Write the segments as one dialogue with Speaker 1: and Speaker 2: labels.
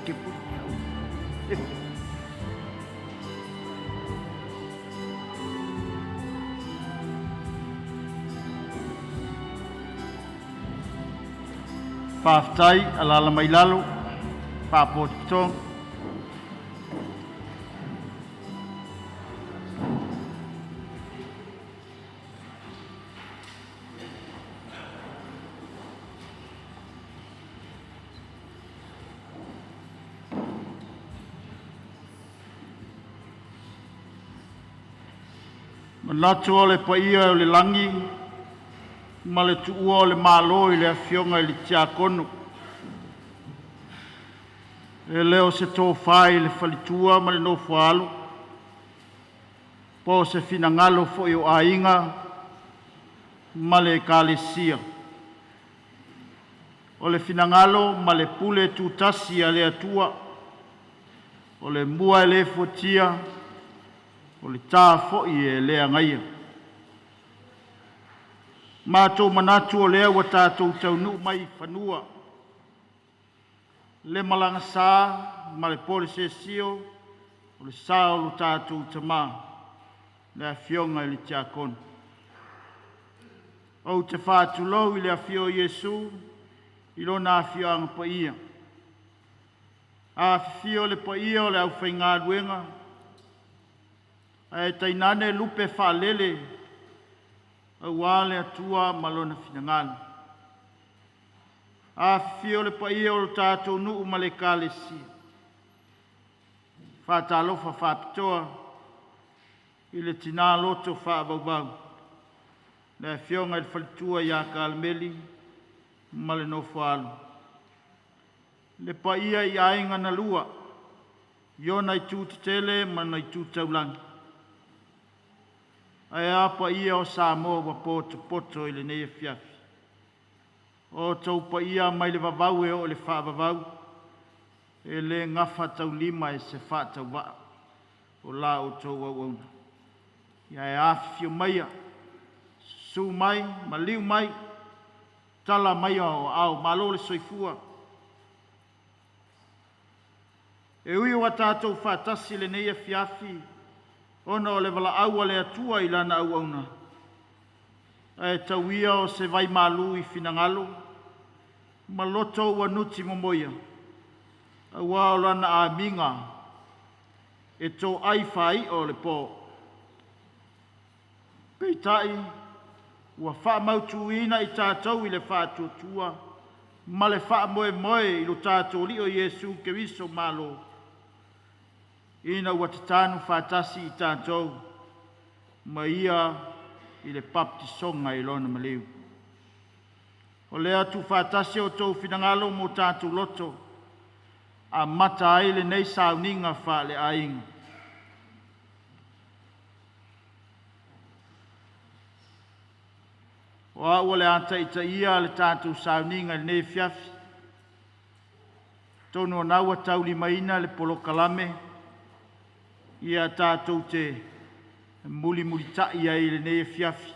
Speaker 1: te pule. Faafetai. Alaala mai lalo, faapotopoto. E manatu o le paia o le lagi ma le tuua o le Malo i le Afioga i le Tiakono, e le o se tofa i le faletua ma le nofo a alo, po o se finagalo foi o aiga ma le Ekalesia, o le finagalo ma le pule tutasi a le Atua, o le mua e le fuatia, o le ta foi e le agaia. Matou te manatu o lea ua tatou taunuu mai i fanua le malaga sa ma le polesesio o le sa o lo tatou tama, le Afioga i le Tiakono. Ou te faatulou i le afio o Iesu i Lona afioaga paia, afifio le paia o le aufaigaluega ae tainane lupe faalele aua le Atua ma Lona finagalo. Afifio le paia o le tatou nuu ma le Ekalesia. E faatalofa faapitoa i le tina loto faavauvau, le afioga i le faletua ia Kalemeli ma le nofo-a-alo. Le paia i aiga na lua i ona itu tetele ma ona itu taulagi, ae a paia o Samoa ua potopoto i lenei afiafi. O outou paia mai le vavau e oo i le faavavau, e le gafataulima e se faatauvaa o la outou auauna. Ae afifio maia, susu mai, maliu mai, tala maia o aao, malo le soifua. E ui ua tatou faatasi i lenei afiafi ona o le valaau a le Atua i Lana auauna, ae tau ia o se vaimalu i finagalo ma loto ua nutimomoia, aua o Lana amiga e to'ai faai'a o le po. Peitai, ua faamautuina i tatou i le faatuatua ma le faamoemoe i lo tatou Alii o Iesu Keriso Malo, ina ua tatanu faatasi i tatou ma Ia i le papatisoga i Lona maliu. O lea tuufaatasi o outou finagalo ma o tatou loto, amata ai lenei sauniga faaleaiga. O au o le a taitaia le tatou sauniga i lenei afiafi. Atonu o lena ua taulimaina le polokalame ia tatou te mulimulitai ai i lenei afiafi.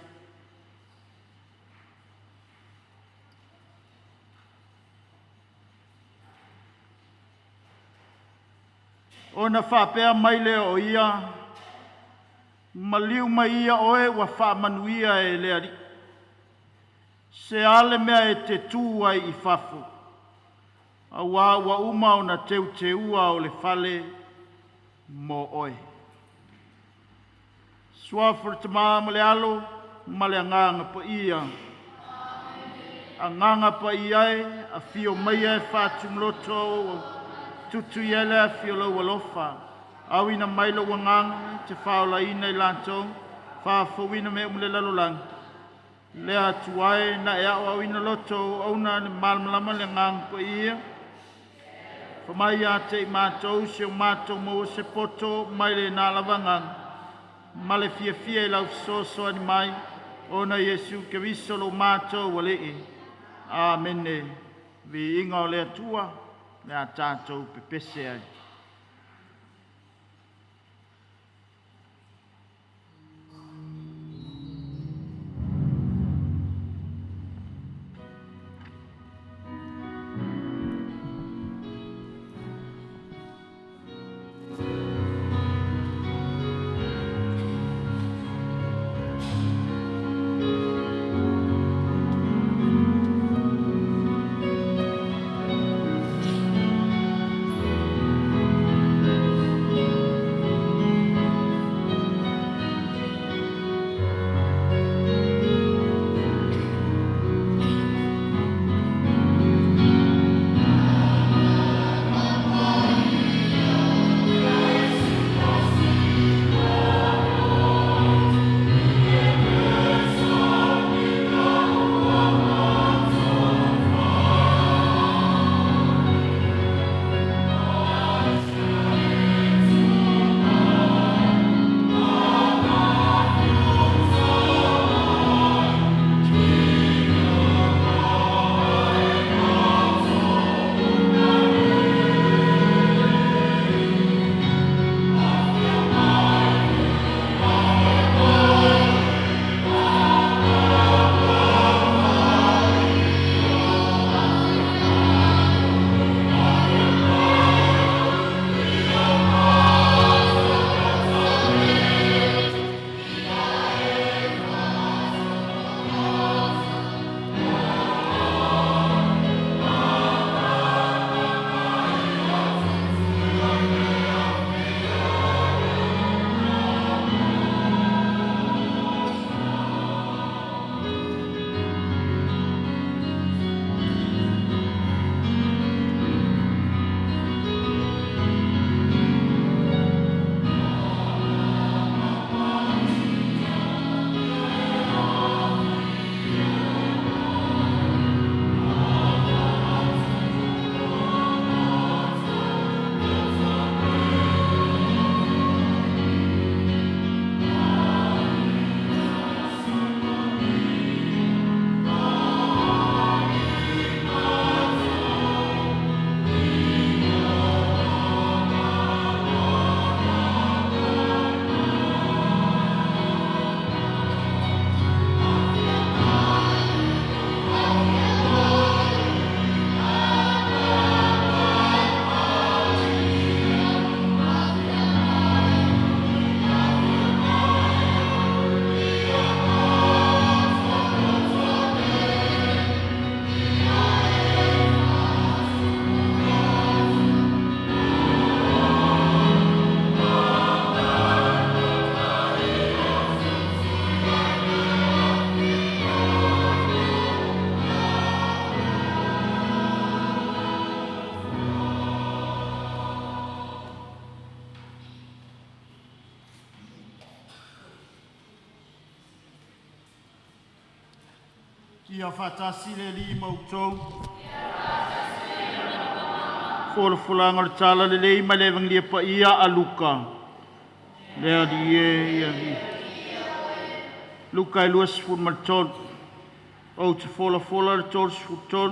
Speaker 1: Ona faapea mai lea o Ia, “Maliu mai ia oe ua faamanuia e le Alii. Se a le mea e te tu ai i fafo, aua ua uma ona teuteua o le fale mo oe.” Suafa o le Tama ma le Alo ma le Agaga Paia. Agaga Paia e, afio maia e faatupuloto tutu i ai le afi o lou alofa. Auina mai lou agaga e te faaolaina i latou, faafouina mea uma i le lalolagi. Le Atua e, na e aoaoina loto o Au auauna i le malamalama i le Agaga Paia, fai mai ia te i matou se ua matou maua se poto mai lena lava Agaga ma le fiafia i lau fesoasoani mai, ona o Iesu Keriso lo matou Alii. Amene. Viiga o le Atua le a tatou pepese ai. Ia faatasi le Alii ma outou. Folafolaga o le Tala Lelei mai le Evagelia Paia a Luka. Le Alii e, ia Luka e 23. Ou te folafola le 33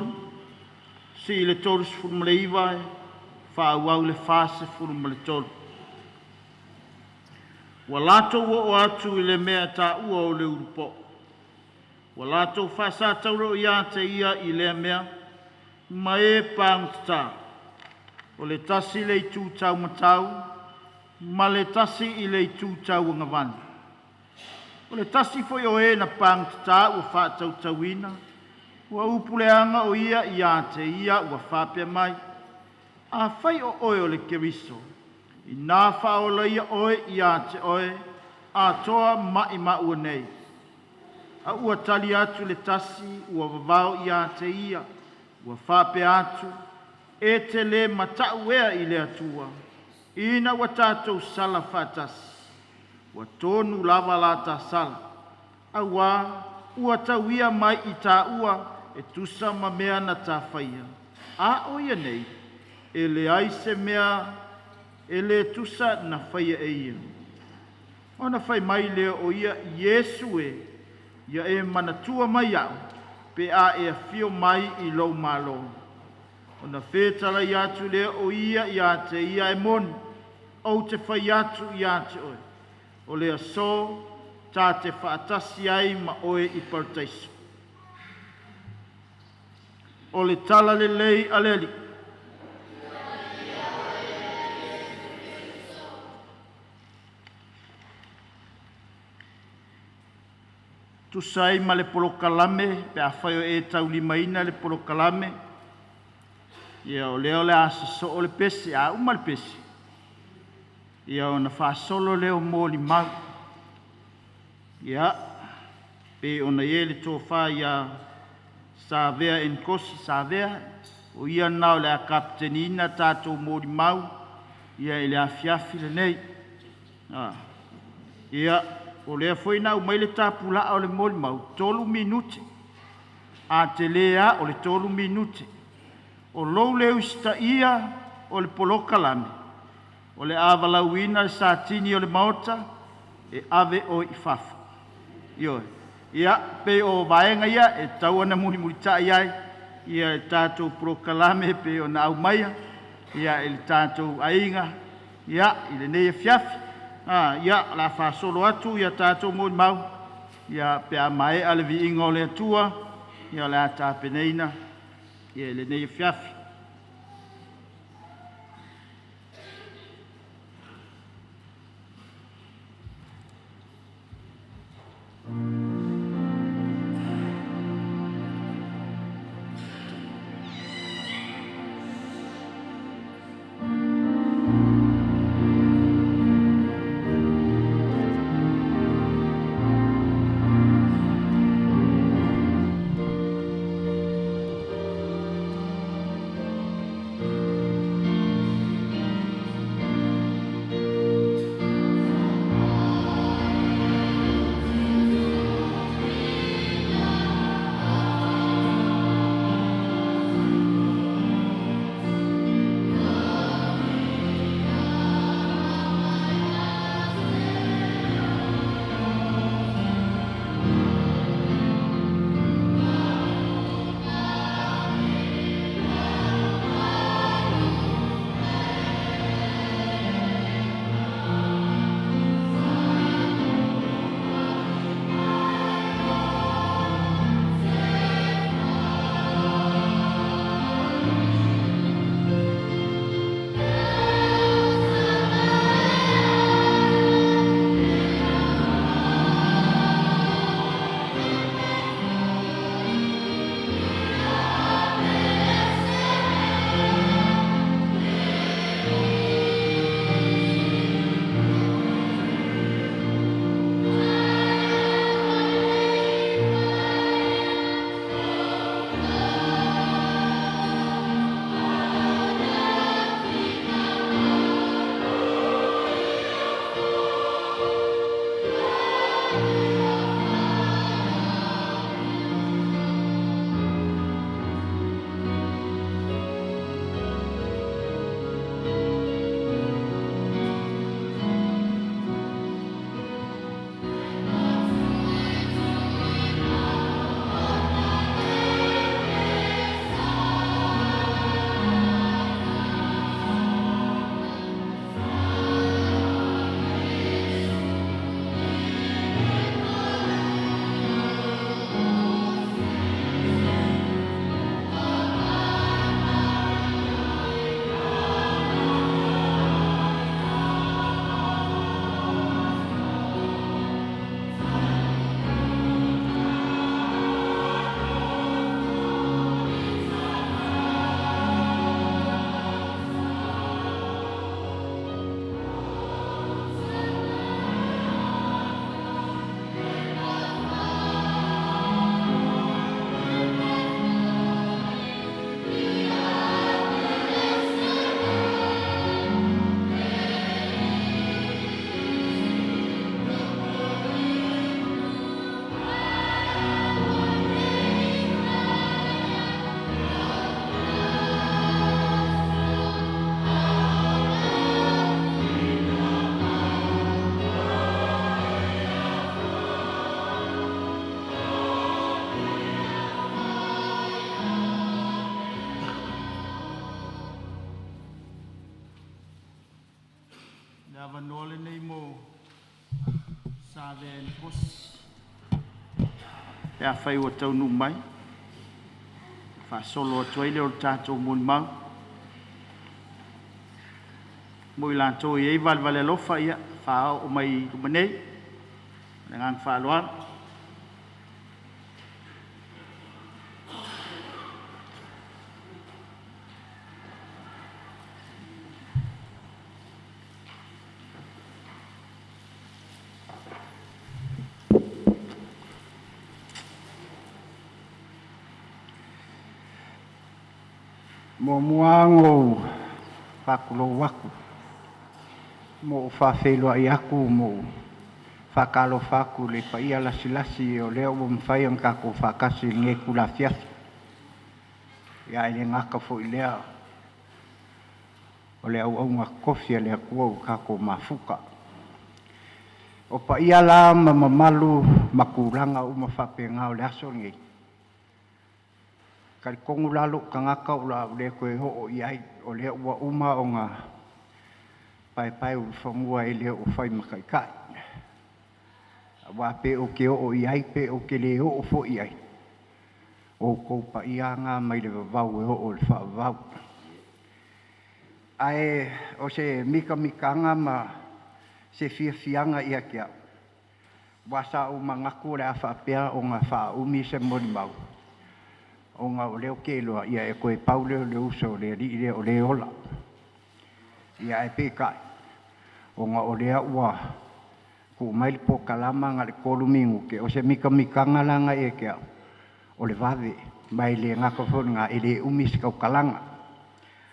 Speaker 1: sii le 39, faaauau le 43. Ua latou oo atu i le mea e taua o le Ulupo'o, ua latou faasatauro ia te ia i lea mea ma e pagotata, o le tasi i le itu taumatau ma le tasi i le itu tauagavale. O le tasi foi o e na pagotata ua faatautauina, ua upu leaga o ia ia te ia ua faapea mai, “Afai o oe o le Keriso, inā faaola ia oe ia te oe atoa ma i maua nei.” A ua tali atu le tasi ua vavao ia te ia ua faapea atu, “E te le mata'u ea i le Atua, ina ua tatou sala faatasi? Ua tonu lava la ta sala, auā ua tauia mai i tāua e tusa ma mea na ta faia. A o ia nei, e leai se mea e le tusa na faia e ia.” Ona fai mai lea o ia, “Iesu e, ia e manatua mai iaʻu pe a e afio mai i lou malo.” Ona fetalai atu lea o ia ia te ia, “E moni, ou te fai atu ia te oe, o le aso ta te faatasi ai ma oe i Parataiso.” O le Tala lelei a le Alii. E tusa ai ma le polokalame pe afai o e taulimaina le polokalame, ia o lea o le a sosoo le pese. A uma le pese, ia ona faasolo lea o molimau. Ia, pei ona i ai le tofa ia Savea Enakosi Savea, o ia lena o le a kapeteniina a tatou molimau i le afiafi lenei. Ia, o lea foi na aumai le tapulaa o le molimau, e 3 minute. A tele lava o le 3 minute. O lou le usitaia o le polokalame, o le a valaauina le Satini o le Maota e ave oe i fafo. Ioe. Ia, pei o vaega ia e tatau ona mulimulitai ai le tatou polokalame e pei ona aumaia e le tatou aiga i lenei afiafi. Ia, o le a faasolo atu a tatou molimau pe a maea le viiga o le Atua o le a tapenaina i lenei afiafi. Le avanoa lenei mo Savea Enakosi pe afai ua taunuu mai, ona faasolo atu ai lea o le tatou molimau. Mo i latou e i ai valevale alofa, ia faaoo mai i luma nei. Ma le agaga faaaloalo.
Speaker 2: Muamua ona ou faatulou atu ma ou faafeiloai atu ma ou faatalofa atu i le paia lasilasi o lea ua mafai ona tatou faatasi i lenei itula afiafi. Ae le gata foi i lea o le auauna totofi a le Atua ua tatou mafuta. O paia la ma mamalu ma tulaga uma faapena o le aso lenei, e talitonu la lou tagata o le a ou le toe oo i ai, o lea ua uma ona paepaeulufanua e le o fai ma taitai. Aua pe ou te oo i ai pe ou te le oo foi i ai, o outou paia lava na mai le vavau e oo i le faavavau. Ae o se mitamitaga ma se fiafiaga ia te au, aua sa ou manatu o le a faapea ona faaumi se molimau, ona o lea ou te iloa e toe pau lea o le uso o le alii lea o lea e ola. Ia ae peitai, ona o lea ua tuu mai le polokalama na o le 3 minute, o se mitamitaga la lena ia te au, o le vave, ma e le gata foi i lena, e le umi se tautalaga.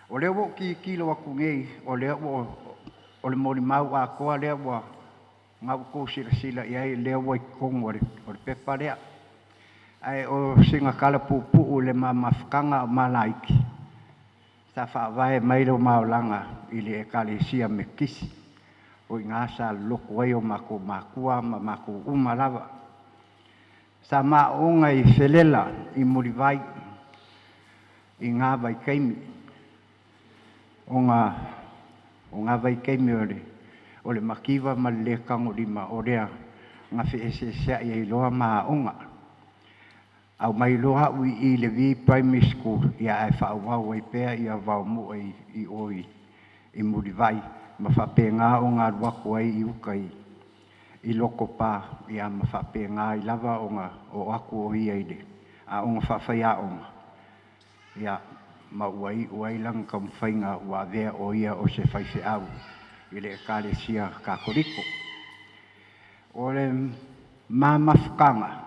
Speaker 2: O lea ua ou tilotilo atu nei, o lea ua o le molimau atoa lea ua na ua outou silasila i ai o lea ua i totonu o le pepa lea. Ae o sina tala puupuu i le ma mafutaga a o ma laiti, sa faavae mai lo ma olaga i le Ekalesia Metotisi, o i ina sa loloto ai o matou matua ma matou uma lava. Sa ma aooga i Felela i Mulivai i na vaitaimi, ona o na vaitaimi o le mativa ma le le tagolima, o lea na feeseeseai ai loa ma aoga. Aumai loa au i i i le V Primary School ae faaauau ai pea Vaomue i o i Mulivai ma faapena ona alu atu ai i uka i Lotopa ma faapena ai lava ona oo atu o ia i le aoga faafaiaoga ma ua iu ai lana taumafaiga ua avea o ia o se faifeau i le Ekalesia Katoliko. O le ma mafutaga,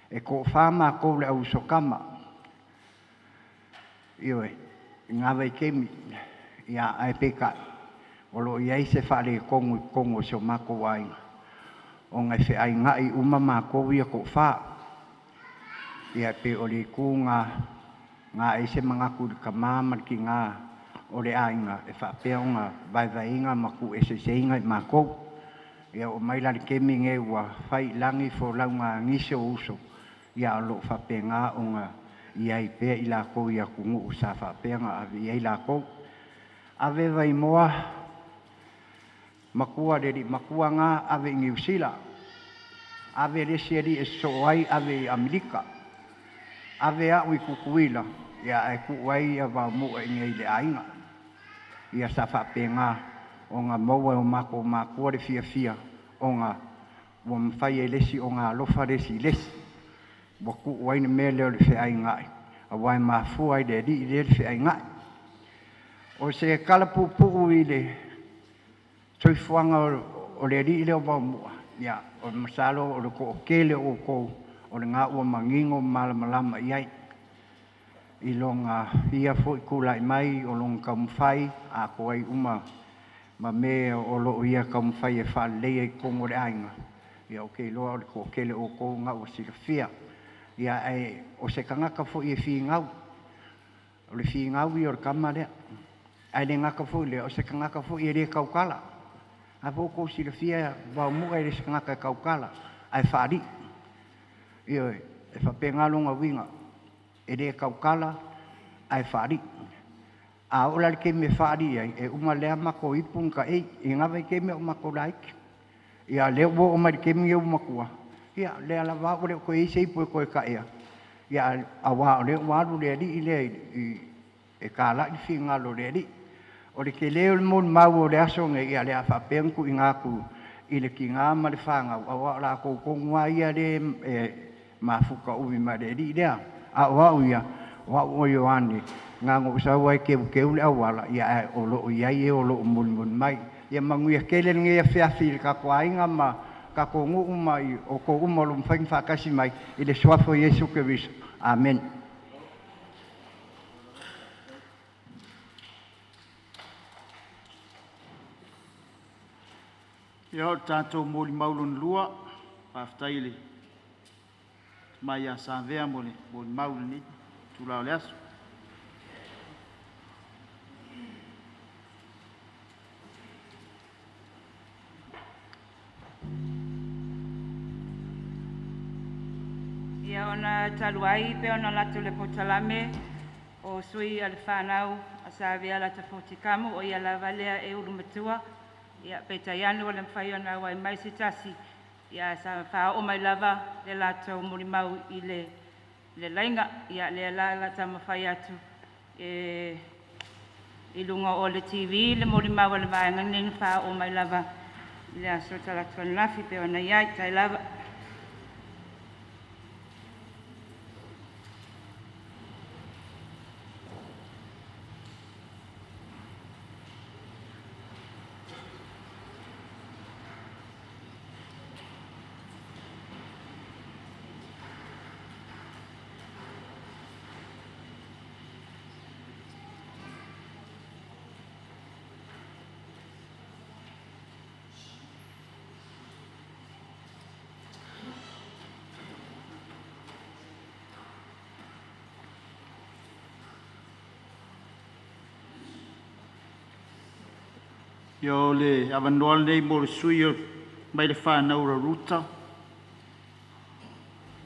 Speaker 2: e toafa matou le au uso tama, ioe, i na vaitaimi, ae peitai o lo o i ai se faaletonu i totonu o si o matou aiga, ona e feainai uma matou ia e toafa. Ia pei o le itu lena na ae ai se manatu i le tama ma le tina o le aiga e faapea ona vaevaeina ma tuueseeseina i matou. Ia oo mai la i le taimi lenei ua fai i lagi folauga a nisi ou uso, ia ae o lo o faapena ona i ai pea i latou i atunuu sa faapea ona ave i ai latou. Ave Vaimoa matua, le alii matua lena ave i Niu Sila, ave le isi alii e sosoo ai ave i Amerika, ave au i Tutuila, ae tuu ai Vaomue i inei i le aiga. Ia sa faapena ona maua e o matou matua le fiafia ona ua mafai e le isi ona alofa le isi i le isi, ua tuu ai le mea lea o le feainai, aua e mafua i le alii lea le feainai. O se tala puupuu i le soifuaga o le alii lea o Vaomua, ia masalo o le toatele o outou o lena ua manino ma malamalama i ai i lona ia foi tulai mai o lona taumafai atoa ai uma ma mea o lo o ia taumafai e faaleleia i totonu o le aiga. Ia ou te iloa o le toatele o outou lena ua silafia. Ia ae o se tagata foi e finau, o le finau ia o le tama lea, ae le gata foi i lea o se tagata foi e le tautala. A foi ua outou silafia Vaomua e le o se tagata e tautala ae faalii. Ioe, e faapena lona uiga, e le tautala ae faalii. A oo la i le taimi e faalii ai, e uma lea matou ipu na taei i lena vaitaimi a o matou laiti. Ia lea ua oo mai i le taimi lenei ua matua, ia lea lava ua le o toe i ai se ipu e toe taea, ia aua o lea ua alu le alii lea e talai le finagalo o le Alii. O le tele o le molimau o le aso lenei, ia o le a faapea ona tuuina atu i le tina ma le fanau, aua o latou tonu lava ia lea e mafuta umi ma le alii lea. A o au ia, o au o Ioane, na ona ou sau lava e teuteu le auala, ae o lo o i ai e o lo o mulimuli mai. Ia manuia tele lenei afiafi i le tatou aiga ma tatou nuu ma outou uma o lo o mafai ona faatasi mai i le suafa o Iesu Keriso. Amene.
Speaker 1: Ia, o le tatou molimau lona lua, faafetai i le tama ia Savea mo le molimau i lenei itula o le aso.
Speaker 3: Ia ona talu ai pei ona alu atu le polokalame o sui a le fanau a Savea Lata Futi Kamu, o ia lava lea e ulu matua, ia peitai ane ua le mafai ona auai mai se tasi, ia sa faaoo mai lava le latou molimau i le laiga. Ia lea la o le a taumafai atu e i luga o le TV le molimau a le vaega lenei na faaoo mai lava i le aso Talaatu ananafi pei ona i ai. Tai lava.
Speaker 1: Ia, o le avanoa lenei mo le sui usufono mai le fanau a Ruta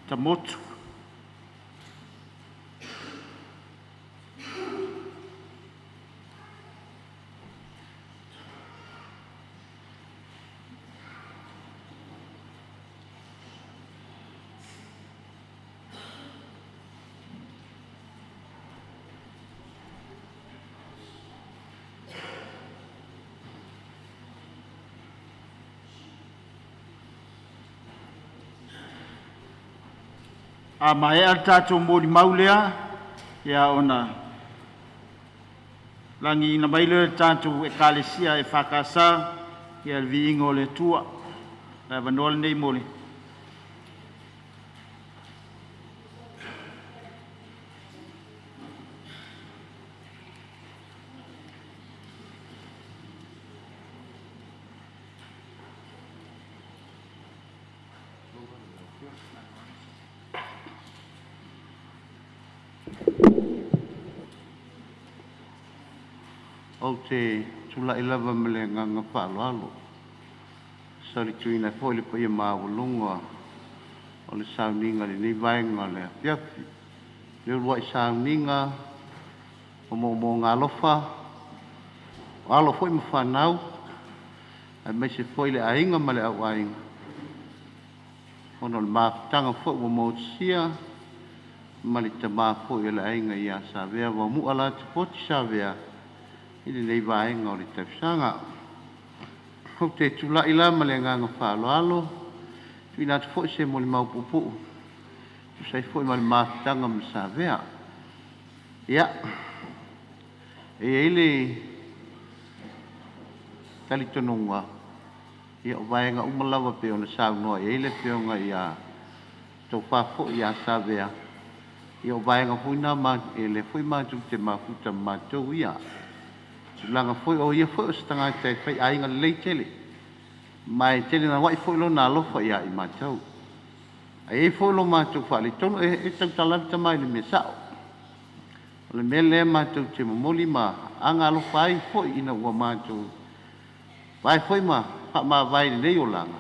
Speaker 1: Tamotu. A maea le tatou molimau lea, ia ona lagiina mai lea o le tatou Ekalesia EFKS le viiga o le Atua. O le avanoa lenei mo le
Speaker 4: Ou te tulai lava ma le agaga faaaloalo, e solituina ai foi le paia maualuga o le sauniga i lenei vaega o le afiafi. Le uluai sauniga o moomooga alofa, o alo foi ma fanau, aemaise foi le aiga ma le auaiga, ona o le mafutaga foi ua motusia ma le tama foi o le aiga ia Savea Vaomu'a Lata Savea i lenei vaega o le tausaga. Ou te tulai la ma le agaga faaaloalo e tuuina atu foi se molimau puupuu e tusa ai foi ma le mafutaga ma Savea. Ia, e i ai le talitonuga, ia o vaega uma lava pei ona saunoa i ai le Afioga ia Tofa foi ia Savea, ia o vaega foi na lea foi matou te mafuta ma matou ia. Tulaga foi o ia foi o se tagata e faiaiga lelei tele, ma e tele naunai foi lona alofa ia i matou. Ae i ai foi lo matou faaletonu, e tautala lava le tama i le mea sao. O le mea lea matou te momoli ma agaalofa ai foi ina ua matou vae foi ma faamavae i lenei olaga,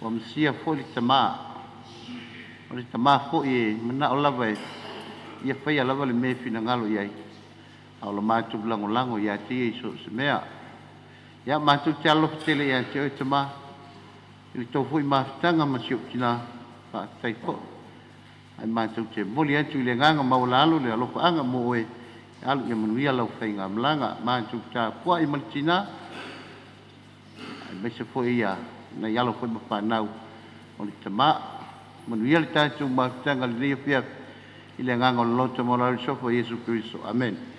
Speaker 4: ua misia foi le tama. O le tama foi e manao lava e ia faia lava le mea e finagalo i ai, A o le matou lagolago ia te ia i so o se mea. Ia matou te alofa tele ia te oe tamā i le tou foi mafutaga ma si ou tinā, faafetai foi. Ae matou te momoli atu i le agaga maualalo le alofaaga mo oe, e alu ia manuia lau faigamalaga. Matou tapuai ma le tinā, aemaise foi ia nai alo foi ma fanau o le tamā. Manuia le tatou mafutaga i lenei afiafi i le agaga o le loto maualalo i le suafa o Iesu Keriso. Amene.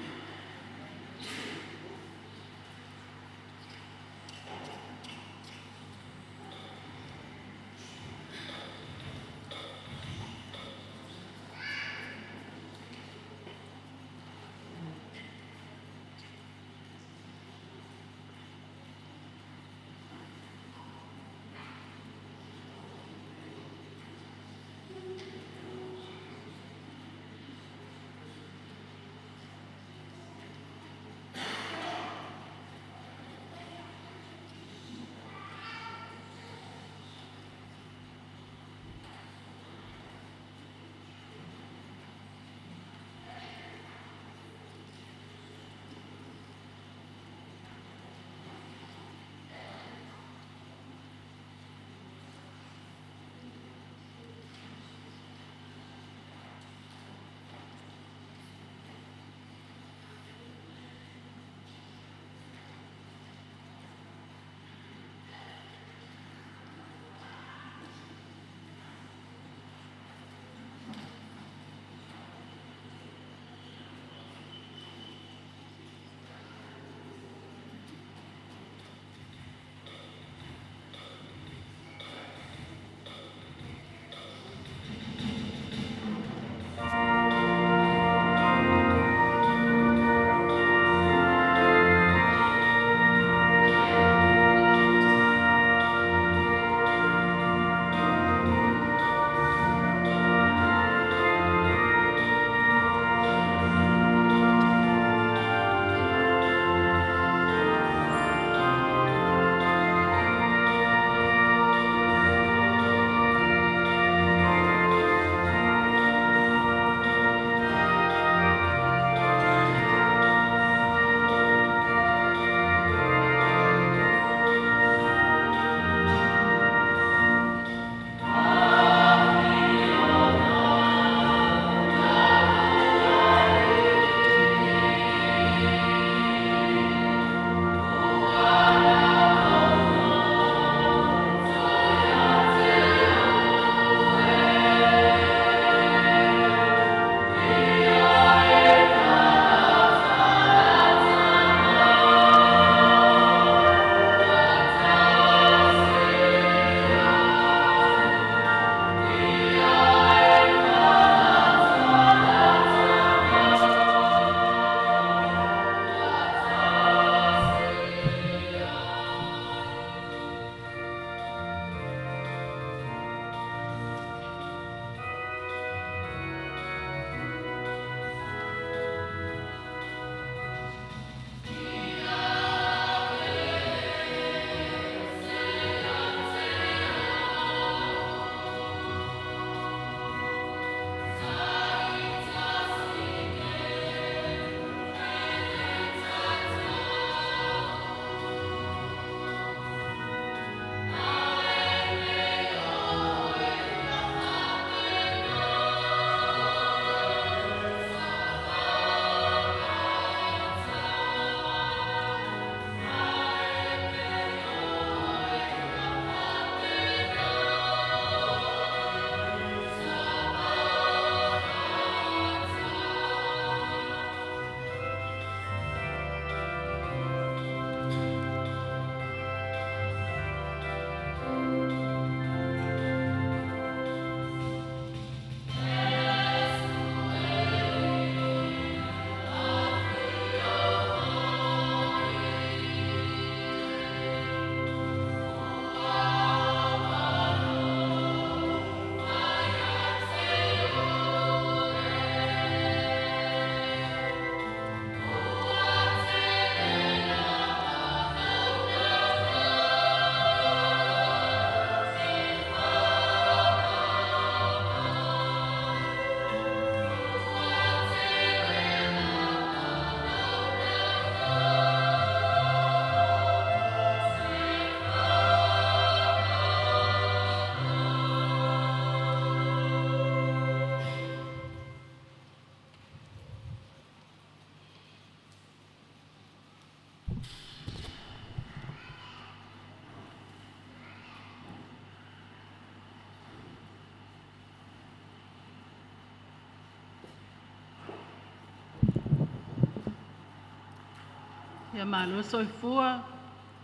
Speaker 5: Ia malo soifua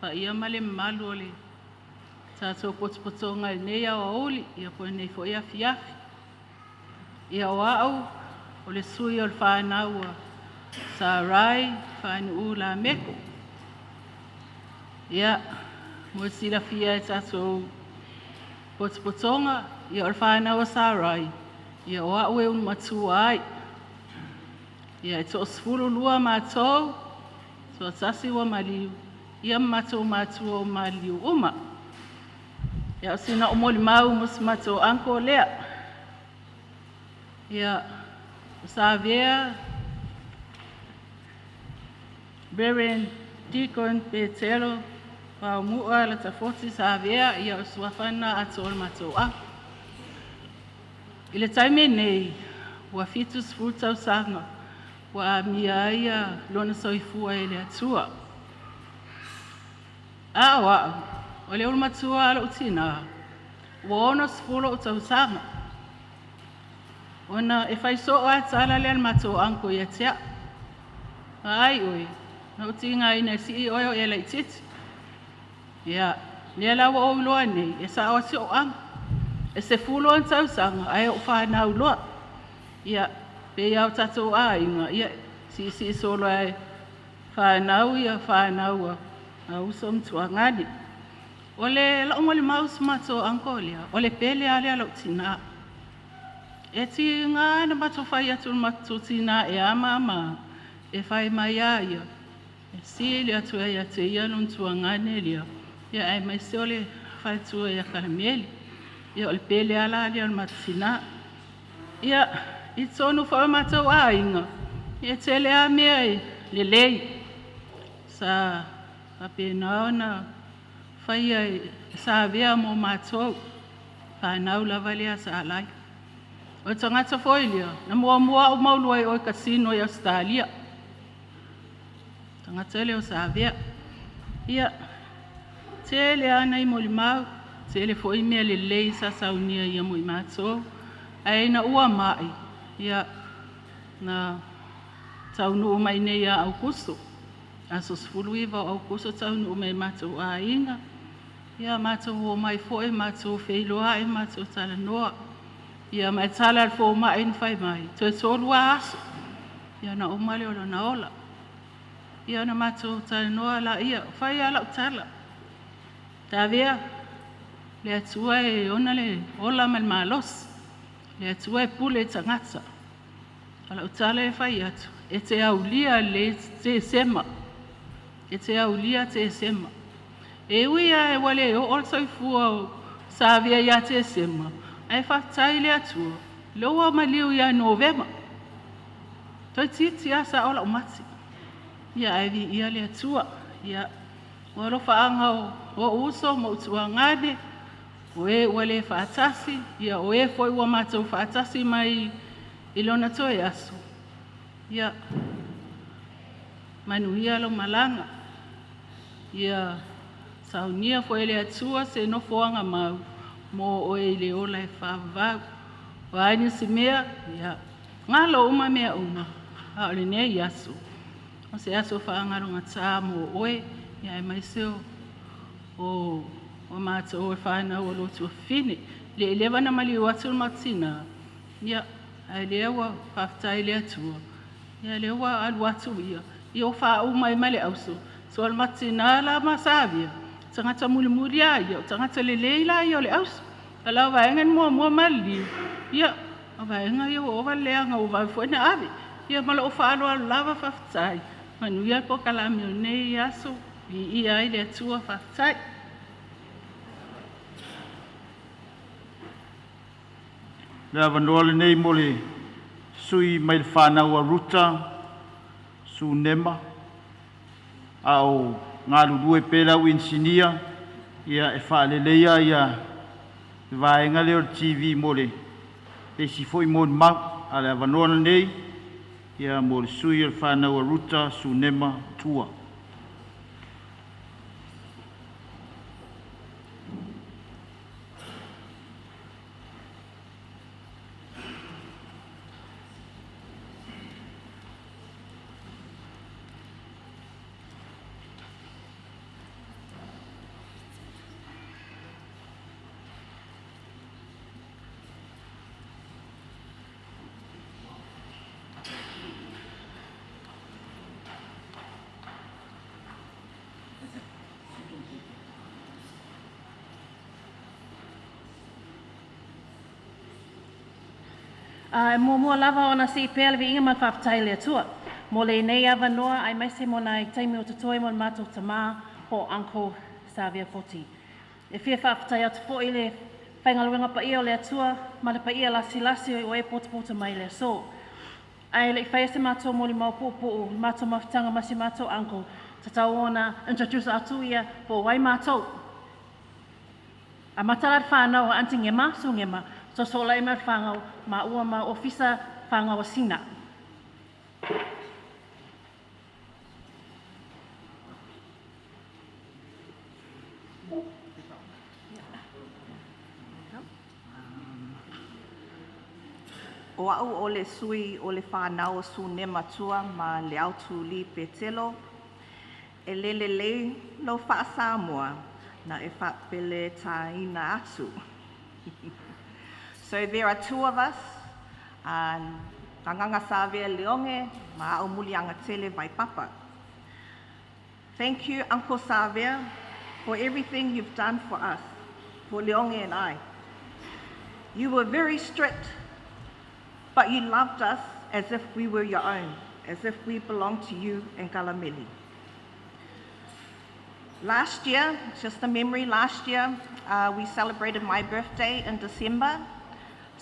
Speaker 5: paia ma le mamalu o le tatou potopotoga i lenei aoauli ia po o lenei foi afiafi. Ia o a'u o le sui o le fanau a Sarai Faanuu Lameko. Ia mo le silafia e tatou potopotoga, ia o le fanau a Sarai, ia o a'u e ulumatua ai. Ia e 12 matou, toatasi ua maliu, ia ma matou matua o maliliu uma. Ia o sina o'u molimau mo si matou uncle lea. Ia o Savea Reverend Deacon Petero Vaomu'a Latafoti Savea, ia o le suafa lena atoa o le matou uncle. I le taimi nei, ua 70 tausaga ua amia ai lona soifua e le Atua. A o a'u, o le ulumatua a lo'u tinā, ua 60 o'u tausaga, ona e fai soo lava tala lea a le matou uncle ia te a'u. Vaai oe, na ou tigaina e sii oe o e laitiiti. Ia, lea la ua ou iloa nei, e sa'o si o'u aga. E 10 ona tausaga ae o'u fanau loa. Ia, pei lava o tatou aiga, ia, siisii solo e fanau ia fanau a uso ma tuagane. O le la'u molimau i si matou uncle lea, o le pele lava lea a la'u tinā. E tiga na matou fai atu i le matou tinā e a ma e fai mai a ia, e sili atu ai ia te ia lona tuagane lea, ia aemaise o le faletua ia Kalameli. Ia o le pele lava la lea o le matou tinā. Ia, i totonu foi o matou aiga, e tele lava mea e lelei sa faapena ona faia e Savea mo matou, fanau lava lea sa Alai. O le tagata foi lea, na muamua ou maulua ai i kasino i Ausetalia. Tagata lea o Savea. Ia, tele lava nai molimau, tele foi mea lelei sa saunia ia mo i matou. Ae ina ua mai, ia, na taunuu mai nei ia Aukuso, aso 19 o Aukuso taunuu mai i matou aiga. Ia matou omai foi matou feiloai matou talanoa. Ia ma e tala le foma'i na fai mai, toe 3 aso, ia na uma lea o lona ola. Ia na matou talanoa laia, fai lava lau tala. Savea, le Atua e ona le ola ma le malosi, le Atua e pule i tagata. O lau tala e fai atu, e te aulia lelei Tesema, e te aulia Tesema. E ui lava ua le oo le soifua o Savea ia Tesema, ae faafetai i le Atua, lea ua maliu ia Novema. Toeitiiti lava sao lau mati. Ia ae viia le Atua. Ia, o alofaaga o o'u uso ma ou tuagane, o e ua le faatasi, ia o e foi ua matou faatasi mai i lona toe aso, ia manuia lau malaga. Ia saunia foi e le Atua se nofoaga mau mo oe i le ola e faavavau. O a nisi mea, ia, galo uma mea uma, a o lenei aso, o se aso faagalogatā mo oe, ia aemaise o matou e fanau o lo tuafafine. Le i leva na maliu atu le matou tinā, ia, ae lea ua faafetai i le Atua, ia lea ua alu atu ia, ia ua faauma ai ma le auso. So o le matou tinā la ma Savea, tagata mulimuli lava ia, o tagata lelei la ia o le auso. O lau vaega na muamua maliliu, ia, o vaega ia ua ova le leaga ua vave foi na ave. Ia ma lou faaaloalo lava faafetai. Manuia le polokalame o lenei aso, viia ai le Atua, faafetai.
Speaker 1: Le avanoa lenei mo le sui mai le fanau a Ruta Sunema, a o galulue pea le au inisinia e faaleleia le vaega lea o le TV mo le isi foi molimau. A o le avanoa lenei mo le sui o le fanau a Ruta Sunema Tua.
Speaker 6: E muamua lava ona sii pea le viiga ma le faafetai i le Atua mo lenei avanoa aemaise mo nai taimi o totoe mo le matou tamā po o Uncle Savea Foti. E fia faafetai atu foi i le faigaluega paia o le Atua ma le paia lasilasi o e potopoto mai i le aso. Ae le i faia se matou molimau puupuu i le matou mafutaga ma si matou uncle, tatau ona introduce atu ia po o ai matou. Amata la le fanau a Aunty Ngema, Sue Ngema, sosoolai mai le fanau maua ma ofisa fanau a Sina.
Speaker 7: O au o le sui o le whānau o Sunema Tua ma le Autu Lee Petelo. E le lelei lou faa-Samoa na e faa-Peletāina atu. So there are two of us, Gagaga Savea Leone ma au Muliaga Tele Vaipapa. Thank you, Uncle Savea, for everything you've done for us, for Leone and I. You were very strict, but you loved us as if we were your own, as if we belonged to you and Kalameli. Last year, just a memory, last year we celebrated my birthday in December.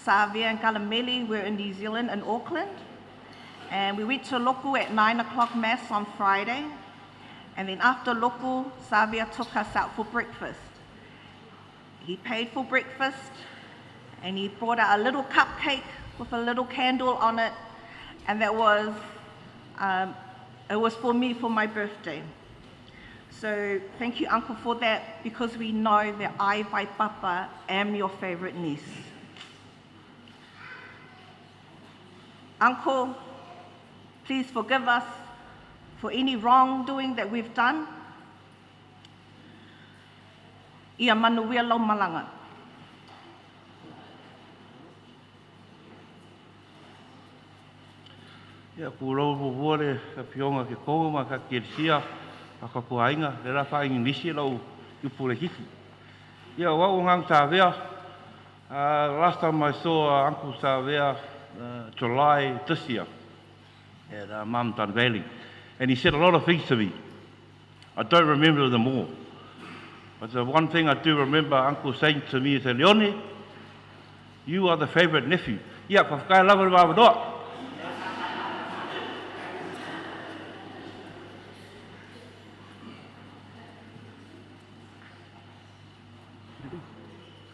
Speaker 7: Savea and Kalameli were in New Zealand in Auckland. And we went to Loku at 9 o'clock mass on Friday. And then after Loku, Savea took us out for breakfast. He paid for breakfast and he brought out a little cupcake with a little candle on it. And that was, it was for me for my birthday. So thank you, Uncle, for that, because we know that I, Vaipapa, am your favorite niece. Uncle, please forgive us for any wrongdoing that we've done. Ia manuia lau malaga.
Speaker 4: Ia, pulou muamua le Afioga ke Kogo ma ka Kelesia a ka Kuaiga, le la faa-Igilisi lau upu laitiiti. Ia, o au o Gaga Savea. Last time I saw Uncle Savea, July this year at Marmot Valley, and he said a lot of things to me. I don't remember them all. But the one thing I do remember Uncle saying to me is, Leone, you are the favorite nephew. Ia, faafetai lava le avanoa.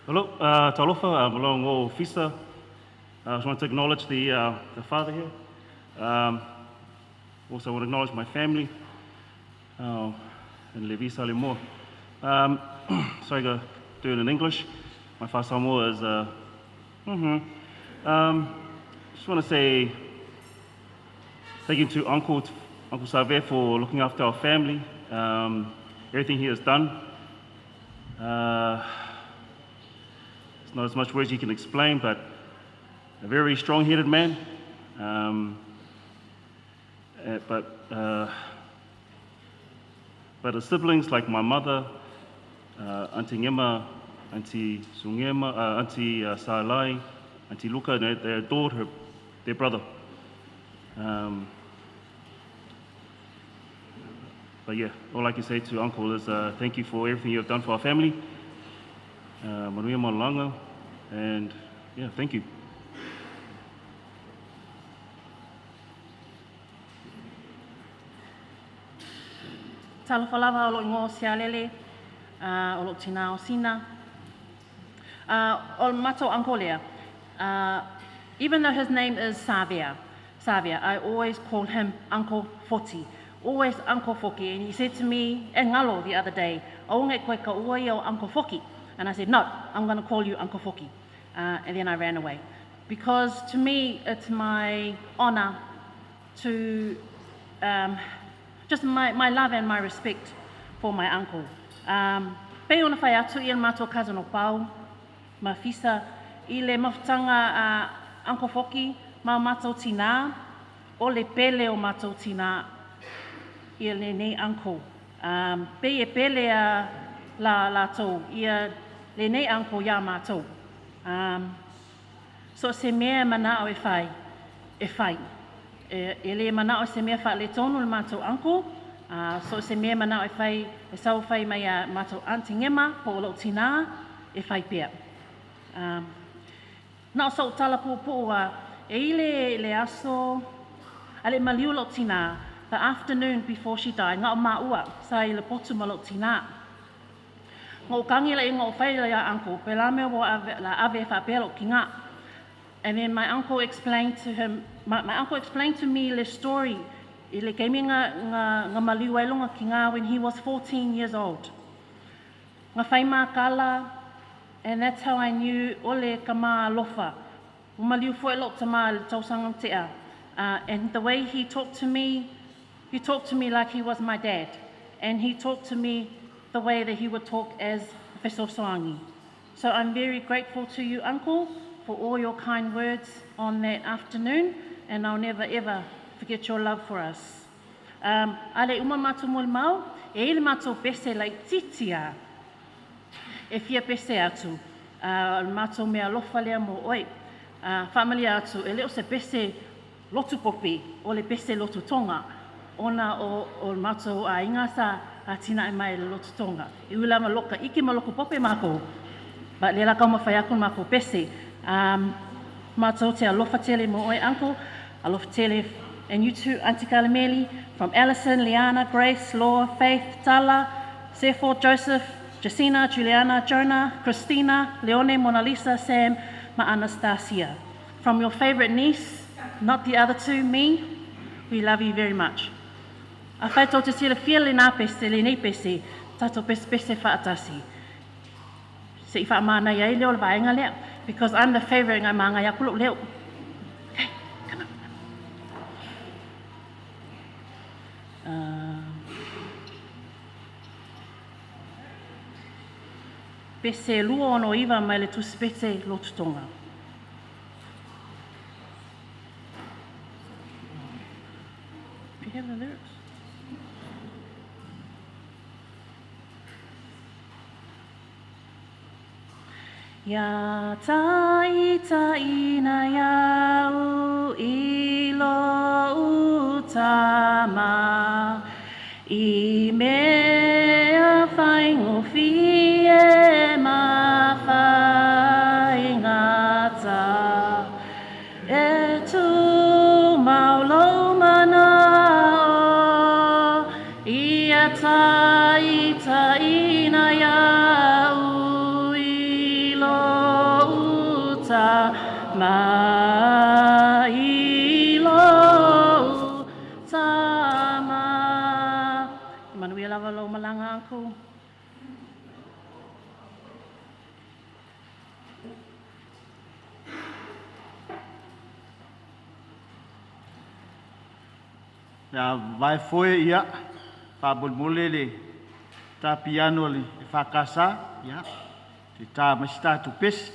Speaker 8: Hello, Talofa, Malongo Fisa. I just want to acknowledge the father here. Also want to acknowledge my family and Levisa Lemoa. Sorry to do it in English. My Samoa is, Just want to say thank you to Uncle Save for looking after our family, everything he has done. It's not as much words you can explain, but a very strong-headed man. But his siblings, like my mother, Auntie Ngema, Auntie Sungema, Auntie Salai, Auntie Luca, they adored their brother. But yeah, all I can say to Uncle is thank you for everything you have done for our family. Manuia Malanga, and yeah, thank you.
Speaker 6: Talofa lava o lou igoa o Sialele, o lou tinā o Sina. O le matou uncle lea, even though his name is Savea, Savea, I always call him Uncle Foti. Always Uncle Foki. And he said to me, e ngalo the other day, aua nei koe kaua ia o Uncle Foki. And I said, no, I'm going to call you Uncle Foki. And then I ran away. Because to me, it's my honor to, just my love and my respect for my uncle. Pei ona fai atu ia le matou cousin o Pau, ma Fisa, i le mafutaga a Uncle Foki ma o matou tinā, o le pele o matou tinā ia lenei uncle. Pei e pele a la latou ia lenei uncle iā matou. So se mea mana'o e fai, e fai. E le mana'o se mea faaletonu le matou uncle, so se mea mana'o e fai, e sau fai mai a matou aunty Ngema po o lou tinā, e fai pea. Na o so'u tala puupuu a, e i le aso, a le maliu lou tinā, the afternoon before she died, nga o maua, sa i le potu ma lou tinā. Ngo kangi la ingo fai la ia uncle, pe la mea wa ave, la ave faapea lou kiga. And then my uncle explained to him, my uncle explained to me le story, i le kaimi nga maliu ai longa kiga when he was 14 years old. Nga whai mākala, and that's how I knew ole ka mā alofa. O maliu foe lo ta le tausanga tea. And the way he talked to me, he talked to me like he was my dad. And he talked to me the way that he would talk as Fesosoangi. So I'm very grateful to you, Uncle, for all your kind words on that afternoon, and I'll never ever forget your love for us. Ale uma mātou mo le mau, e ile mātou pese lai titia, e fia pese atu, o le mātou mea alofa lea mo oe. Whaamalia atu, e leo se pese lotu popi, o le pese lotu tonga, ona o le mātou a inga sa a tina e mai le lotu tonga. I ula ma loka, iki ma loko pope mākou, ba le la kauma whai aku mākou pese. Mātou te alofa tele mo oe, uncle, alofa tele, and you too, Auntie Kalameli, from Alison, Liana, Grace, Laura, Faith, Tala, Sefo, Joseph, Jacina, Juliana, Jonah, Christina, Leone, Mona Lisa, Sam, ma Anastasia. From your favourite niece, not the other two, me, we love you very much. A whai tō te tira fia le nā pese, le nei pese, tātou pese pese whaatasi. Se i whaamana ia i leo le vaenga lea, because I'm the favourite ngai maangai aku lou leo. Okay, come on. Pese 29 mai le tusipete lotu tonga. Do you have the lyrics? Ia tai tai na iau i lo utama, i mea whaingo fie ma whaingata. E tū maulo mana o, ia tai tai na iau i lo utama, i lo utama. Manuia lava lo malanga, uncle.
Speaker 1: Ia vai foe ia, whaamolmole le tā piano le e whakasa, ia, te tā maisi tātou pesi.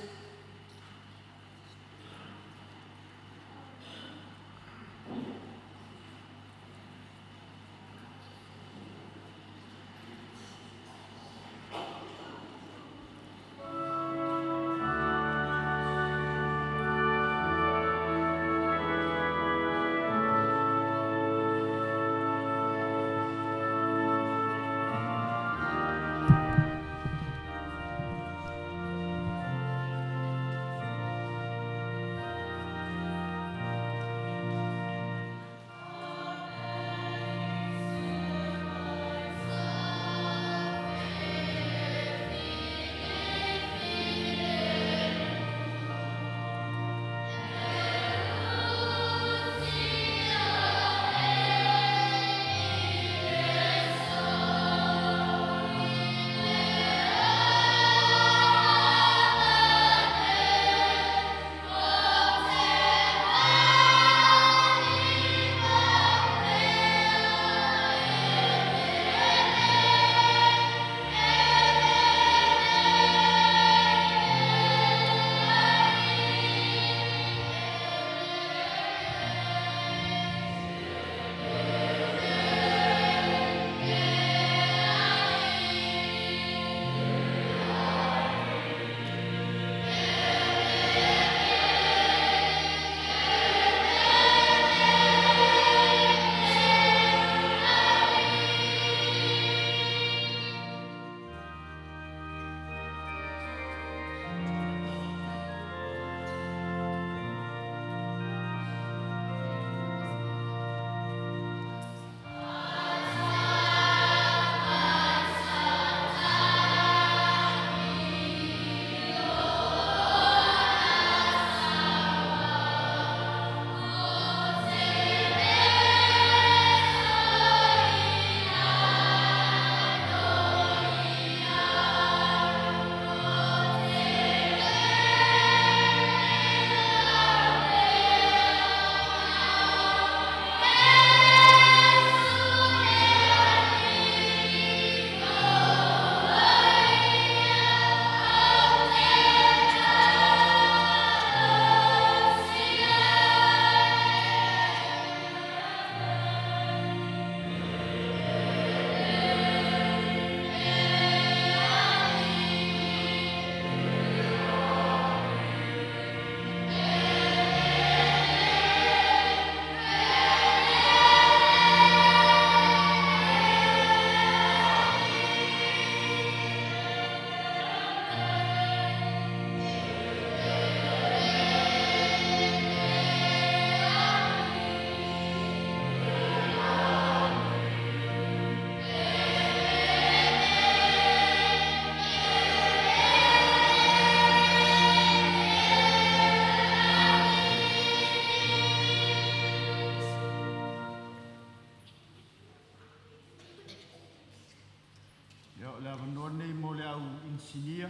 Speaker 1: Ia, o le avanoa lenei mo le au inisinia,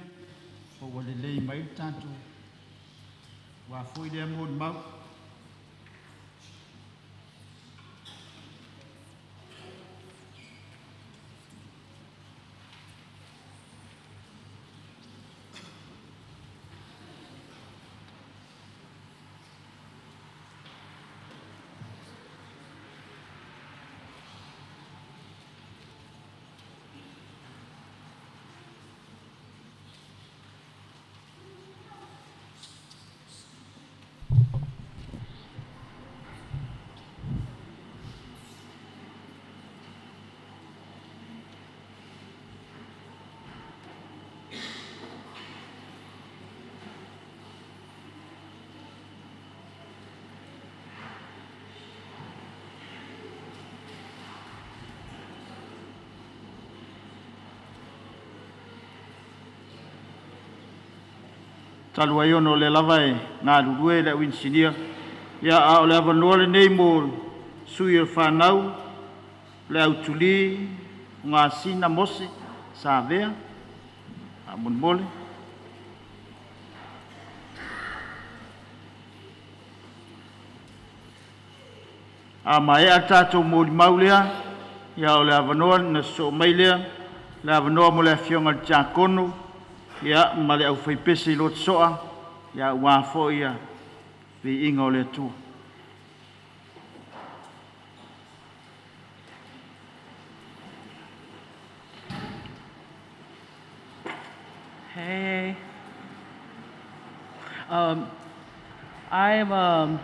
Speaker 1: po ua lelei mai le tatou aua foi lea molimau. Talu ai ona o lea lava e galulue le au inisinia, ia a o le avanoa lenei mo sui o le fanau, le au Tuli, Gasina Mose Savea, faamolemole. A maea le tatou molimau lea, ia o le avanoa ona sosoo mai lea, o le avanoa mo le Afioga i le Tiakono ma le aufaipese i loto soa aua foi le viiga o le Atua.
Speaker 5: Hey. I am, you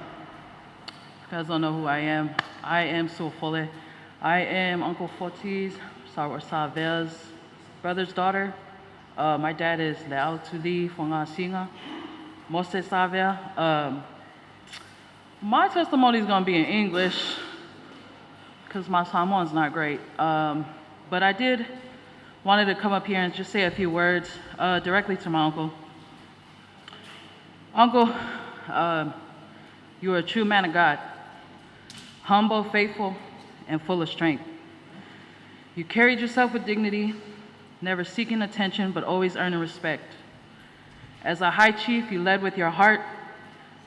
Speaker 5: guys don't know who I am. I am Sofole. I am Uncle Foti's, or Savea's brother's daughter. My dad is Leao Tuli Fongasinga, Mose Savea. My testimony is going to be in English because my Samoan's not great. But I did wanted to come up here and just say a few words directly to my uncle. Uncle, you are a true man of God, humble, faithful, and full of strength. You carried yourself with dignity, never seeking attention, but always earning respect. As a high chief, you led with your heart.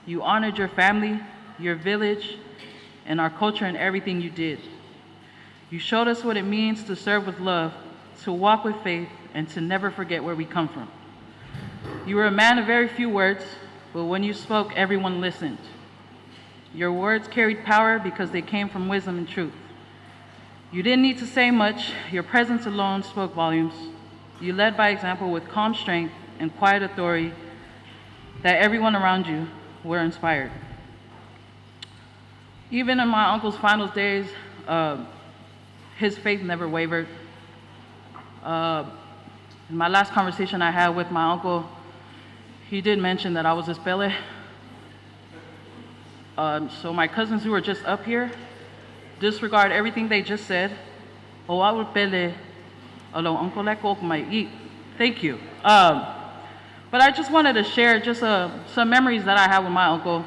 Speaker 5: You honored your family, your village, and our culture in everything you did. You showed us what it means to serve with love, to walk with faith, and to never forget where we come from. You were a man of very few words, but when you spoke, everyone listened. Your words carried power because they came from wisdom and truth. You didn't need to say much. Your presence alone spoke volumes. You led by example with calm strength and quiet authority that everyone around you were inspired. Even in my uncle's final days, his faith never wavered. In my last conversation I had with my uncle, he did mention that I was his pele. So my cousins who were just up here, disregard everything they just said. Oh, I would pele, alo uncle leko mai eat. Thank you. But I just wanted to share just some memories that I have with my uncle.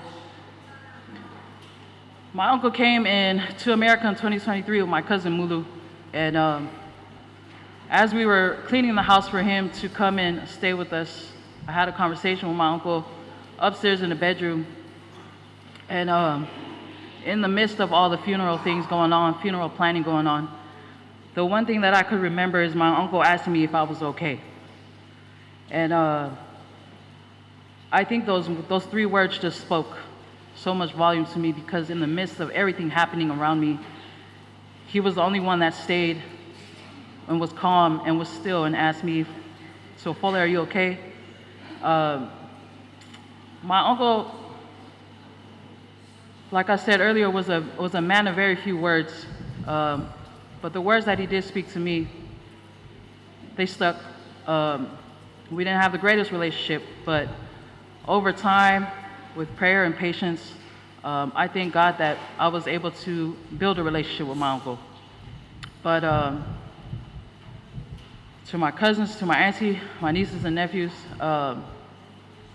Speaker 5: My uncle came in to America in 2023 with my cousin Mulu, and as we were cleaning the house for him to come and stay with us, I had a conversation with my uncle upstairs in the bedroom. And in the midst of all the funeral things going on, funeral planning going on, the one thing that I could remember is my uncle asking me if I was okay. And I think those three words just spoke so much volume to me, because in the midst of everything happening around me, he was the only one that stayed and was calm and was still and asked me, so Fole, are you okay? My uncle, like I said earlier, was a man of very few words, but the words that he did speak to me, they stuck. We didn't have the greatest relationship, but over time, with prayer and patience, I thank God that I was able to build a relationship with my uncle. But to my cousins, to my auntie, my nieces and nephews,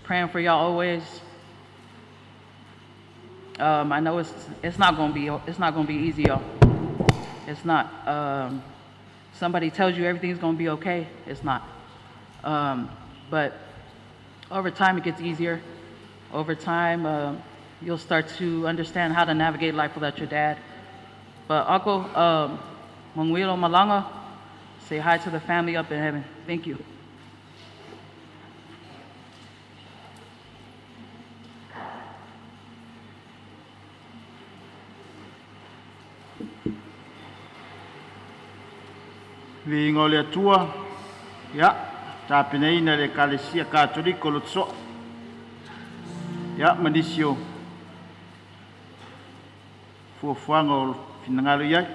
Speaker 5: praying for you all always. I know it's not going to be easy, you all. It's not. Somebody tells you everything's going to be okay. It's not. But over time, it gets easier. Over time, you'll start to understand how to navigate life without your dad. But Uncle, Manuia Malanga, say hi to the family up in heaven. Thank you.
Speaker 1: Viiga o le Atua, ia, tapenaina le Ekalesia Katoliko o Lotosoa, ia, ma nisi o fuafuaga o finagalo i ai.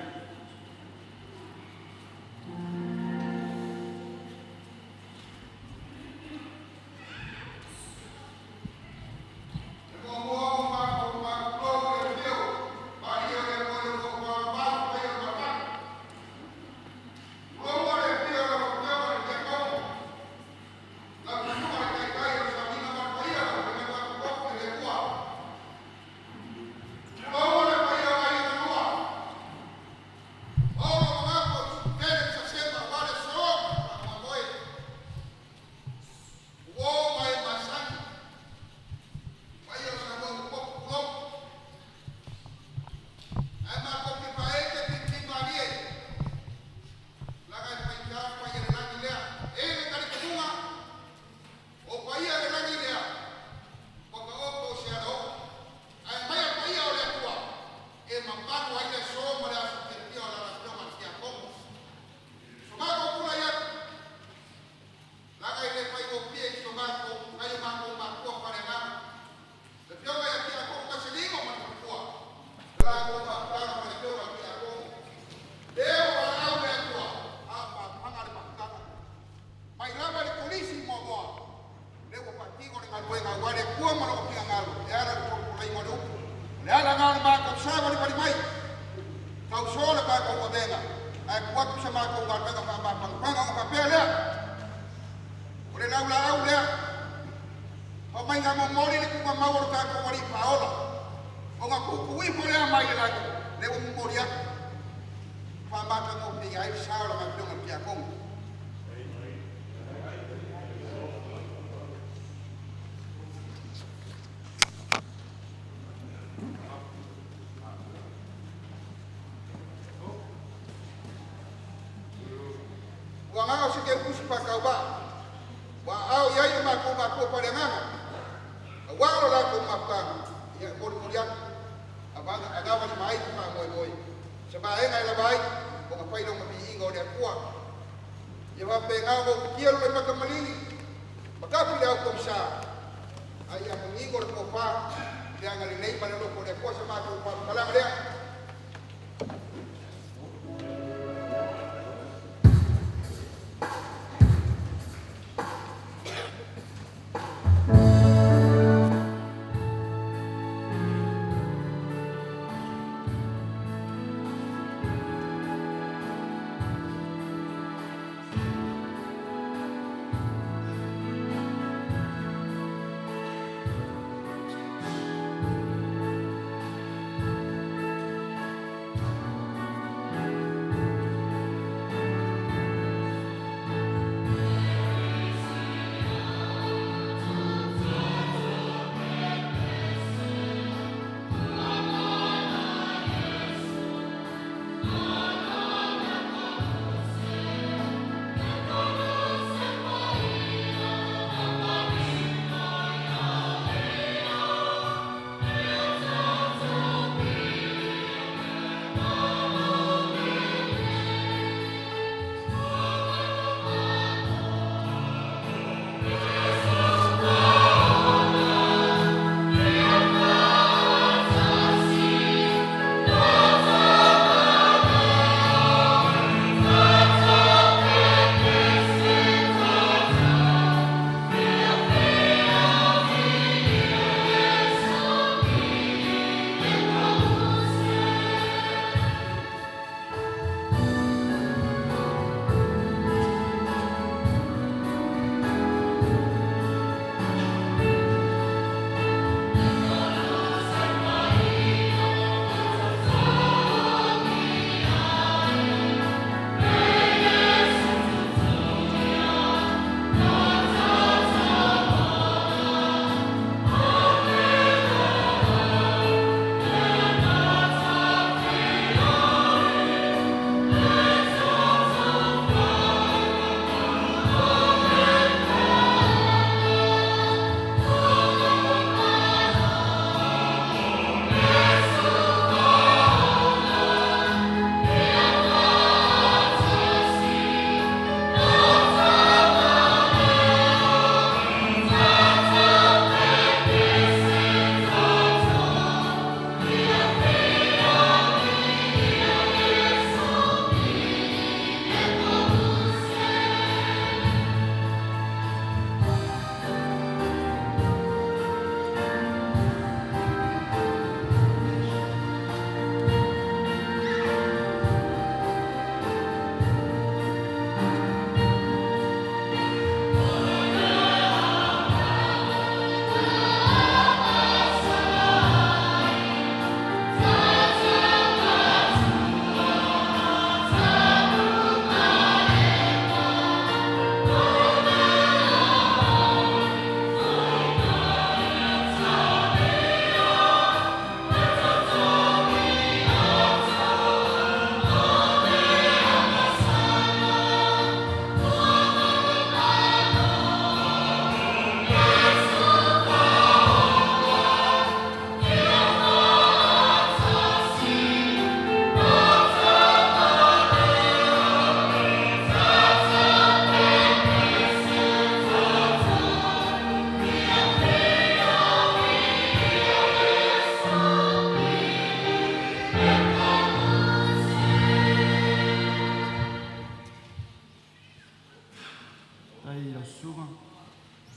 Speaker 9: Faafetai i lau susuga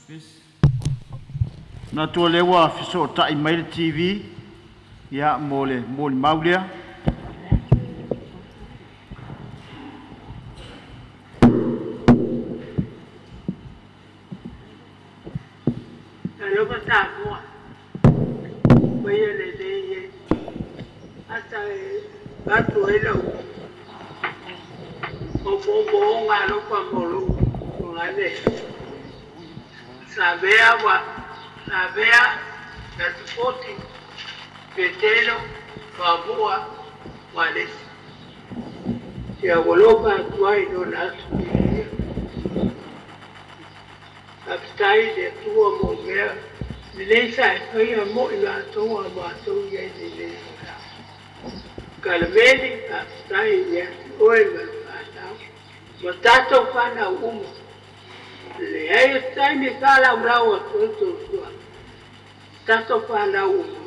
Speaker 9: Pesi.
Speaker 1: Manatu o lea ua fesootai mai le TV ia mo le molimau lea.
Speaker 10: Talofa Samoa, paia lelei e ata e avatu ai lau moomooga alofa mo lou tuagane Savea wa Savea Latupoti Petelo Vaomua Ualesi. Ia ua alofa atu ai i lona aso fiafia. Faafetai i le Atua mo mea lelei sa e faia mo i matou a o matou i ai i lenei itula. Kalameli, faafetai ia te oe ma le fanau ma tatou fanau uma. Leai o se taimi e faalaulau atu ai tou suafa. Tatou fanau uma,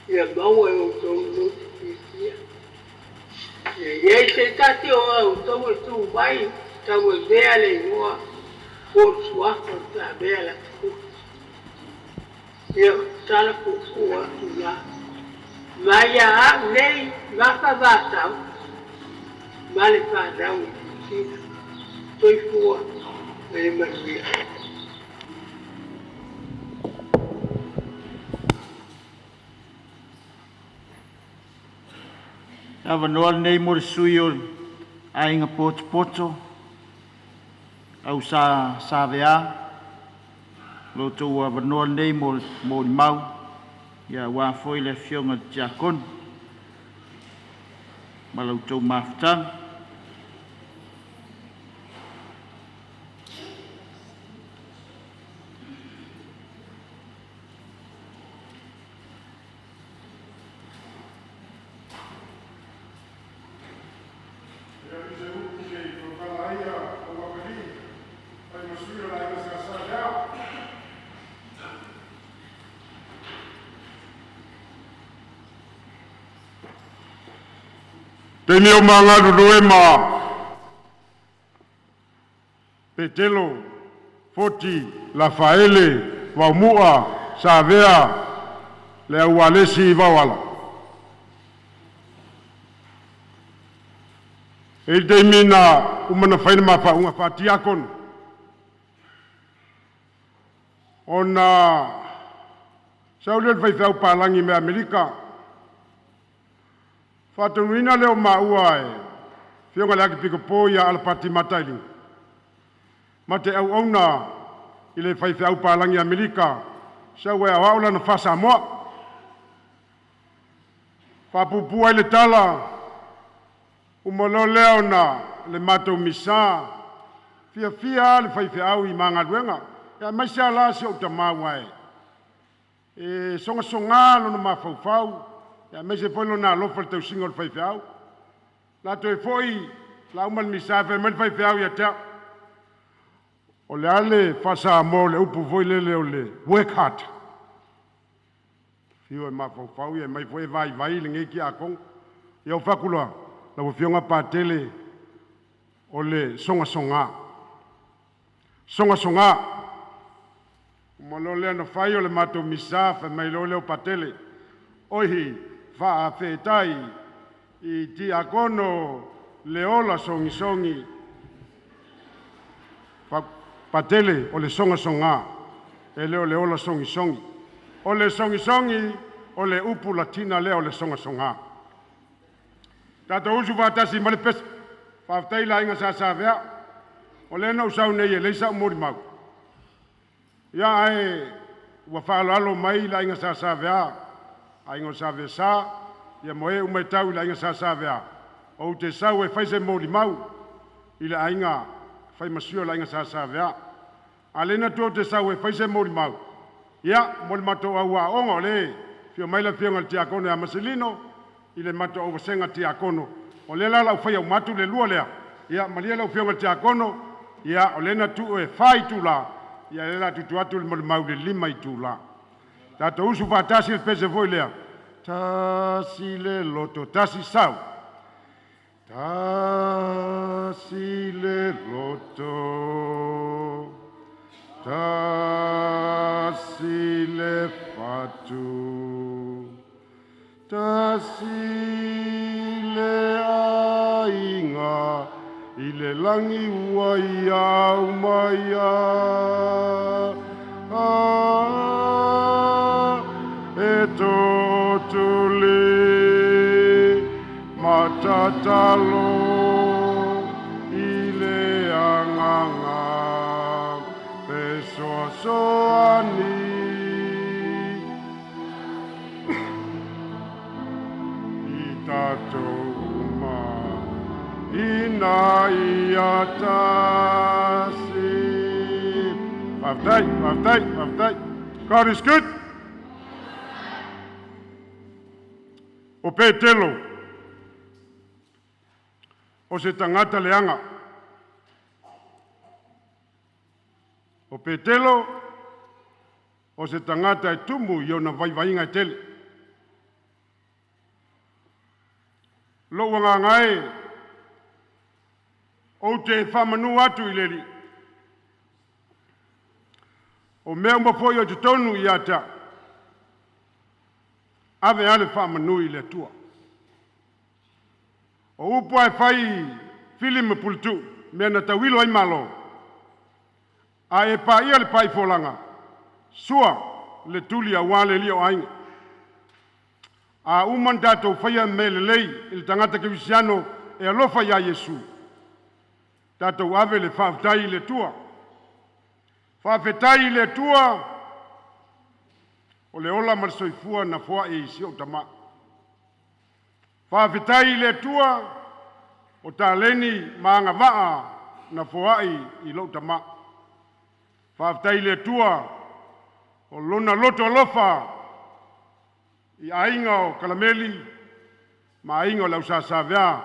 Speaker 10: ia maua e outou le loto fiafia. Ia i ai se tasi o a outou e tu mai tauavea le igoa po o le suafa o le Savea Latafuti. Ia o se tala puupuu atu la mai ia au nei Mafa Vatau ma le fanau i Niu Sila. Soifua ma ia manuia.
Speaker 1: Le avanoa lenei mo le sui usufono o le Aiga Potopoto, au Sa Savea, o lo outou avanoa lenei mo le molimau aua foi le afioga i le Tiakono ma la outou mafutaga.
Speaker 11: Taimi o ma galulue ma Petelo Foti Lafaele Vaomua Savea le au Alesi Vaoala. E i ai le taimi na uma ona fai le ma faauuga faa-Tiakono, ona sau lea o le faifeau palagi mai Amerika, faatonuina lea o maua e le Afioga i le Akepikopo ia Alapati Matailiga ma te auauna i le faifeau palagi Amerika, sau e aoao lana faa-Samoa. Faapuupuu ai le tala, uma loa lea ona le matou misa, fiafia lava le faifeau i ma galuega, aemaise lava la si ou tama aua e sogasoga lona mafaufau aemaise foi lona alofa i le tausiga o le faifeau. O le a toe foi o le a uma le misa ae fai mai le faifeau ia te au, o le a le faa-Samoa o le upu foi lele o le work hard? Fiu e mafaufau, aumai foi e vaivai lenei tiakono. Ia ou fai atu loa, lau Afioga Patele, o le sogasoga. Sogasoga. Uma loa lea ona fai o le matou misa, fai mai loa lea o Patele, oi, faafetai i tiakono le ola sogisogi. Patele, o le sogasoga, e le o le ola sogisogi. O le sogisogi, o le upu latina lea o le sogasoga. Tatou usu faatasi mai le pese. Faafetai i le aiga Sa Savea. O lea na ou sau nei e leai sau molimau. Ia ae ua faaaloalo mai le aiga Sa Savea, aiga o Savea Sa, ia mo e uma e tau i le aiga Sa Savea, ou te sau e fai se molimau i le aiga fai ma sui o le aiga Sa Savea. A lea na tuu ou te sau e fai se molimau, ia, mo le matou au aoga, o lea e afio mai le afioga i le Tiakono ia Maselino i le matou au vasega tiakono. O lea la o le a ou faia uma atu le lua lea. Ia malie lau afioga i le Tiakono, ia o lea na tuu e 4 itula, ia o lea o le a tuutuu atu le molimau i le 5 itula. Tatou usu faatasi i le pese foi lea, tasi le loto, tasi sau. Tasi le loto. Tasi le fatu, tasi le aiga, i le lagi ua ia umaia. Ah, e totuli matatalo i le agaga fesoasoani. I tatou uma ina ia tasi. Faafetai, faafetai, faafetai. God is good. O Petelo, o se tagata leaga. O Petelo, o se tagata e tumu i ona vaivaiga e tele. Lou agaga e, ou te faamanu atu i le Alii. O mea uma foi o i totonu ia te au, ave lava le faamanu i le Atua. O upu lava e fai i filemu puletuu, mea na tauilo ai Malo, a e paia le pai folagi, sua le tuli aua le alii o aiga. A uma ona tatou faia mea lelei i le tagata kerisiano e alofa ia Iesu, tatou ave le faafetai i le Atua. Faafetai i le Atua o le ola ma le soifua na foai i si ou tama. Faafetai i le Atua o taleni ma agavaa na foai i lou tama. Faafetai i le Atua o lona loto alofa i aiga o Kalameli ma aiga o le au Sasavea,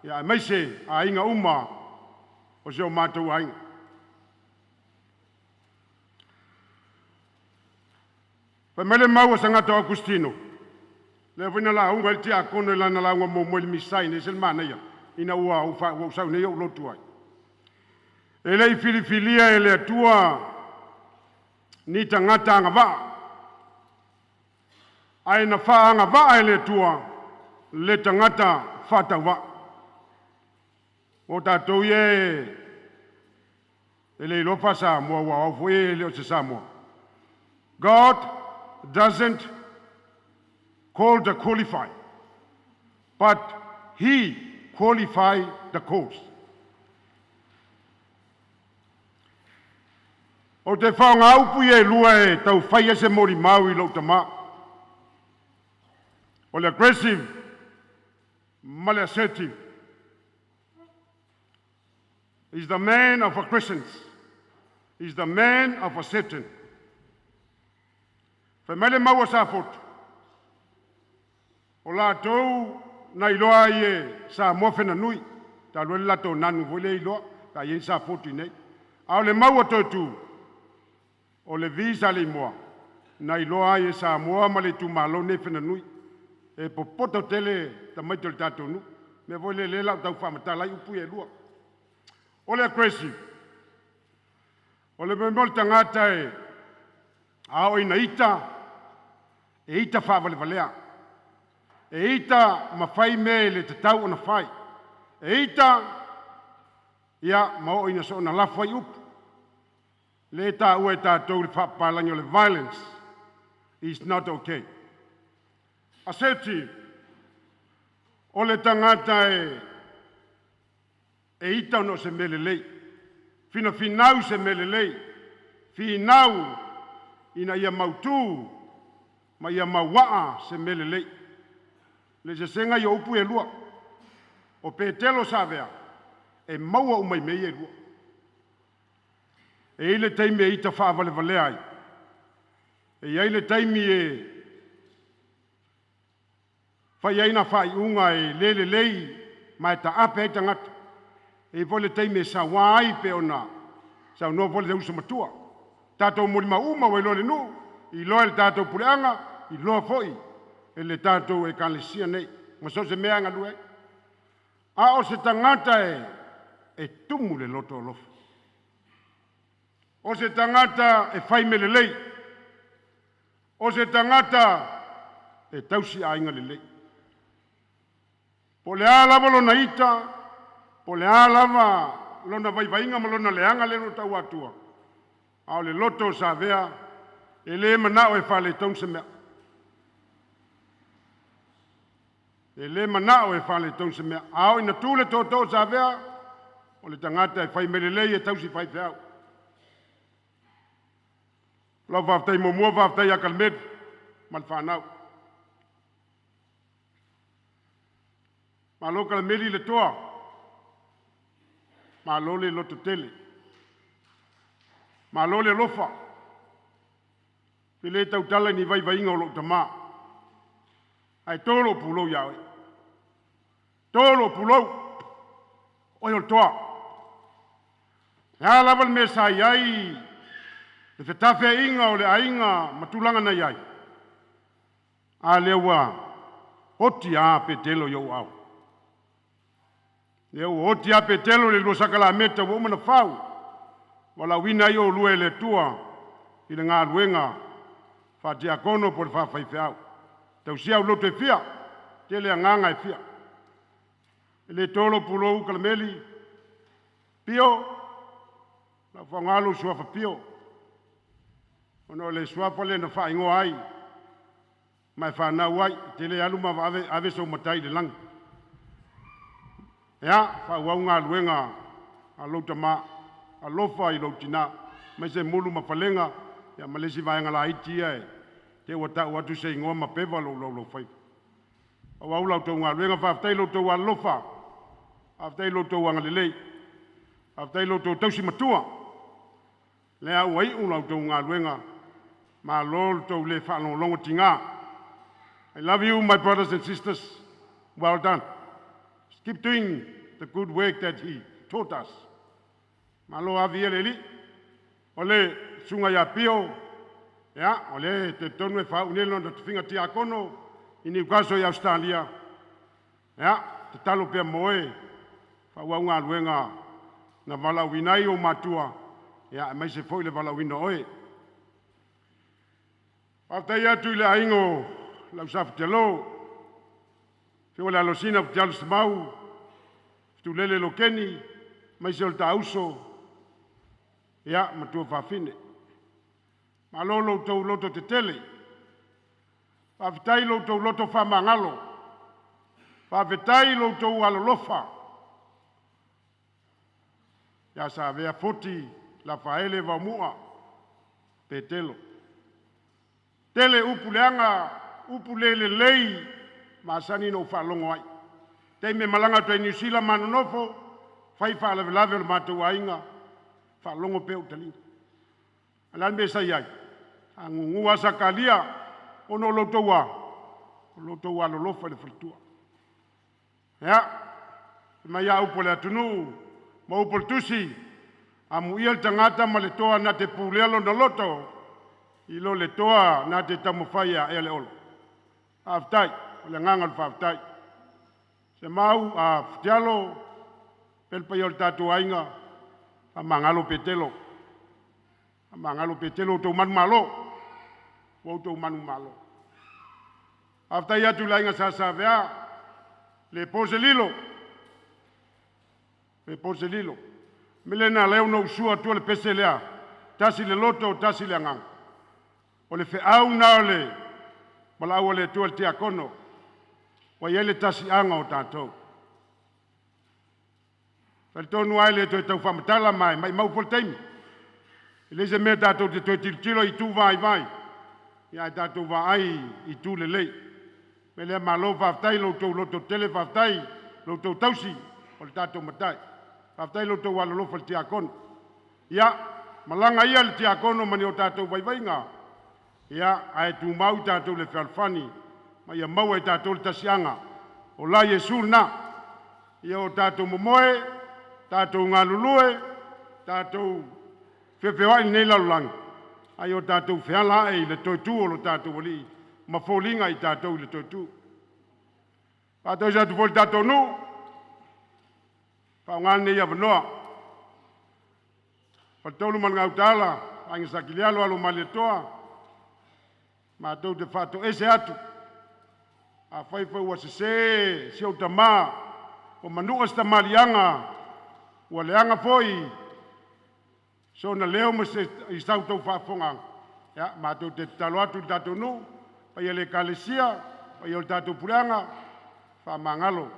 Speaker 11: aemaise aiga uma o si o matou aiga. Fai mai le mau a Sagata o Augustino, lea foi na lauga ai le tiakono i lana lauga muamua i le Misa i se le manaia ina ua ou sau nei ou lotu ai. E le i filifilia e le Atua ni tagata agavaa, ae na faaagavaa e le Atua le tagata faatauvaa. O tatou ia e le iloa faa-Samoa, aua o au foi e le o se Samoa. God doesn't call the qualified, but He qualify the called. Ou te faaaoga upu ia e lua e tau fai ai se molimau i lou tama. O le aggressive ma le assertive. Is the man of aggressions. Is the man of assertion. Fai mai le mau a Safotu, o latou na iloa ai e Samoa Fenanui, talu ai le latou nanu foi lea iloa, pe a i ai ni Safotu i inei. A o le mau a Toetu, o le V Saleimoa, na iloa ai e Samoa ma le itumalo nei Fenanui. E popoto tele tamaiti o le tatou nuu. Mea foi lea la o tau faamatala ai upu ia e lua. O le aggressive, o le mea o le tagata e a oo ina ita, e ita faavalevalea. E ita ma fai mea e le tatau ona fai. E ita, ia, ma oo ina soona lafo ai upu. Le taua e tatou le faapapalagi o le violence is not okay. Assertive, o le tagata e ita ona o se mea lelei. Finafinau se mea lelei. Finau ina ia mautu ma ia mauaa se mea lelei. Le sesega i o upu e lua. O Petelo Savea, e maua uma i mea ia e lua. E i ai le taimi e ita faavalevalea ai. E i ai le taimi e fai ai na faaiuga e le lelei ma e taape ai tagata. E i ai foi le taimi e sauā ai pe ona saunoa foi le uso matua. Tatou molimau uma ua iloa e le nuu, iloa e le tatou puleaga, iloa foi e le tatou ekalesia nei. Ma so o se mea e galue ai. A o se tagata e tumu le loto alofa. O se tagata e fai mea lelei. O se tagata e tausi aiga lelei. Po o le a lava lona ita, po o le a lava lona vaivaiga ma lona leaga lea na ou taua atua, a o le loto o Savea e le manao e faaletonu se mea. E le manao e faaletonu se mea. A oo ina tu le tootoo o Savea, o le tagata e fai mea lelei e tausi faifeau. O lau faafetai muamua, faafetai ia Kalemeli ma le fanau. Malo Kalemeli le toa, malo le lototele, malo le alofa. Ou te le tautala i ni vaivaiga o lou tama, ae to lou pulou ia oe. To lou pulou, o oe o le toa. E a lava le mea sa i ai le fetafeaiga o le aiga ma tulaga na i ai, a lea ua oti a Petelo i ou aao. Lea ua oti a Petelo i le lua sakalameta ua uma ona fau, valaauina ai oulua e le Atua i le galuega faatiakono po o le faafaifeau. Tausia au loto e fia, tele agaga e fia. E le to lou pulou Kalemeli, Pio, o le a ou faaaoga lou suafa Pio, ona o le suafa lea na faaigoa ai ma e fanau ai, e te le alu ma ave, ave sou matai i le lagi. Ia, faaauau galuega a lou tama, alofa i lou tina, aemaise Mulu ma Falega, ia ma le isi vaega laiti ia e te ua tau atu se igoa ma peva lou laulaufaiva. Faaauau la outou galuega, faafetai i lo outou alolofa, faafetai i lo outou agalelei, faafetai i lo outou tausi matua. Lea ua iu la outou galuega, malo lo outou le faalogologo tiga. I love you, my brothers and sisters. Well done. Just keep doing the good work that he taught us. Malo avi ia le alii. O le susuga ia Pio, ia, o le talitonu e faauu nei lona tofiga tiakono i Newcastle i Ausetalia. Ia, tatalo pea mo oe, faaauau galuega na valaauina ai ou matua, ia, aemaise foi le valaauina o oe. Faafetai atu i le aiga o lau Safotelo, afio le Alosina Fitialo Semau, Fitulele Lokeni, aemaise o le taauso, ia, matua fafine. Malo lo outou loto tetele, faafetai lo outou loto faamagalo, faafetai lo outou alolofa. Ia Savea Foti, Lafaele Vaomua, Petelo. Tele upu leaga, upu le lelei, masani ona ou faalogo ai. Taimi e malaga atu ai Niu Sila ma nonofo, fai faalavelave o le matou aiga, faalogo pea ou taliga. A o le a le mea sa i ai? Sa gugu lava Sakalia ona o lo outou a, o lo outou alolofa i le faletua. Ia, fai mai lava upu a le atunuu ma upu o le tusi, amuia le tagata ma le toa na te pulea lona loto, i lo le toa na te taumafai e aea le olo. Faafetai, o le agaga o le faafetai. Semau a Futialo, faapea le paia o le tatou aiga, faamagalo Petelo. Faamagalo Petelo, ua outou manumalo. Ua outou manumalo. Faafetai atu i le aiga Sa Savea, le po se lilo, le po se lilo. O le mea lea na ala ai ona ou sua atua le pese lea, tasi le loto, tasi le agaga. O le feau lena o le valaau a le Atua i le tiakono, ua i ai le tasiaga o tatou. Talitonu lava e le toe tau faamatala ma e maumau foi le taimi. E leai se mea tatou te toe tilotilo i itu vaivai, ae tatou vaai i itu lelei. O le mea lea, malo faafetai i lo outou lototetele, faafetai i lo outou tausi o le tatou Matai. Faafetai i lo outou alolofa i le tiakono. Ia, malaga ia le tiakono ma ni o tatou vaivaiga, ia, ae tumau i tatou i le fealofani ma ia maua e tatou le tasiaga. O la Iesu lena. Ia o tatou momoe, tatou galulue, tatou feofeoai i lenei lalolagi, a ia o tatou feala ae i le toe tu o lo tatou Alii ma foliga i tatou i le toe tu. Faatalosa atu foi i le tatou nuu, faaaoga lenei avanoa. Faletolu ma le Gautaala, Aiga Sa Kilialo, Alo o Malietoa, matou te faatoese atu, afai foi ua sese si ou tama, ua manua se tamaliiaga, ua leaga foi sona leo ma se i sa outou faafofogaaga, ia, matou te tatalo atu i le tatou nuu, paia i le Ekalesia, paia o le tatou puleaga, faamagalo,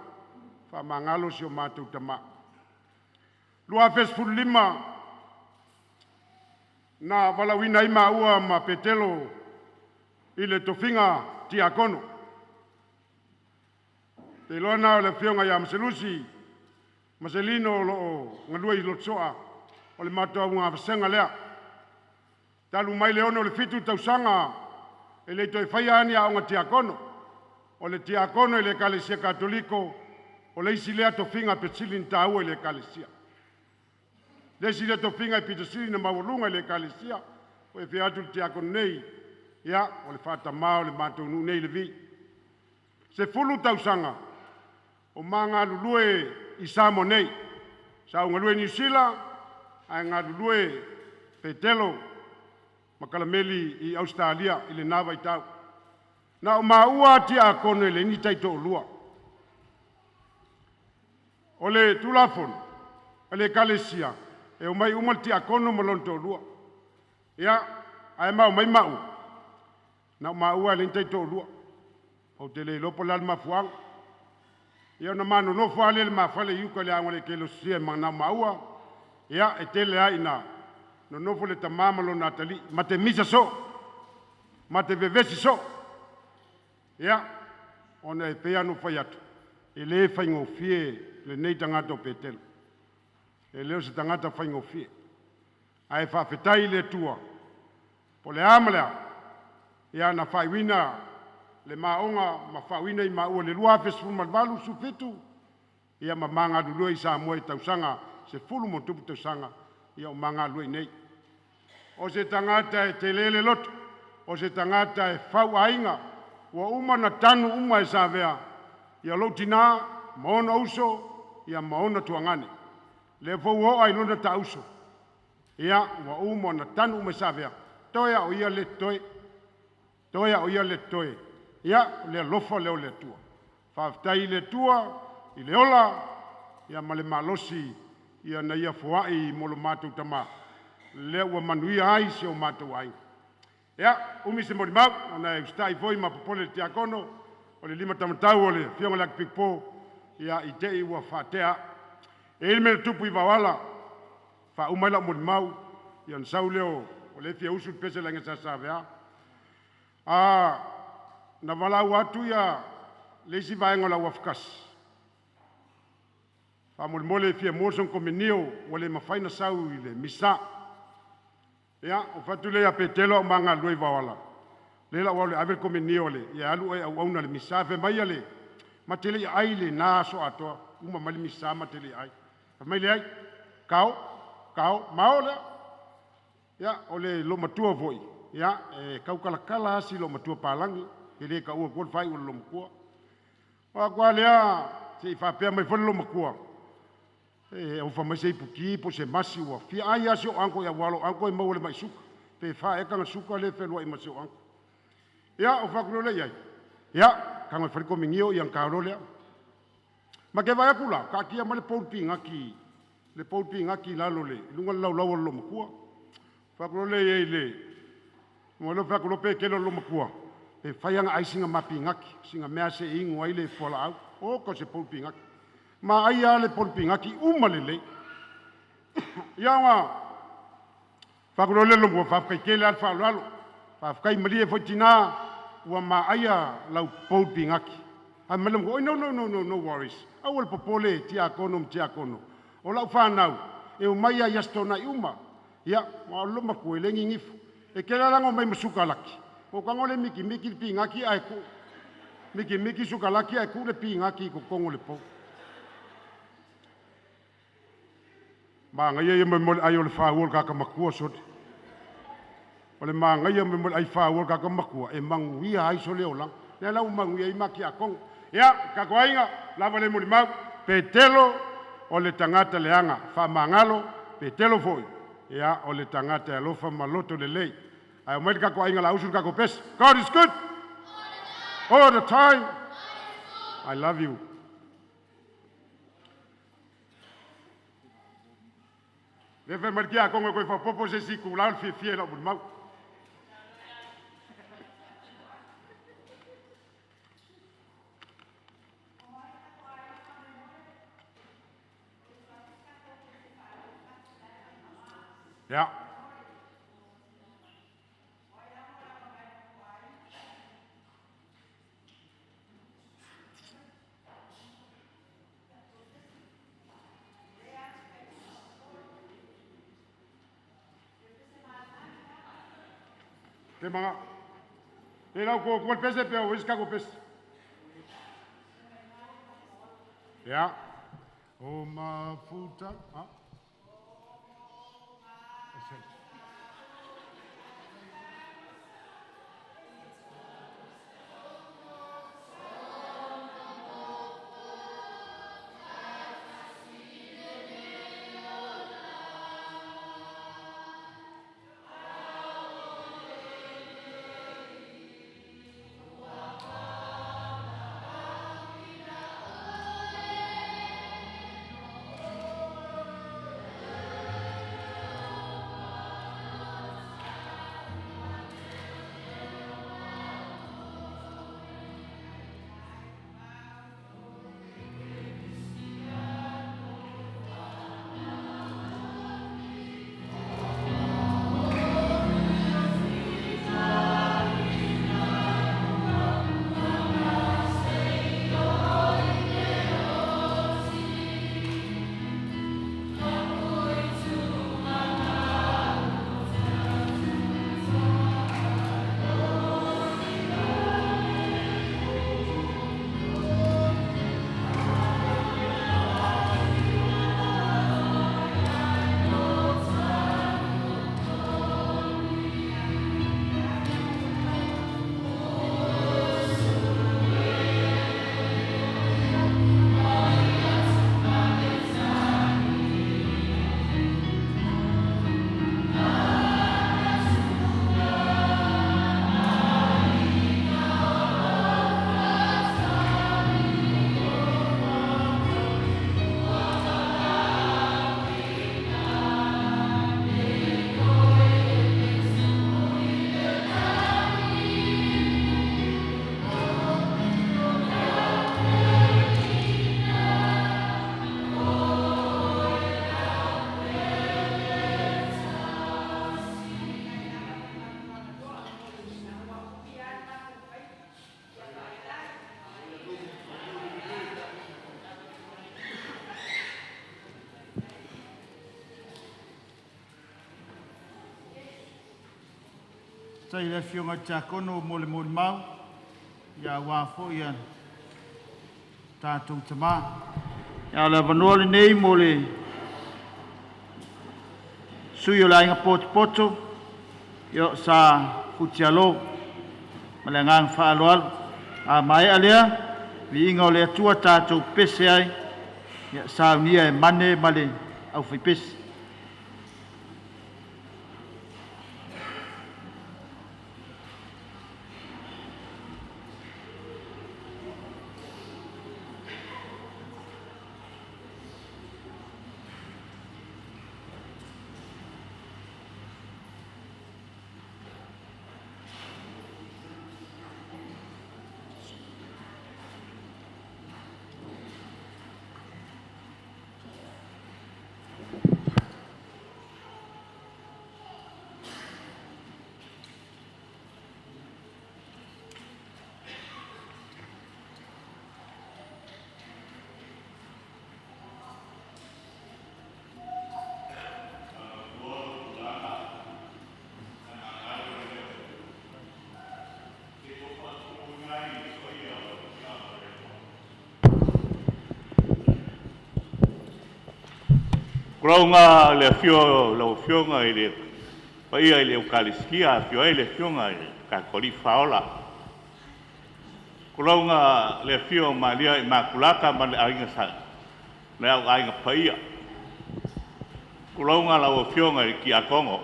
Speaker 11: faamagalo si o matou tama. 2015 na valaauina ai maua ma Petelo i le tofiga tiakono. Ou te iloa lena o le afioga ia Maselusi Maselino o lo o galue i Lotosoa, o le matou auogavasega lea. Talu mai le 67 tausaga e le i toe faia lava ni aoga tiakono. O le tiakono i le Ekalesia Katoliko, o le isi lea tofiga aupito sili ona taua i le Ekalesia. Le isi lea tofiga e pito sili ona maualuga i le Ekalesia, ua e afio atu i le tiakono nei, ia, o le faatamā o le matou nuu nei i Levi. 10 tausaga o ma galulue i Samoa nei. Sa ou galue i Niu Sila, ae galulue Petelo ma Kalameli i Ausetalia i lena vaitau. Na o maua lava tiakono e leai ni taitoalua. O le Tulafono a le Ekalesia, e omai uma le tiakono ma lona toalua. Ia, ae ma omai maua, na o maua lava e leai ni taitoalua. Ou te le iloa po o le a le mafuaaga. Ia ona ma nonofo lava lea i le ma fale i uka i le aoga o le Ekalesia ma na o maua. Ia, e tele lava ina nonofo le tama ma lona atalii, ma te misa soo, ma te vevesi soo. Ia, ona e pei lava ona ou fai atu, e le faigofie lenei tagata o Petelo. E le o se tagata faigofie. Ae faafetai i le Atua, po o le a ma le a, ia na faaiuina le maoga ma faauuina i maua i le 2018, 17, ia ma ma galulue i Samoa i tausaga 10+ tausaga, ia o ma galulue i inei. O se tagata e tele le loto, o se tagata e fauaiga, ua uma ona tanu uma e Savea ia lou tinā ma ona uso ia ma ona tuagane. Lea foi ua oo lava i lona taauso, ia ua uma ona tanu uma e Savea, toe lava o ia lea e totoe. Toe lava o ia lea e totoe. Ia, o le alofa lea o le Atua. Faafetai i le Atua i le ola ia ma le malosi ia na Ia foai mo lo matou tama, lea ua manuia ai si o matou aiga. Ia, umi se molimau, ona e usitai foi ma popole i le tiakono, o le limataumatau o le afioga i le Akipikipo, ia i te i ua faatea au. E i ai le mea na tupu i Vaoala, faauma ai lau molimau, ia ona sau lea o lea e fia usu le pese a le Aiga Sa Savea. Na valaau atu ia le isi vaega o le au afakasi, faamolemole e fia mua sona komenio ua le mafai ona sau i le misa. Ia, ou fai atu lea ia Petelo a o ma galulue i Vaoala, lea o le a ou alu e ave le komenio le, ia alu oe e auauna i le misa. Fai mai le, ma te le i ai i lena aso atoa, uma mai le misa ma te le i ai. Fai mai leai, kao, kao, mao lea. Ia, o le loomatua foi, ia, e kaukalakala lava si loomatua palagi, e le taua atua le faaiu o le loomatua. O atu lava lea, se i faapea mai foi le loomatua, e ofa mai se iputi po o se masi ua fia ai lava si ou uncle, aua o lou uncle e maua i le mai suka, pe fa ea taga suka lea e fealuai ma si ou uncle. Ia, ou fai atu loa lea i ai, ia, tago e fai le komenio, ia ona ta o loa lea. Ma te vaai atu la, taatia mai le bowl pinati, le bowl pinati i lalo i luga o le laulau a le loomatua. Fai atu loa lea i ai i le mo le fai atu loa Petelo i le loomatua, pe fai lava ona ai sina ma pinati, sina mea se i inu ai le fualaau. Oka se bowl pinati. Ma ai lava le bowl pinati uma lelei. Ia ona fai atu loa lea i le loomatua, faafetai tele lava le faaaloalo. Faafetai malie foi tinā, ua maaia lau bowl pinati. Fai mai le loomatua, oi no no no no no worries. Aua le popole tiakono ma tiakono. O lau fanau, e omai lava i Aso Toonai uma. Ia, ma o le loomatua e le ninifu. E tele lava la ona omai ma sukalaki, ou tago lea mikimiki le pinati ae tuu, mikimiki sukalaki ae tuu le pinati i totonu o le bowl. Manaia ia mo le ai o le fāua o le tagata matua sole. O le manaia mo le ai fāua o le tagata matua e manuia ai so le olaga. Lea la ua manuia ai ma tiakono. Ia, tatou aiga, lava le molimau, Petelo o le tagata leaga, faamagalo, Petelo foi. Ia, o le tagata e alofa ma loto lelei. Ae omai le tatou aiga lausu le tatou pese. God is good. All the time. I love you. Lea fai mai le tiakono e toe faaopoopo se isi itulā o le fiafia i lau molimau. Ia. Te mga. Te lau ko ko pese pe o iska ko pese. Ia. O mafuta. Ah.
Speaker 1: Tai le afioga i le tiakono mo le molimau, ia auā foi ia tatou tamā. Ia o le avanoa lenei mo le sui o le Aiga Potopoto, ia o Sa Futialo. Ma le agaga faaaloalo. A maea lea, viiga o le Atua tatou pese ai, ia saunia e Mane ma le aufaipese.
Speaker 4: Kulauga le afio lau Afioga i le paia i le Eukalisitia, afio ai le Afioga i le tatou Alii Faaola. Kulauga le afio o Maria Imakulata ma le Aiga Sa, le au Aiga Paia.
Speaker 12: Tulauga lau Afioga i le Tiakono,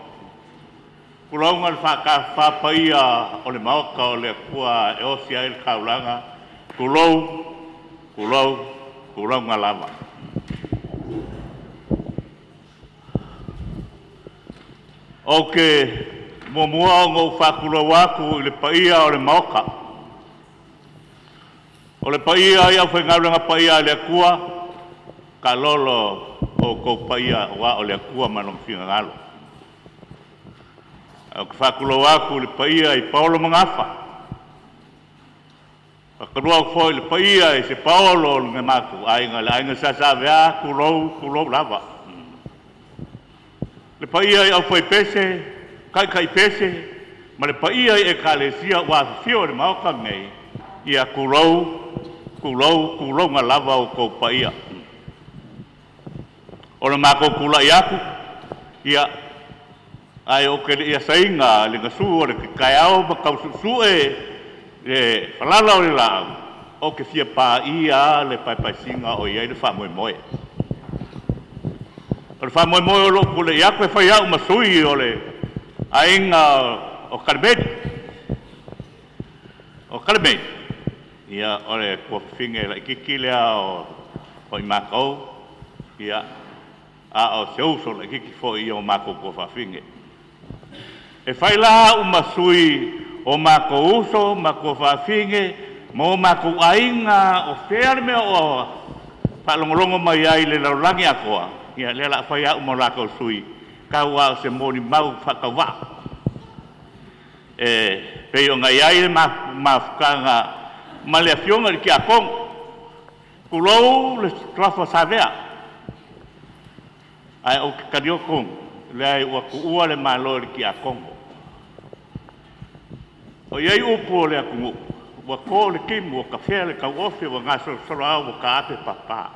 Speaker 12: tulauga le faatafafa paia o le Maota o le Atua e osi ai le taulaga, tulou, tulou, tulauga lava. Ou te muamua ona ou faatulou atu i le paia o le Maota, o le paia i le aufaigaluega paia a le Atua, taalolo outou paia aua o le Atua ma Lona finagalo. Ae ou te faatulou atu i le paia i paolo ma gafa, e faatulou atu foi i le paia i se paolo o le matou aiga, le aiga Sa Savea, tulou, tulou lava. Le paia i le aufaipese, taitaipese ma le paia i Ekalesia ua afifio i le Maota lenei, ia tulou, tulou, tulouna lava outou paia. O le matou tulai atu, ia, ae ou te le i asaina le gasu o le taeao ma tau suesue le falala o le laau, ou te fia paia lava le paepaesiga o i ai le faamoemoe. O le faamoemoe o lou tulai atu e fai au ma sui o le aiga o Kalemeli. O Kalemeli, ia o le tuafafine laitiiti lea o i matou, ia, a o se uso laitiiti foi ia o matou tuafafine. E fai la au ma sui o matou uso ma tuafafine ma o matou aiga, o fea le mea o faalogologo mai ai i le lalolagi atoa, ia lea o le a fai au ma latou sui, tau lava o se molimau faatauvaa e pei ona i ai le mafutaga ma le Afioga i le Tiakono. Tulou le suafa Savea, ae ou te talia tonu, leai ua tuua le Malo i le Tiakono. O i ai upu o le atunuu, ua to le timu ua tafea le tauofe ua gasolosolo au ua taape papa.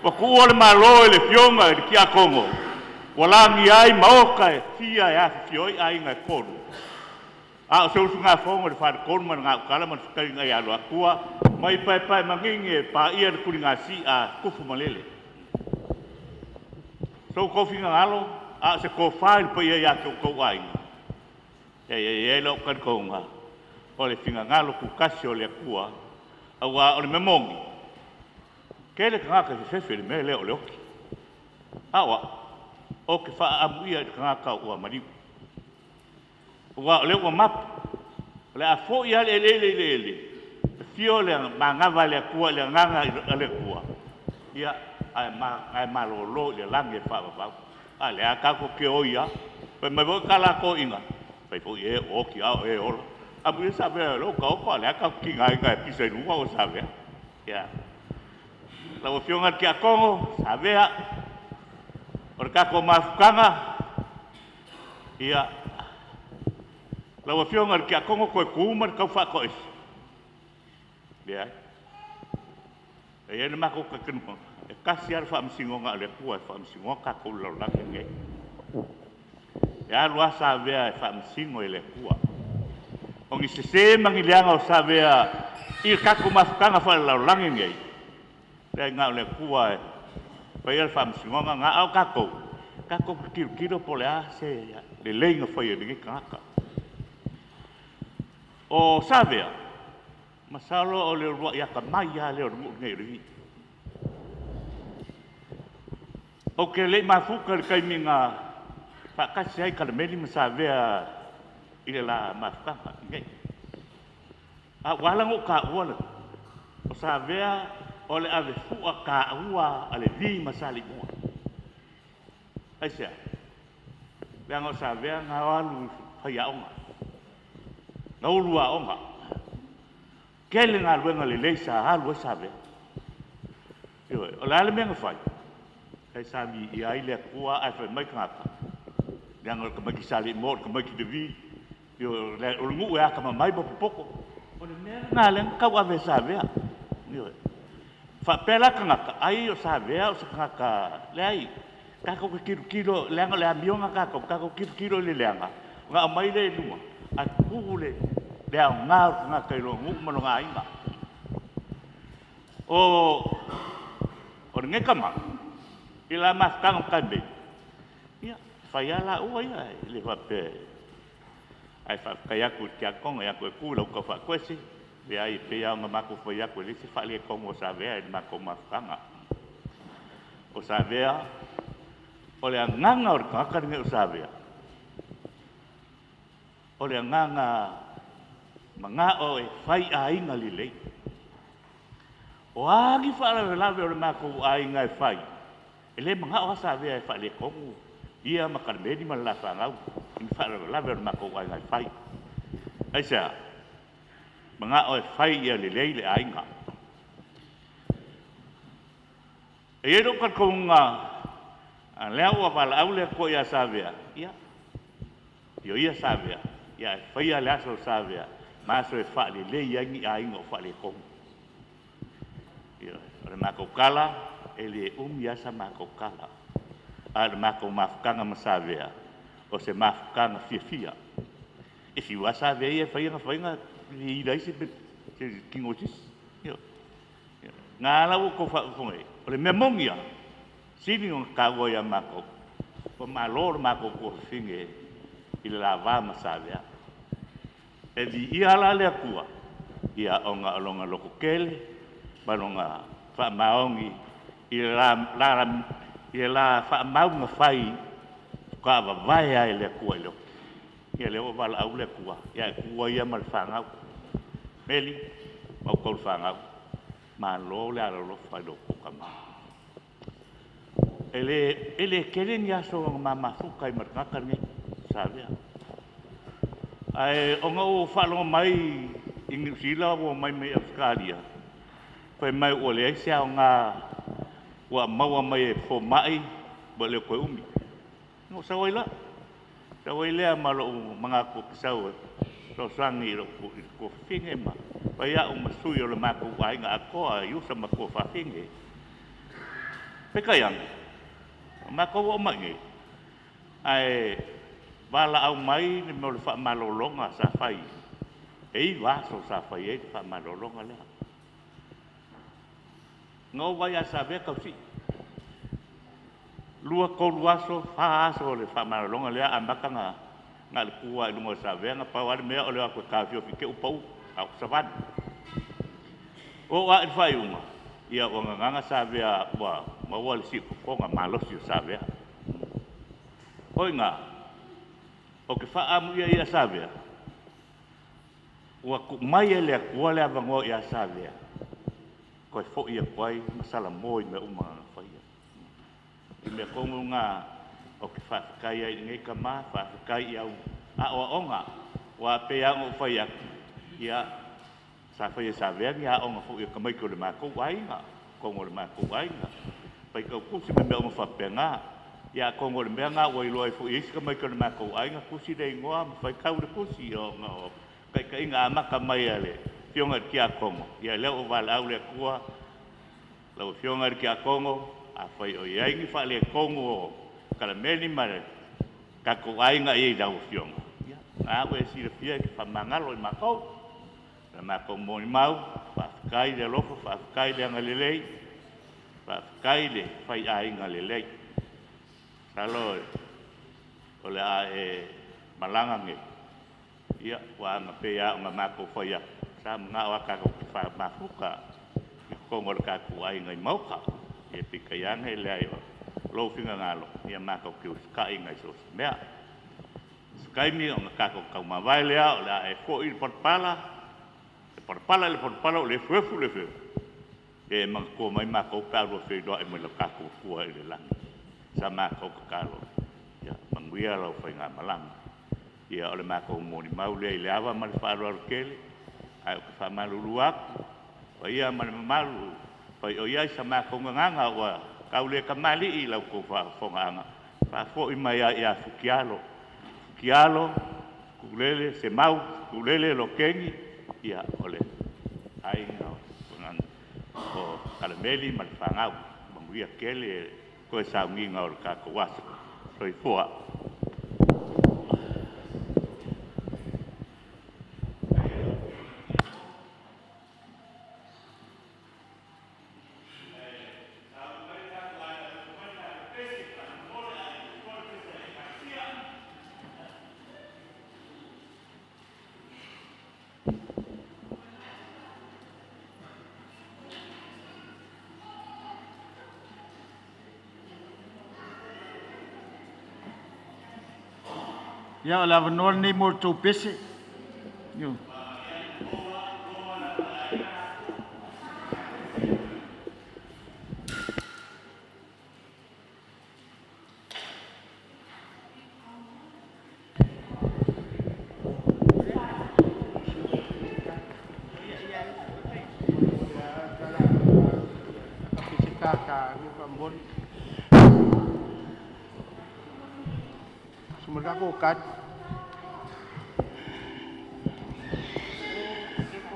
Speaker 12: Ua tuua le Malo i le Afioga i le Tiakono, ua lagia ai maota e fia e afifio ai aiga e tolu, a o se usugafono i le Faletolu ma le Gautaala ma le Fetalaiga ia Luatua mai Paepaemanini e paia le tuligasi'a a Tufu ma Lele. So outou finagalo, a o se tofa i le paia ia te outou aiga, e i ai lou talitonuga, o le finagalo tutasi o le Atua, aua o le mea moni, tele tagata e fefefe i le mea lea o le oti, a o au, ou te faaamuia i le tagata ua maliu, aua o lea ua mapu, o le a foi lava le eleele i le eleele, afio le manava a le Atua i le agaga o le Atua, ia, ae malolo i le lagi e faavavau. A o lea lava tatou te oi lava. Fai mai foi le tala a toeaiina, fai foi e ua oti lava oe e Olo. Amuia Savea o lea ua taoto a o lea lava tatou te tigaina e pisa i luga oe Savea. Ia, lau Afioga i le Tiakono, Savea, o le tatou mafutaga, ia, lau Afioga i le Tiakono toe tu ma le tau faatoese? Leai. E i ai le matou talitonuga, e tasi lava le faamasinoga a le Atua e faamasino ai tatou i le lalolagi lenei. E alu lava Savea e faamasino e le Atua. O ni sese ma ni leaga o Savea i le tatou mafutaga faalelalolagi lenei, leai na o le Atua e faia le faamasinoga lena, a o tatou, tatou te tilotilo po o le a se lelei na faia e lenei tagata. O Savea, masalo o le uluai atamai lava lea o le nuu lenei o Levi. Ou te le i mafuta i le taimi na faatasi ai Kalemeli ma Savea i le la mafutaga i inei. A ua ala ona ou taua le o Savea o le avefua taua a Levi ma Saleimoa. Aisea? Leaga o Savea na alu i faiaoga, na ulu aoga. Tele galuega lelei sa alu ai Savea. Ioe. O le a le mea na fai? Leai sa viia ai le Atua ae fai mai tagata, leaga o le tamaitiiti Saleimoa o le tamaitiiti Levi, ioe, o le nuu e atamamai ma popoto. O le mea lena lea na tauave e Savea. Ioe. Faapea la tagata, ai o Savea o se tagata, leai, tatou te tilotilo, leaga o le amio lena a tatou, tatou tilotilo i le leaga ona aumai lea i luma, ae tuu le aoga o le tagata i lona nuu ma lona aiga. O lenei tama, I la mafutaga ma Kalemeli, ia, fai lava laua ia, e le faapea e... Ae faafetai atu i le tiakono ia toe tu i lau taufaatoese, leai e pei lava ona matou fai atu e leai se faaletonu o Savea i le matou mafutaga. O Savea, o le agaga o le tagata lenei o Savea, o le agaga manao e fai aiga lelei. O a ni faalavelave o le matou aiga e fai, e le manao lava Savea e faaletonu ia ma Kalemeli ma le la fanau i ni faalavelave o le matou aiga e fai. Aisea? Manao e fai ia lelei le aiga. E i ai lou talitonuga, a o lea ua valaau le Atua ia Savea, ia, ioia ia Savea, ae faia le aso o Savea ma aso e faalelei ai ni aiga o faaletonu. Ioe. O le matou tala, e le umi lava sa matou tala, a o le matou mafutaga ma Savea, o se mafutaga fiafia. E fiu lava Savea ia e fai ana faiga, e le ila ai se tino o se isi. Ioe. Na ala ua outou faafofoga i ai, o le mea moni lava, sili ona taua ia matou, ua malo le matou tuafafine i le la va ma Savea. E viia la le Atua, ia ona o lona lototele ma lona faamaoni i le la faamau na fai faatoa vavae lava e le Atua i le oti. Ia lea ua valaau le Atua, ia ae tua ia ma le fanau. Meli ma outou le fanau, malo le alolofa i lo outou tama. E le tele ni aso na ma mafuta ai ma le tagata lenei, Savea. Ae ona ou faalogo mai i Niu Sila ua omai mai Ausetalia, fai mai ua leai se aoga ua maua mai e fomai ua le toe umi. Ona ou sau ai loa, sau ai lea ma lou manatu ou te sau e fesoasoani i lou tuafafine ma fai au ma sui o le matou aiga atoa i uso ma tuafafine. Peitai ane, o matou ua omai i inei, ae valaau mai le mea o le faamalologa sa fai, e 9 aso sa fai ai le faamalologa lea. Na ou vaai ia Savea tausii, 2, 3 aso, 4 aso o le faamalologa lea amata ona na o le tu lava i luga o Savea, na pau lava le mea o le o atu e taofiofi i te i ua pau, a o savali. Oo lava i le faaiuga, ia ua gagaga Savea ua maua le siufofoga malosi o Savea. O i ina, ou te faaamuia ia Savea, ua tuu mai e le Atua le avanoa ia Savea, toe foi atu ai ma salamo i mea uma na faia. I mea tonu lena ou te faafetai ai i lenei tama, faafetai i au aoaoga, aua e pei lava ona ou fai atu, ia, sa fai e Savea ni aoga foi a tamaiti o le matou aiga, totonu o le matou aiga, faitau tusi ma mea uma faapena. Ia atonu o le mea lena ua iloa ai foi e isi tamaiti o le matou aiga, tusi le igoa ma faitau le tusi, ona o taitaiga amata mai a le Afioga i le Tiakono, ia lea ua valaau le Atua, lau Afioga i le Tiakono, afai o i ai ni faaletonu o Kalemeli ma le tatou aiga i lau Afioga, ia, o lena ua e silafia e te faamagalo i matou. O le matou molimau, faafetai le alofa, faafetai le agalelei, faafetai le faiaiga lelei. Masalo o le a e malaga nei, ia, aua na pei lava ona matou fai atu, sa manao lava tatou te mafuta i totonu o le tatou aiga i Maota. Ia peitai ane e leai o lou finagalo, ia matou te usitai nai so o se mea. Se taimi ona tatou taumavae lea, o le a e foi i le palapala, e palapala i le palapala o le efuefu le efuefu, e manatua mai matou pe a oulua feiloai ma le tatou Atua i le lagi. Sa matou tatalo, ia manuia lau faigamalaga. Ia o le matou molimau lea i le ava ma le faaaloalo tele, ae ou te faamalulu atu, paia ma le mamalu, fai o i ai sa matou gagana ua tau le tamalii i la outou faafofogaaga, faafoi mai lava ia Futialo, Futialo, Tulele, Semau, Tulele Lokeni, ia o le aiga o Kalemeli ma le fanau. Manuia tele toe sauniga o le tatou aso. Soifua.
Speaker 1: Ia, o le avanoa lenei mo le tou pese. Ioe.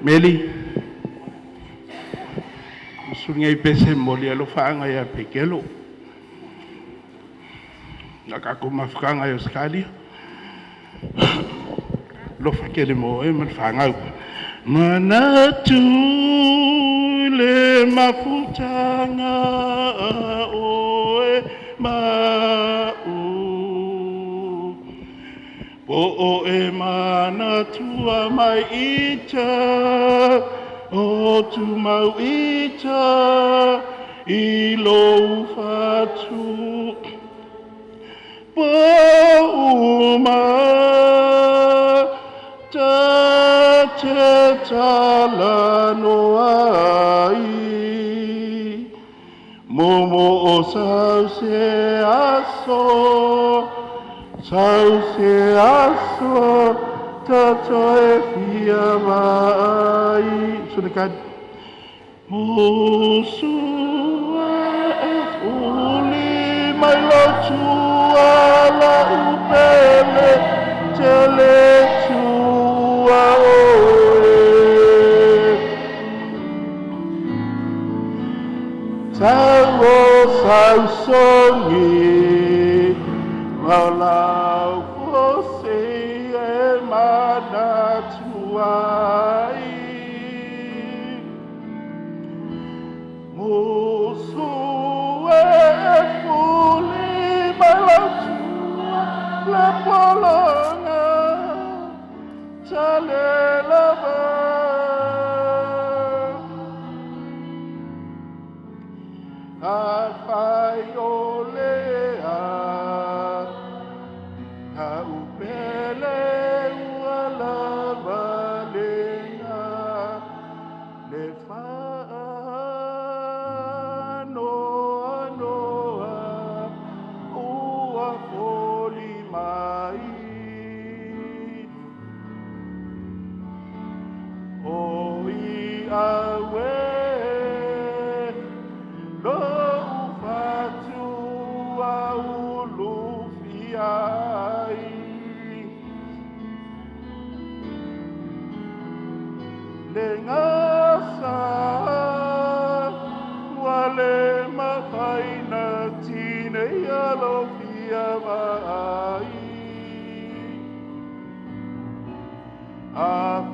Speaker 13: Meli, masulga i pese mo le alofaaga ia Pekelo. Na tatou mafutaga i Ausetalia, alofa tele mo oe ma le fanau. Manatu i le mafutaga oe ma au, po o e manatua mai ita, o tumau ita i lou fatu. Po uma ta te talanoa ai, momo o sau se aso, sau se aso, tato e fia mai. Sunakan. Musua e uli mai lo tua la upele tele tua oe. Tau o sau songi, malau fose e manatua ai. Musu e fuli mai lau tua le polonga, tale lava. A fai o lea, ka upele ua lava lenga, le whaanoa noa, ua foli mai. O i awe, lo ufatua ulufi ai. Le ngasa, ua le mafaina tine alofia mai. A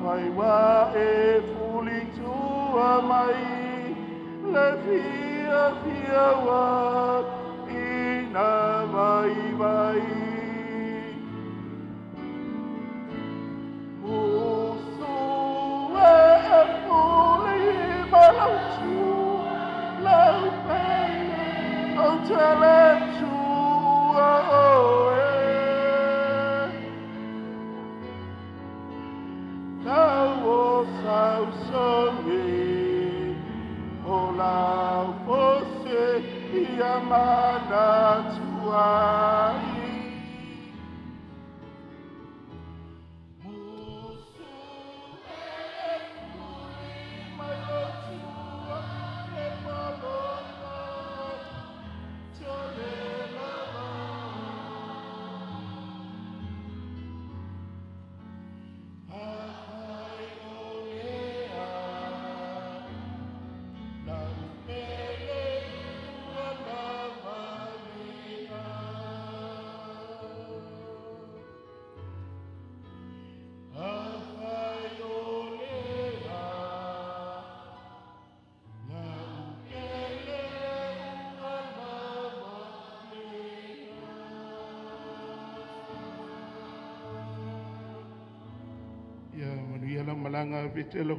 Speaker 13: fai wa e fuli tua mai, le fia fia wa ina vai vai. Musu e fuli malau tua, lau pele, o tele tua oe. Tau o sau songi, o lau fose ia manatua ai. Musu e fuli mai lo tua le palonga, tole lava. Afai o lea, lau pele ua lava lenga. Afai o lea, lau pele ua lava lenga. Ia manuia lau malaga Petelo.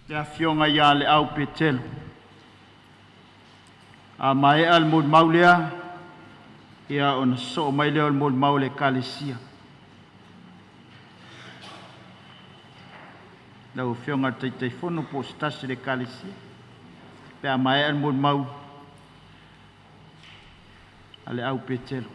Speaker 1: Le afioga ia Leau Petelo. A maea le molimau lea, ia ona sosoo mai lea o le molimau a le Ekalesia. Lau Afioga i le Taitaifono po o se tasi o le Ekalesia pe a maea le molimau a Leau Petelo.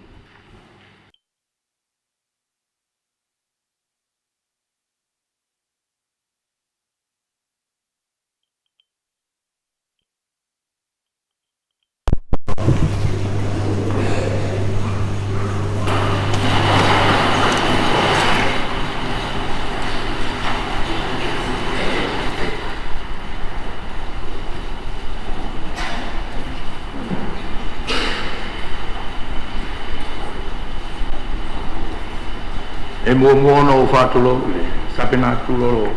Speaker 13: E muamua ona ou faatulou i le sapena atu o lo o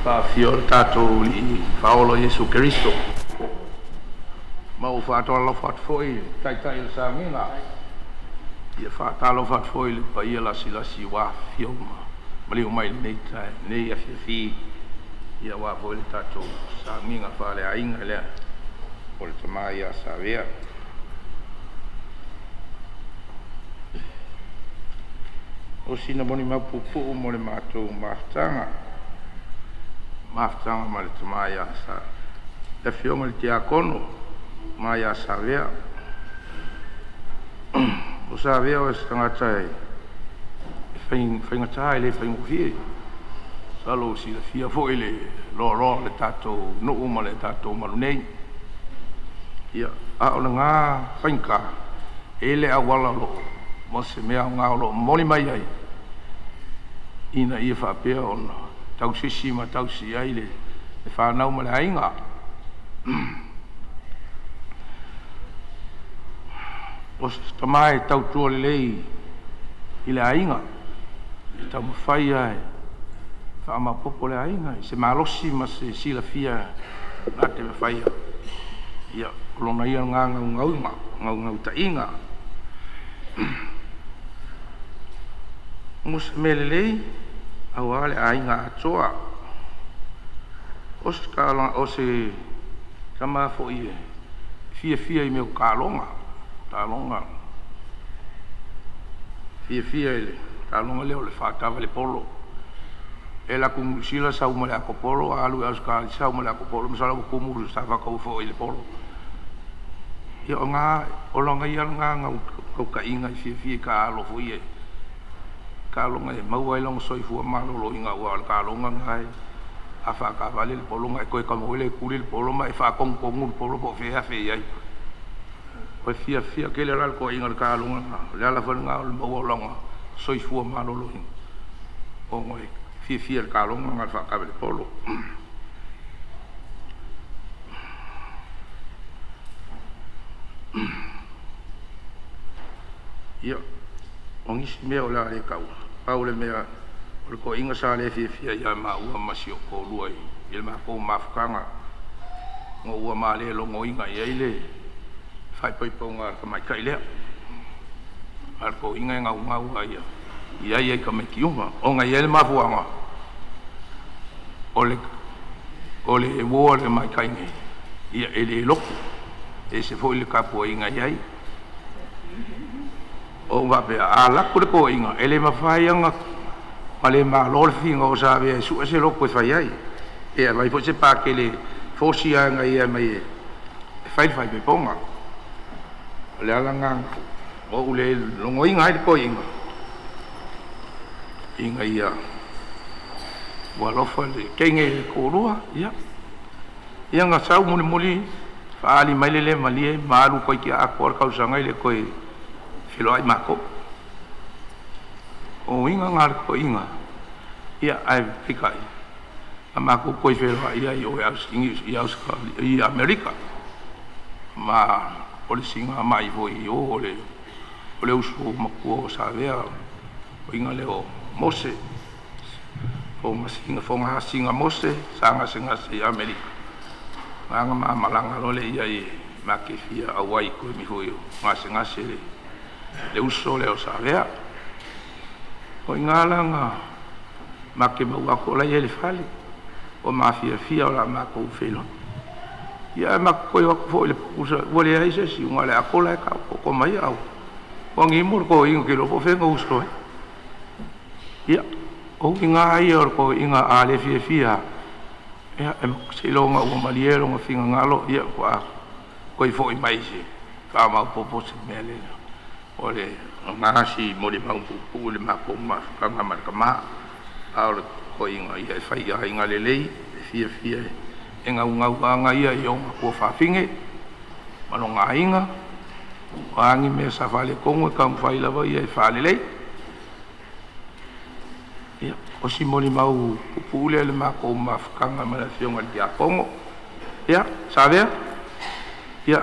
Speaker 13: faafio o le tatou Alii Faaola Iesu Keriso. Ma ua faatalofa atu foi i le Taitai o le sauniga, ia faatalofa atu foi i le paia lasilasi ua afifio ma maliu mai i lenei taeao lenei afiafi, ia aua foi le tatou sauniga faaleaiga lea o le tama ia Savea. O sina molimau puupuu mo le matou mafutaga, mafutaga ma le tama ia Sa, le Afioga i le Tiakono, tama ia Savea. O Savea o se tagata e faigata e le faigofie. Masalo ua silafia foi le loaloa o le tatou nuu ma le tatou malu nei. Ia, a o lena faigata, e i ai le auala o lo o ma se mea aoga o lo o momoli mai ai ina ia faapea ona tausisi ma tausi ai le fanau ma le aiga. O se tama e tautua lelei i le aiga, e taumafai lava e faamaopoopo le aiga i se malosi ma se silafia na te mafaia. Ia, o lona ia lena naunautaiga. Mo se mea lelei aua le aiga atoa. O se o se tama foi e fiafia i mea o taaloga, taaloga, fiafia i le taaloga lea o le faatavale polo. E alu atu i Niu Sila sau ma le ato polo, a alu i Ausetalia sau ma le ato polo. Masalo ua tumu le Safata ua foi i le polo. Ia o na o lona ia lena naunautaiga e fiafia i taalo foi ia, taaloga e maua ai lona soifua maloloina aua o le taaloga lena a faatavale le polo ona e toe tago foi lea e tuli le polo ma e faatonutonu le polo po o fea e afe i ai. E fiafia tele la le toeaina i le taaloga lena, o le ala foi lena o le maua o lona soifua maloloina ona e fiafia i le taaloga lena o le faatavale polo. Ia, o nisi mea o le a le taua, pau le mea o le toeaina sa le fiafia ia maua ma si ou toalua i le matou mafutaga ona ua ma le logoina i ai le faaipoipoga a le tamaitai lea. A o le toeaina e naunau lava ia i ai i tamaiti uma, ona e i ai le mafuaaga o le uo a le tamaitai nei, ia e le lotu, e ese foi le tapuaiga e i ai. Ou faapea, a alu atu le toeaina, e le mafai lava ona le malo le finau o Savea e sue se lotu e fai ai, pe aumai foi se pakele e force lava ia e aumai e fai le faaipoipoga. O le ala lena ua ou le logoina ai le toeaina ina ia ua alofa le teine i le toalua, ia ia na sau mulimuli faaali mai le le malie ma alu toeitiiti atoa le tausaga e le toe feiloai matou. O uiga na o le toeaina, ia ae peitai na matou toe feiloai lava i o i i Amerika. Ma o le siigamai foi i o o le uso matua o Savea, le toeaina lea o Mose, Fogasina Mose sa gasegase i Amerika, na ma malaga loa lea i ai ma te fia auai i taimi foi o gasegase le uso lea o Savea. O i ina la na ma te maua atu o la e i ai i le fale. Ua mafiafia o le a matou feiloai. Ia ae matou toe o atu foi i le ua leai se isi, na o le Akola e taotooto mai a ua agimo le toeaina ou te le iloa po o fea na uso ai. Ia, o uiga lava ia o le toeaina a le fiafia lava, ia seiloga ua malie lona finagalo faatoa toe foi mai e faamaopoopo se mea. O lena si molimau puupuu i le matou mafutaga ma le tama, a o le toeaina e faiaiga lelei, e fiafia e naunau lava ia i ona tuafafine ma lona aiga. O a ni mea sa faaletonu e taumafai lava ia e faalelei. Ia, o si molimau puupuu lea i le matou mafutaga ma le afioga i le Tiakono. Ia, Savea, ia,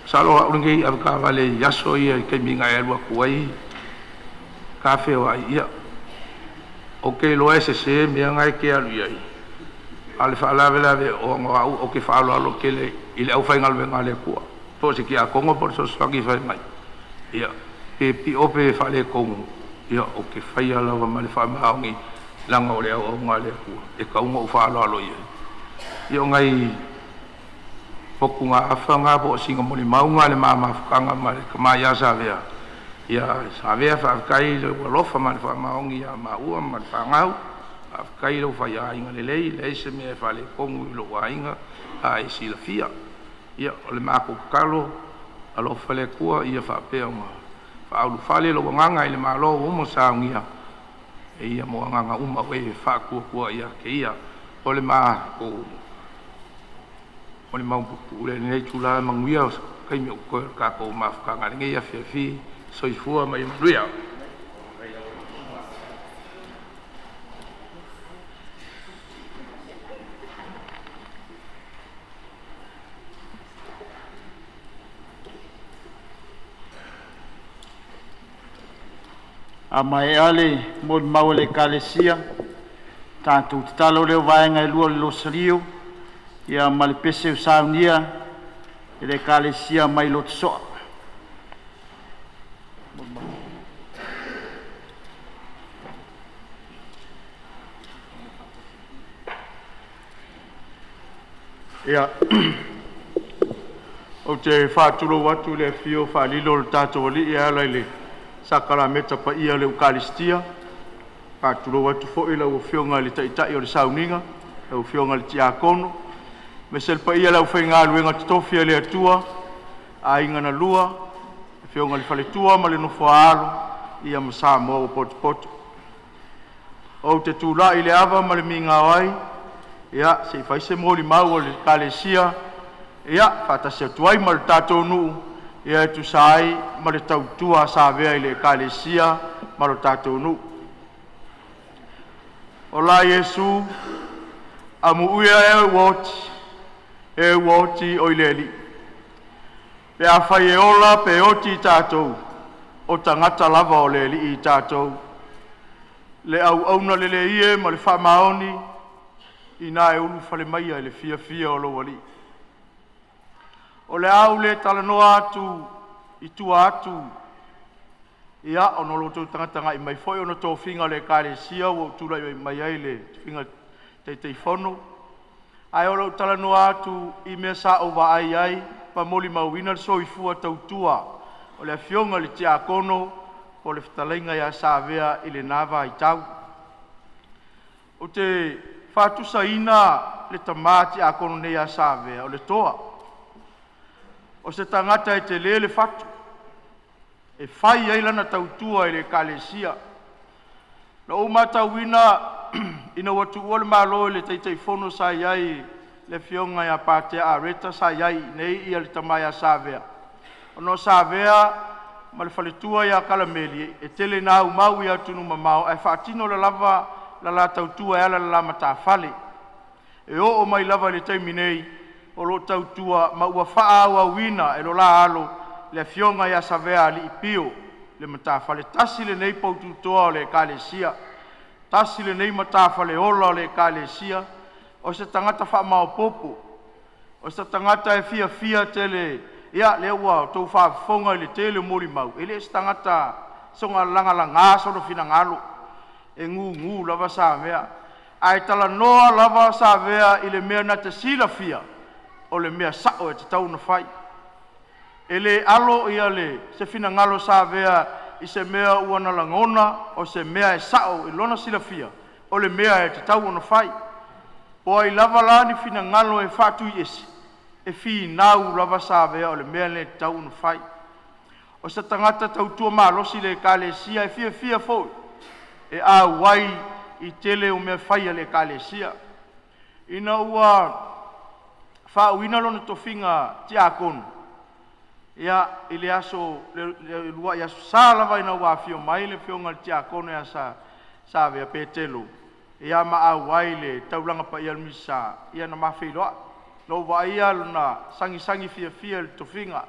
Speaker 13: masalo o au lenei avetaavale i aso ia i le taimi na e alu atu ai ta feoai, ia, ou te iloa e sese mea na e te alu i ai, a o le faalavelave ona o au ou te faaaloalo tele i le aufaigaluega a le Atua, po o se tiakono po o le fesoasoani e fai mai, ia, pe pio pe faaletonu, ia, ou te faia lava ma le faamaoni, leaga o le auaunaga a le Atua, e tatau ona ou faaaloalo i ai. Ia o nai motugaafa na po o sina molimau lena i le ma mafutaga ma le tama ia Savea. Ia Savea, faafetai i lou alofa ma le faamaoni ia maua ma le fanau, faafetai i lou faiaiga lelei, e leai se mea e faaletonu i lou aiga, a e silafia. Ia, o le matou tatalo, alofa le Atua ia faapea ona faaulufale lou agaga i le Malo ua uma ona saunia e ia mo agaga uma o e faatuatua ia te Ia. O le matou molimau puupuu lea i lenei itula, manuia taimi o totoe o le tatou mafutaga i lenei afiafi. Soifua ma ia manuia.
Speaker 1: A maea le molimau a le Ekalesia, tatou tatalo lea o vaega e lua o le Losalio ia ma le pese ua saunia e le Ekalesia mai Lotosoa.
Speaker 9: Ia, ou te faatulou atu i le afio faalilo o le tatou Alii e ala i le sakalameta paia o le Ekalesia. E faatulou atu foi i lau Afioga i le Taitai o le Sauniga, lau Afioga i le Tiakono, aemaise le paia o le aufaigaluega totofi a le Atua, Aiga na Lua, Afioga i le Faletua ma le nofo a alo, ia ma Samoa ua potopoto. Ou te tulai i le ava ma le migao ai se i fai se molimau a le Ekalesia faatasi atu ai ma le tatou nuu e tusa ai ma le tautua a Savea i le Ekalesia ma lo tatou nuu. Ola Iesu, amuia e ua oti, e ua oti oi le Alii. Pe afai e ola pe oti i tatou, o tagata lava o le Alii i tatou. Le auauna lelei e ma le faamaoni, ina e ulufale maia i le fiafia o lou Alii. O le a ou le talanoa atu i tua atu ona o lo outou tagatagai mai foi ona o tofiga o le Ekalesia ua ou tulai mai ai i le tofiga Taitaifono, ae o lou talanoa atu i mea sa ou vaai ai ma molimauina le soifua tautua o le afioga i le Tiakono po o le fetalaiga ia Savea i lena vaitau. Ou te faatusaina le tama tiakono nei ia Savea, o le toa. O se tagata e tele le fatu e fai ai lana tautua i le Ekalesia. Na ou matauina ina ua tuua le Malo i le Taitaifono sa i ai le Afioga ia Patea Areta sa i ai i inei le tama ia Savea, ona o Savea ma le faletua ia Kalameli e tele ina aumau i atunuu mamao ae faatino le lava le la tautua e ala i le la matafale. E oo mai lava i le taimi nei o lo o tautua ma ua faaauauina e lo la alo le afioga ia Savea Alii Pio le matafale. Tasi lenei poutu toa o le Ekalesia, tasi lenei matafale ola o le Ekalesia, o se tagata faamaopoopo, o se tagata e fiafia tele. Ia lea ua outou faafofoga i le tele o molimau, e le o se tagata soona lagalaga sona finagalo, e gugu lava Savea. Ae talanoa lava Savea i le mea na te silafia o le mea sao e tatau ona fai. E le alo ia le se finagalo o Savea i se mea ua na lagona o se mea e sao i lona silafia o le mea e tatau ona fai. Po o ai lava la ni finagalo e faatuiese, e finau lava Savea o le mea lea e tatau ona fai. O se tagata tautua malosi i le Ekalesia, e fiafia foi e auai i tele o mea fai a le Ekalesia. Ina ua faauuina lona tofiga tiakono, ia, i le aso le uluai aso Sa lava ina ua afio mai le Afioga i le Tiakono ia Savea Petelo ia ma auai i le taulaga paia o le Misa, ia na ma feiloai. Na ou vaaia lona sagisagi fiafia i le tofiga,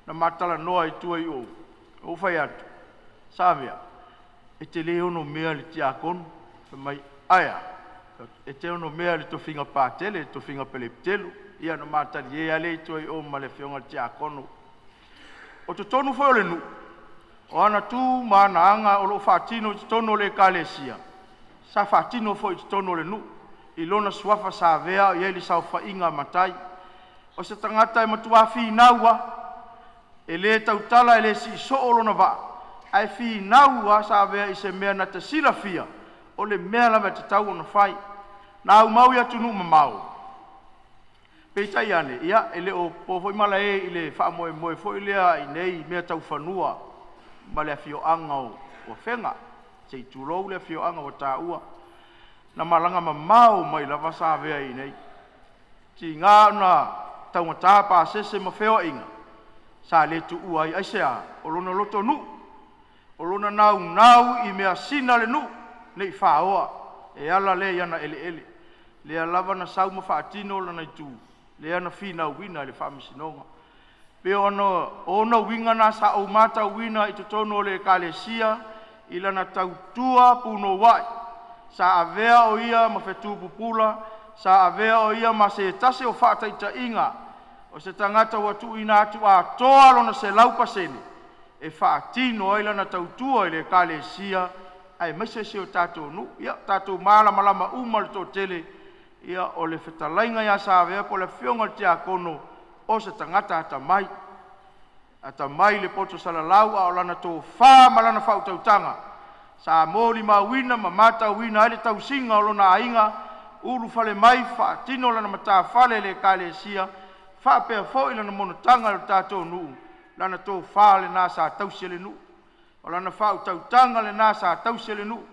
Speaker 9: na ma talanoa i tua i o, ou fai atu, “Savea, e te le onomea i le tiakono.” Fai mai, “Ae a?” Ou fai atu, “E te onomea i le tofiga Patele i le tofiga Pelepitelu.” Ia ona ma talie lava lea i tua i o ma le afioga i le Tiakono. O totonu foi o le nuu, o ana tu ma ana aga o lo o faatino i totonu o le Ekalesia, sa faatino foi i totonu o le nuu i lona suafa Savea o i ai le saofaiga a matai. O se tagata e matua finau lava, e le tautala e le sii soo lona vaa, ae finau lava Savea i se mea na te silafia o le mea lava e tatau ona fai. Na aumau i atunuu mamao, peitai ane, ia e le o po foi malae i le faamoemoe foi lea i nei mea tau fanua ma le afioaga o Afega, se i tulou le afioaga ua taua. Na malaga mamao mai lava Savea iinei, tiga ona taugata pasese ma feoaiga, sa le tuua ai. Aisea? O lona lotonuu, o lona naunau i measina a le nuu nei faoa, e ala lea i ana eleele, lea lava na sau ma faatino lana itu lea na finauina i le Faamasinoga. E pei o ona uiga na sa ou matauina i totonu o le Ekalesia i lana tautua punouai. Sa avea o ia ma fetu pupula, sa avea o ia ma se tasi o faataitaiga o se tagata ua tuuina atu atoa lona 100% e faatino ai lana tautua i le Ekalesia aemaise si o tatou nuu. Ia, ua tatou malamalama uma le toatele, ia o le fetalaiga ia Savea po o le afioga i le Tiakono o se tagata atamai, atamai i le poto salalau, a o lana tofa ma lana faautautaga sa molimauina ma matauina ai le tausiga o lona aiga, ulufale mai faatino lana matafale i le Ekalesia, faapea foi lana monotaga i le tatou nuu. Lana tofa lena sa tausi e le nuu, o lana faautautaga lena sa tausi e le nuu.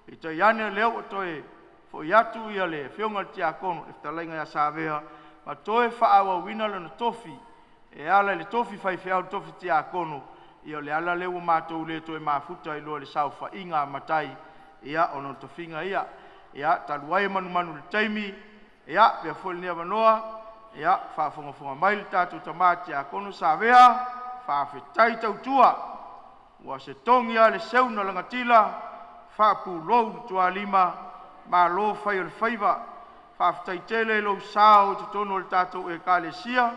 Speaker 9: Peitai ane o lea ua toe foi atu le afioga i le Tiakono, le fetalaiga ia Savea ma toe faaauauina lona tofi e ala i le tofi faifeau, le tofi tiakono. Ia o le ala lea ua matou le toe mafuta ai loa i le saofaiga a matai ona o tofiga ia. Ia talu ai e manumanu i le taimi, ia avea foi lenei avanoa, faafogafoga mai le tatou tama tiakono Savea, faafetai tautua. Ua se togi lava le seu na lagatila faapulou i le tualima, malo fai o le faiva. Faafetai tele i lou sao i totonu o le tatou Ekalesia,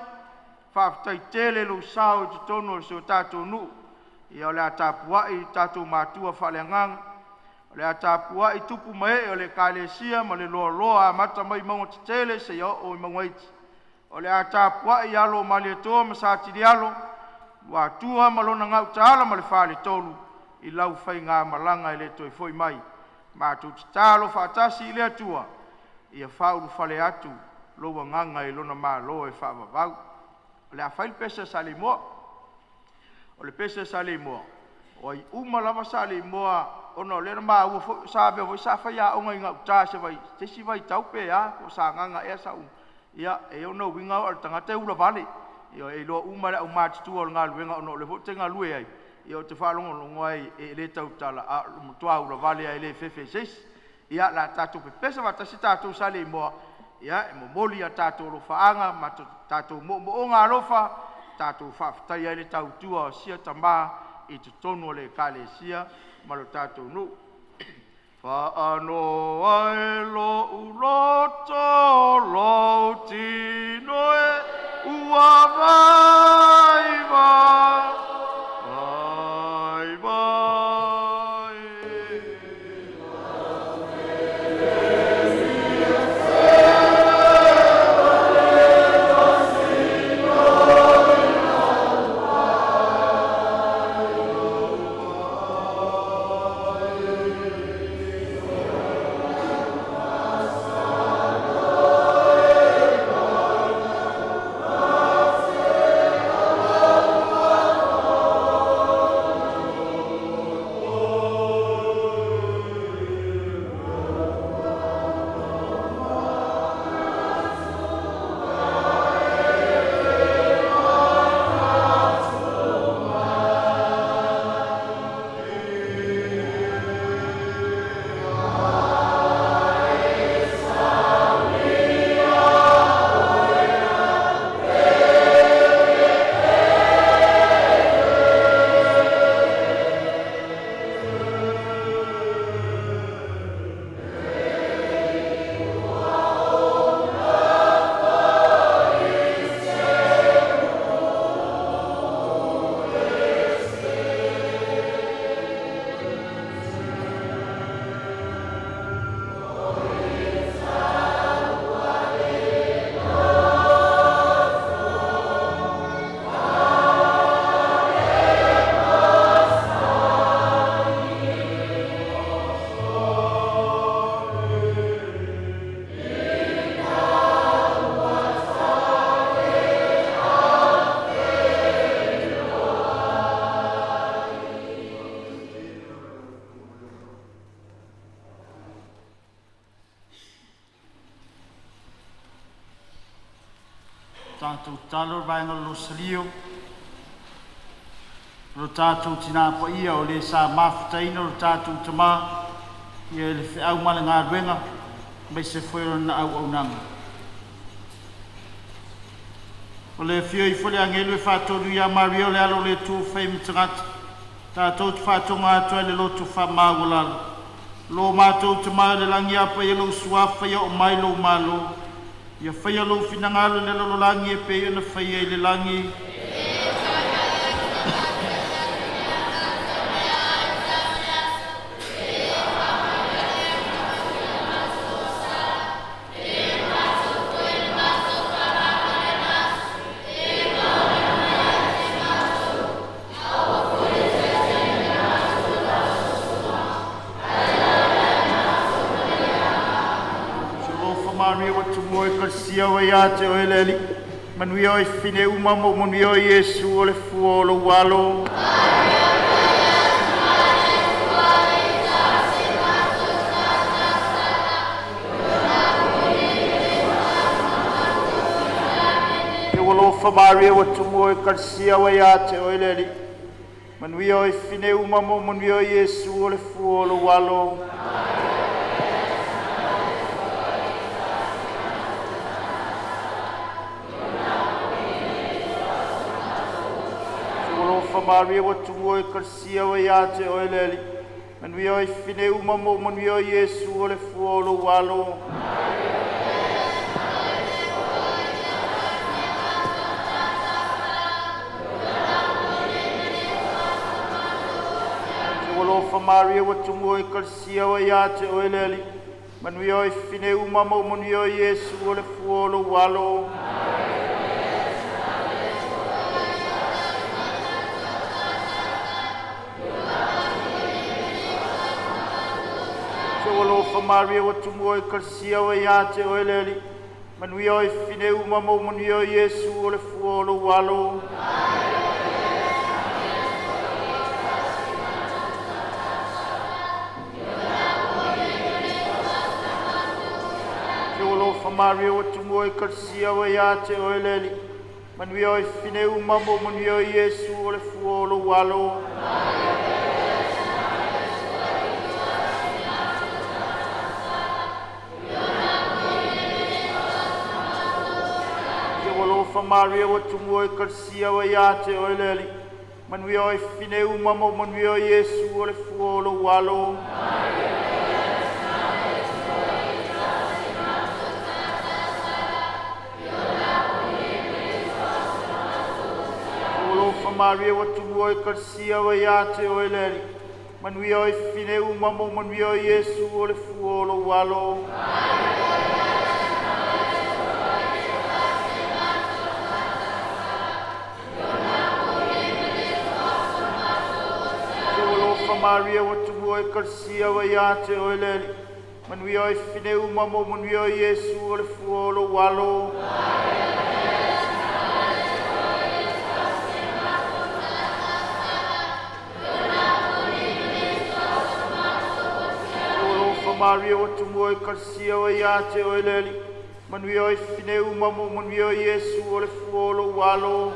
Speaker 9: faafetai tele i lou sao i totonu o si o tatou nuu. Ia o le a tapuai lo tatou matua faaleagaga, o le a tapuai tupu ma ee o le Ekalesia ma le loaloa e amata mai i mauga tetele seia oo i mauga iti. O le a tapuai alo o Malietoa ma Sa Tilialo, Luatua ma lona Gautaala ma le Faletolu i lau faigamalaga e le toe foi mai. Matou tatalo faatasi i le Atua ia faaulufale atu lou agaga i lona Malo e faavavau. O le a fai le pese a Saleimoa. O le pese a Saleimoa, o ai uma lava Saleimoa ona o lea na maua foi o Samoa foi sa faiaoga i gauta i se isi vaitau pe a, po o Sagaga ea sau… Ia e ona uiga o le tagata e ulavale. Ioe, e iloa uma e le aumatutua o le galuega ona o lea foi ou te galue ai, ia ou te faalogologo ai e le tautala ae o le matua ulavale lava e le fefe i se isi. Ia, o le a tatou pepese faatasi tatou Saleimoa e momoli a tatou alofaaga ma tatou moomooga alofa tatou faafetaia ai le tautua a sia tama i totonu o le Ekalesia ma lo tatou nuu. Faanoa e lo'u loto lou tino e ua vaivai vaivai e.
Speaker 1: Tatou tatalo le vaega o le Losalio, o lo tatou Tina Paia o le sa mafutaina lo tatou Tama ia i le feau ma le galuega aemaise foi o lana auaunaga. O le afio ifo o le agelu e faatonu ia Maria o le Alo o le Atua ua fai ma tagata, tatou te faatoga atu ai i le loto faamaualalo. Lo matou Tama i le lagi, ia paia lou suafa, ia oo mai lou malo, ia faia lou finagalo i le lalolagi e pei ona faia i le lagi. Alofa Maria ua tumua ekalesia o ia te oe le Alii. Manuia oe fine uma mo manuia o Iesu o le fua o lou alo. Te alofa Maria ua tumua ekalesia o ia te oe le Alii. Manuia oe fine uma mo manuia o Iesu o le fua o lou alo. Alofa Maria ua tumua ekalesia o ia te oe le Alii. Manuia oe fine uma mo manuia o Iesu o le fua o lou alo. Alofa Maria ua tumua ekalesia o ia te oe le Alii. Manuia oe fine uma mo manuia o Iesu o le fua o lou alo. Alofa Maria ua tumua ekalesia o ia te oe le Alii. Manuia oe fine uma mo manuia o Iesu o le fua o lou alo. Alofa Maria ua tumua ekalesia o ia te oe le Alii. Manuia oe fine uma mo manuia o Iesu o le fua o lou alo. Alofa Maria ua tumua ekalesia o ia te oe le Alii. Manuia oe fine uma mo manuia o Iesu o le fua o lou alo. Alofa Maria ua tumua ekalesia o ia te oe le Alii. Manuia oe fine uma mo manuia o Iesu o le fua o lou alo. Alofa Maria ua tumua ekalesia o ia te oe le Alii. Manuia oe fine uma mo manuia o Iesu o le fua o lou alo. Alofa Maria ua tumua ekalesia o ia te oe le Alii. Manuia oe fine uma mo manuia o Iesu o le fua o lou alo.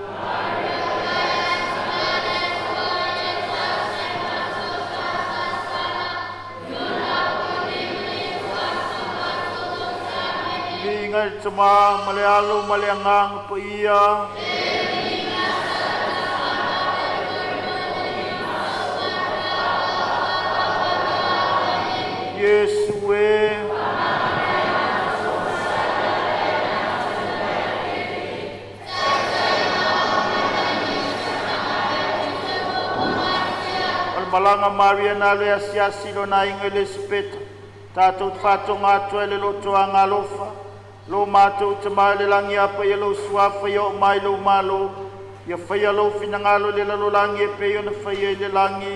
Speaker 1: Viiga i le Tama ma le Alo ma le Agaga Paia. Iesu e. O le malaga Maria na le asiasi lona aiga i Elisapeta, tatou te faatoga atu ai le lotoaga alofa. Lo matou Tama i le lagi, apa ia lou suafa, ia oo mai lou malo, ia faia lou finagalo i le lalolagi e pei ona faia i le lagi.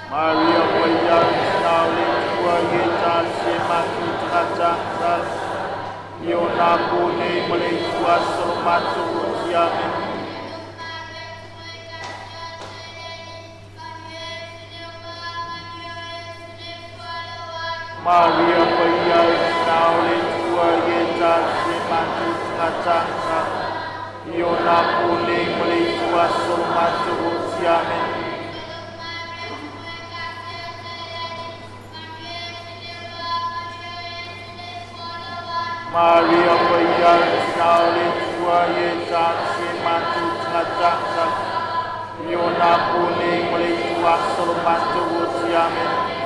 Speaker 1: Maria paia na o le Atua i e tasi e matou tagata i ona po nei ma le itu aso lo matou oti. Amene. Maria paia na o le Atua i e tasi e matou tagata i ona po nei ma le itu aso lo matou oti. Amene. Maria paia na o le Atua i e tasi e matou tagata i ona po nei ma le itu aso lo matou oti. Amene.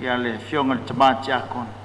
Speaker 1: Ia le afioga i le tamā tiakono.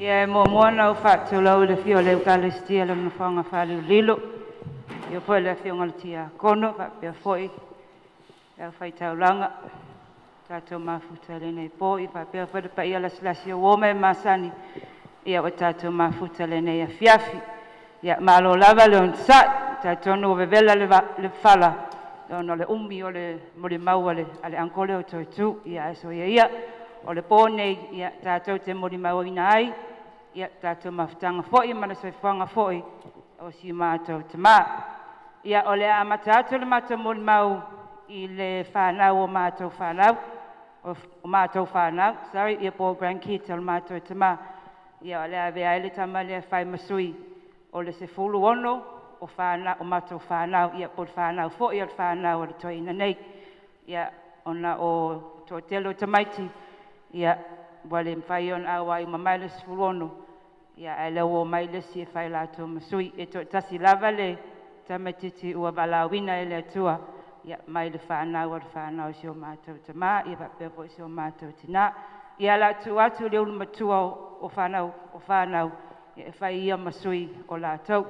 Speaker 3: Ia e muamua ona ou faatulou i le afio o le Eukalestia i le nofoaga faalilolilo, ia foi le afioga i le Tiakono faapea foi le aufai-taulaga tatou mafuta i lenei po, ia faapea foi le paia lasilasi ua o e masani, ia ua tatou mafuta i lenei afiafi. Ia malo lava le onosai, talitonu ua vevela le fala ona o le umi o le molimau a le uncle o Toetu. Ia ae soia ia, o le po nei, ia tatou te molimauina ai ia tatou mafutaga foi ma le soifuaga foi o si matou tamā. Ia o le a amata atu le matou molimau i le fanau o matou fanau, o matou fanau, sorry, ia po o grandkids o le matou tamā. Ia o le a avea ai le tama lea e fai ma sui o le 16 o fanau, o matou fanau, ia po o le fanau foi o le fanau a le toeaina nei. Ia ona o toatele o tamaiti, ia ua le mafai ona auai uma mai le 16, ia ae lea ua omai le isi e fai latou ma sui. E toatasi lava le tamaitiiti ua valaauina e le Atua, ia mai le fanau a le fanau o si o matou tamā, ia faapea foi si o matou tinā. Ia o le a tuu atu le ulu matua o fanau, e fai ia ma sui o latou.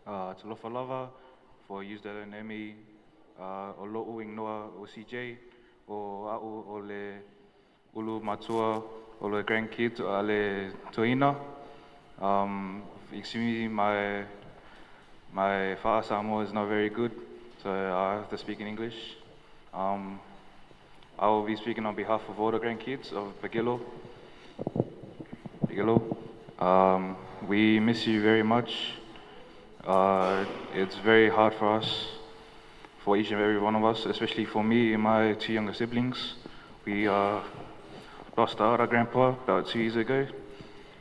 Speaker 14: Talofa lava, for you that don't know me, o lo'u inoa o CJ, o a'u o le ulu matua o le grandkids a le toeaina. Excuse me, my Fa'asamoa is not very good, so I have to speak in English. I will be speaking on behalf of all the grandkids of Bigelow. Bigelow. We miss you very much. It's very hard for us, for each and every one of us, especially for me and my two younger siblings. We lost our other grandpa about 2 years ago,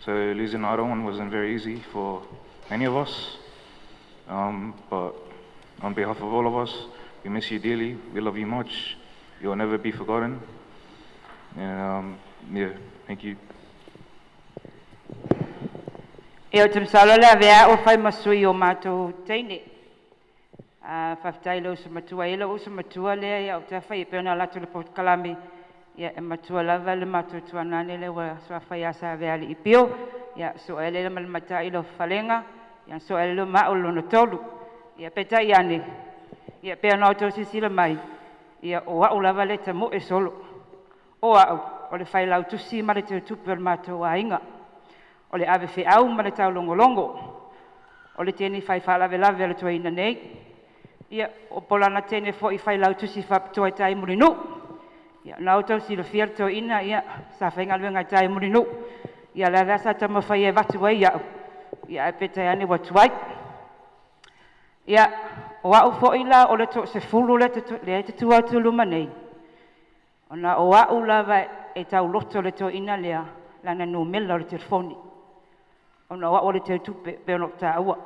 Speaker 14: so losing the other one wasn't very easy for any of us. But on behalf of all of us, we miss you dearly. We love you much. You will never be forgotten. And yeah, thank you.
Speaker 3: E o te masalo le avea o fai masui o mātou teine. Faafetai le uso matua, e le uso matua lea ia o te awhai e pena latu le porkalami. Ia e matua lava le mātou tuanane le ua suawhai asa avea li ipio. Ia so ele le matai i lo whalenga. Ia so ele le mao lono tolu. Ia peta iane. Ia pea na o tau sisila mai. Ia o au lava le tamu e solo. O au, o le whai lau tusi ma le te tupe o le mātou ainga. O le ave wheau ma le tau longolongo. O le tēnei whai whaalave lave le toeaina nei. Ia, o polana tēnei foi whai lau tusi whapitoa i tai murinu. Ia, na o tau silafia le toeaina, ia, sa whai ngaluenga i tai murinu. Ia, le avea sa tamawhai e vatu ai iau. Ia, e pete ane watu ai. Ia, o au foi la o le to se fulu le te tua atu luma nei. Ona o au lava e tau loto le toeaina lea, lana numela o le telefoni. Ona o au o le te tupe pe ono tāua.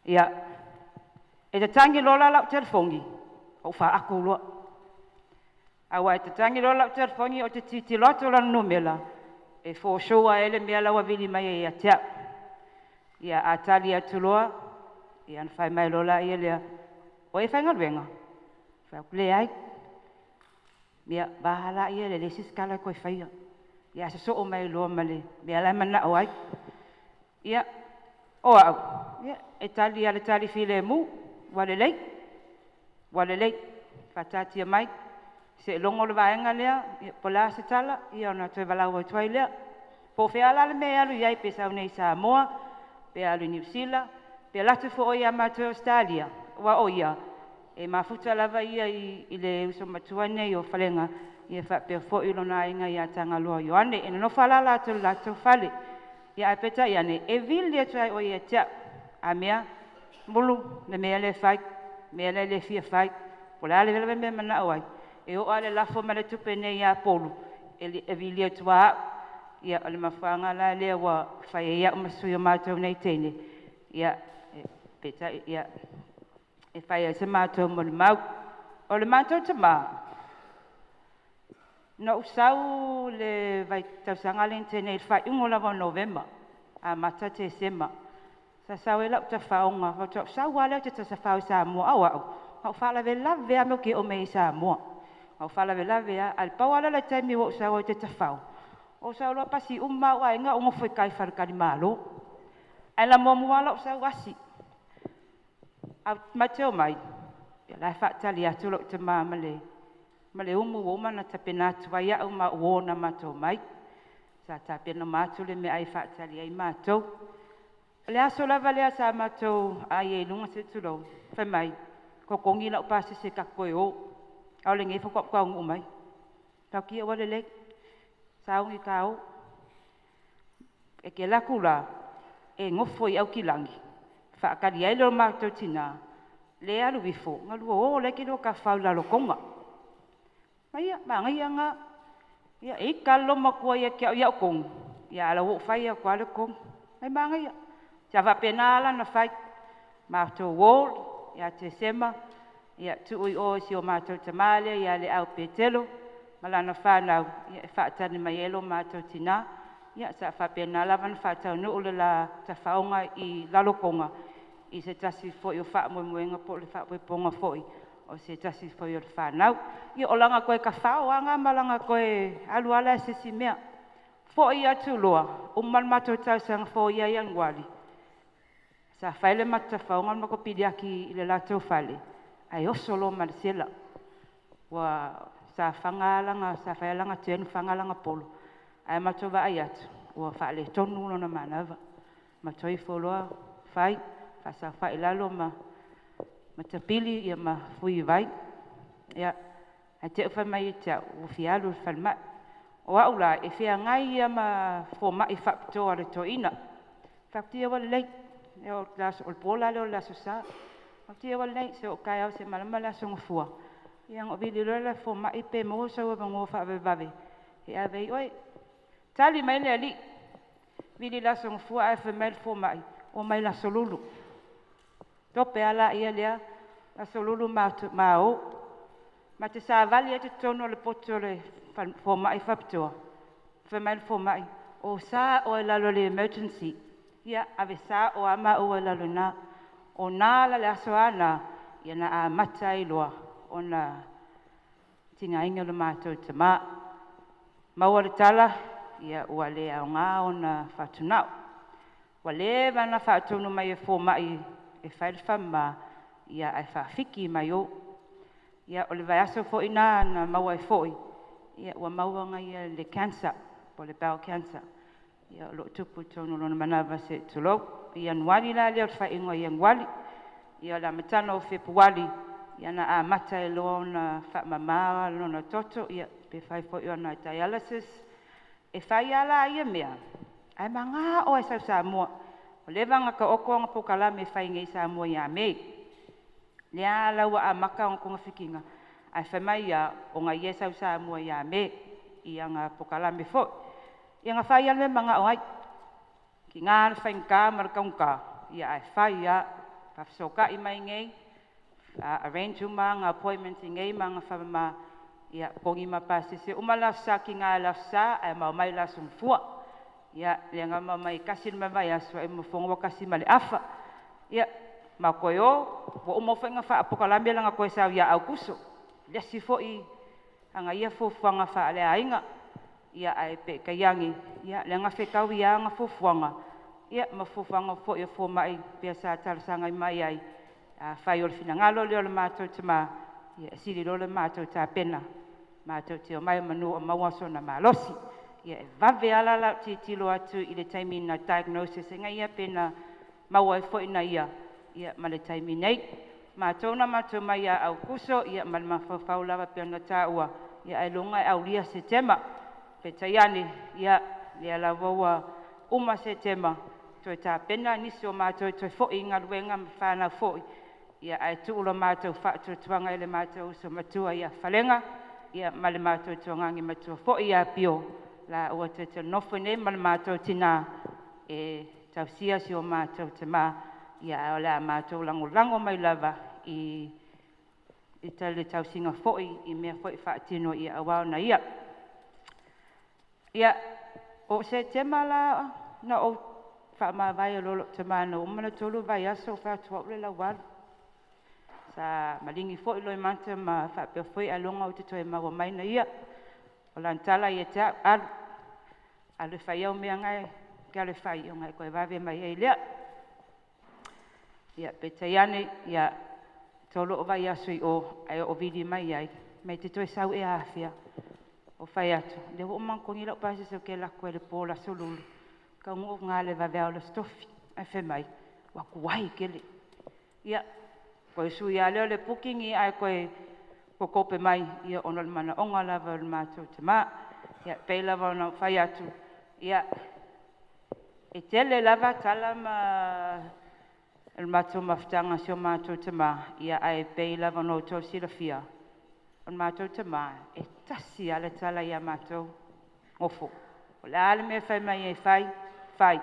Speaker 3: Ia, e te tangi lola lau telefongi, o whaaku loa. Aua e te tangi lola lau telefongi o te titi loto lana numela, e fōshoa ele mea laua vili mai e ia te au. Ia, a tali atu loa, ia na whai mai lola ia lea, o e whai ngaluenga, whai aku le ai. Ia, wahala ia le lesi skala koe whaia. Ia, se soo mai loa ma le mea lai mana o ai. Ia, o au, ia, e tali ale tali file mu, wale lei, whatatia mai, se longo le vaenga lea, ia, pola se tala, ia ona toe walau atu ai lea. Po whea la le mea alu iai pe sau nei Samoa, pe alu New Zealand, pe latu fo ia mātou Australia, wa o ia, e mafuta lava ia i le uso matua nei o whalenga, ia whapea fo i lona inga ia Tangaloa Ioane, e no whala lātou lātou fale. Ia ai peta iane, e vili atu ai o ia tea, a mea, mulu, le mea le whai, mea le le fia whai, po la le vela mea mana o ai, e o ale lafo ma le tupe nei ia polu, e vili atu a au, ia o le mafuanga la lea ua whai ia o masui o mātou nei teine, ia, e peta, ia, e whai ai se mātou mo le mau, o le mātou te mā. No usau le vai tausanga le tēnei whai ungo lava o November, a mata te sema. Sa sau e lau ta whaonga, wau tau sau wale o te tasa whao i Samoa, au au, au whaalave lave a meo ke o mei i Samoa. Au faalavelave a, ae pau lava lea o le taimi ua ou sau ai ou te tafao, ou sau loa pasi uma au aiga ou nofo i kai i faletalimalo. Ae na muamua lava lou sau asi. Ae ma te omai, ia la e faatali atu lou tama ma le umu ua uma ona tapena atu ai au ma uo na matou mai. Sa tapena uma atu le meaai e faatali ai matou. O le aso lava lea sa matou ai ai i luga se i tulou, fai mai, totogi lau pasese ta te toe o. A o lenei faatoa ou taunuu mai. Tautia ua lelei, sauni ta o. E te alu atu la, e nofo i Aukilani, faatali ai le matou tina, le alu ifo, na lua o la e te lua tafafao i Lalotoga. Ma ia, manaia na. Ia, e ita le loomatua ia te au i au tonu, ia a o la ua ou fai atu lava le tonu. Ai manaia. Sa faapena la ona fai, matou o ia Tesema, ia tuu i o i si o matou tama lea ia Leau Petelo ma lana fanau, ia e faatali mai ai lo matou tina. Ia sa faapena lava ona faataunuu le la tafaoga i Lalotoga i se tasi foi o faamoemoega po o le faaopoopoga foi o se tasi foi o le fanau. Ia o lana toe tafao lava lena ma lana toe alu lava la i se isi mea. Foi atu loa, uma le matou tausaga fou ia Ianuari, sa fai le matou tafaoga ma le matou piliaki i le latou fale, ae oso loa ma le sela. Ua sa faga lana, sa fai lana turn faga lana polo, ae matou vaai atu, ua faaletonu lona manava. Matou ifo loa fai, faasaofai i lalo ma tapili ia ma fui i vai. Ia, ae te i fai mai ia te au, ua fia alu i le falemai. O au la, e feagai ia ma fomai faapitoa a le toeaina. Faapea ua lelei, o le po la lea o le Aso Sa. Faapea ua lelei, se o taeao se malama le Aso Gafua, ia ona ou vili loa lea i le fomai pe maua sou avanoa faavavevave e ave ai oe. Tali mai le alii, vili le Aso Gafua ae fai mai le fomai, o mai le Aso Lulu. Tope a la ia lea, Aso Lulu ma o. Ma te savali ai totonu o le poto o le fomai faapitoa. Fai mai le fomai, o sa oe lalo le emergency. Ia, ave sa o a maua lalo na. O nā la le aso ana, ia na amata ai loa ona tigaina le matou tama. Maua le tala, ia ua le aoga ona fatunao. Ua leva na faatonu mai e fomai e fai le faamama, ia ae faafiki mai o. Ia o le vaiaso foi na na maua ai foi, ia ua maua nai ia le cancer, po o le bowel cancer. Ia o loo tupu i totonu o lona manava se i tulou. Ianuari la lea o le faaiuga o Ianuari, ia o le amataga o Fepuari, ia na amata ai loa ona faamama lona toto, ia pe fai foi ona dialysis. E fai lava la ia mea, ae maga oe sau Samoa. O leva na taoto ona polokalame e fai nei i Samoa ia Me. Lea la ua amata ona togafitiga, ae fai mai ia o na ia sau Samoa ia Me, ia na polokalame foi. Ia na fai lava le mea manao ai. Tiga le faigata ma le taugata, ia ae fai lava. Faafesootai mai nei, arrange uma aga appointments i nei ma aga faamama, ia totogi ma pasese uma le Aso Sa tiga i le Aso Sa, ae mao mai le Aso Gafua. Ia, lea na mao mai tasi le vaiaso, e mafoga ua 1.5. Ia, ma toe o, ua uma foi na faapokalame lana toe sau ia Aukuso. Le isi foi aga ia fuafuaga faaleaiga, ia ae peitai ane, ia lea na fetau ia aga fuafuaga, ia ma fuafuaga foi o fomai pea sa talosaga mai ai. Afai o le finagalo lea o le matou tama, ia e sili loa le matou tapena, matou te omai manu o maua sona malosi. Ia e vave lava la lau tilotilo atu i le taimi na diagnosis ai ia pe na maua ai foi na ia, ia ma le taimi nei. Matou na matou mai ia Aukuso, ia ma le mafaufau lava pei ona taua, ia ailoga e aulia Setema. Peitai ane, ia lea lava ua uma Setema, toe tapena nisi o matou toe foi i galuega ma fanau foi, ia ae tuu lo matou faatuatuaga i le matou uso matua ia Falega, ia ma le matou tuagagi matua foi ia Pio, la ua toe nofo nei ma le matou tina e tausia si o matou tama, ia ae o le a matou lagolago mai lava i le tausiga foi i mea foi faatino ia aua ona ia. Ia, o Setema la na ou faamavae loa lou tama na uma le 3 vaiaso o fai atu au le laualu. Sa maligi fo'i loimata ma faapea foi aloga ou te toe maua mai na ia. O lana tala ia te a'u, alu, alu e fai au mea gae ke alu e fai ona e toe vave mai ai lea. Ia peitai ane, ia 3 o vaiaso i o, ae oo vili mai ai, mai te toe sau ea afea. O fai atu, lea ua uma ona totogi lau pasese ou te alu atu ai i le po o le Aso Lulu, taunuu atu i ina i le vaveao o le Aso Tofi. Ae fai mai, ua tuai tele. Ia, toe sui lava lea o le booking ae toe totope mai, ia ona o le manaoga lava o le matou tamā. Ia, pei lava ona ou fai atu, ia, e tele lava tala ma le matou mafutaga a si o matou tamā, ia ae pei lava ona outou silafia, o le matou tamā, e tasi lava le tala ia matou, nofo. O le a le mea e fai mai ai e fai, fai.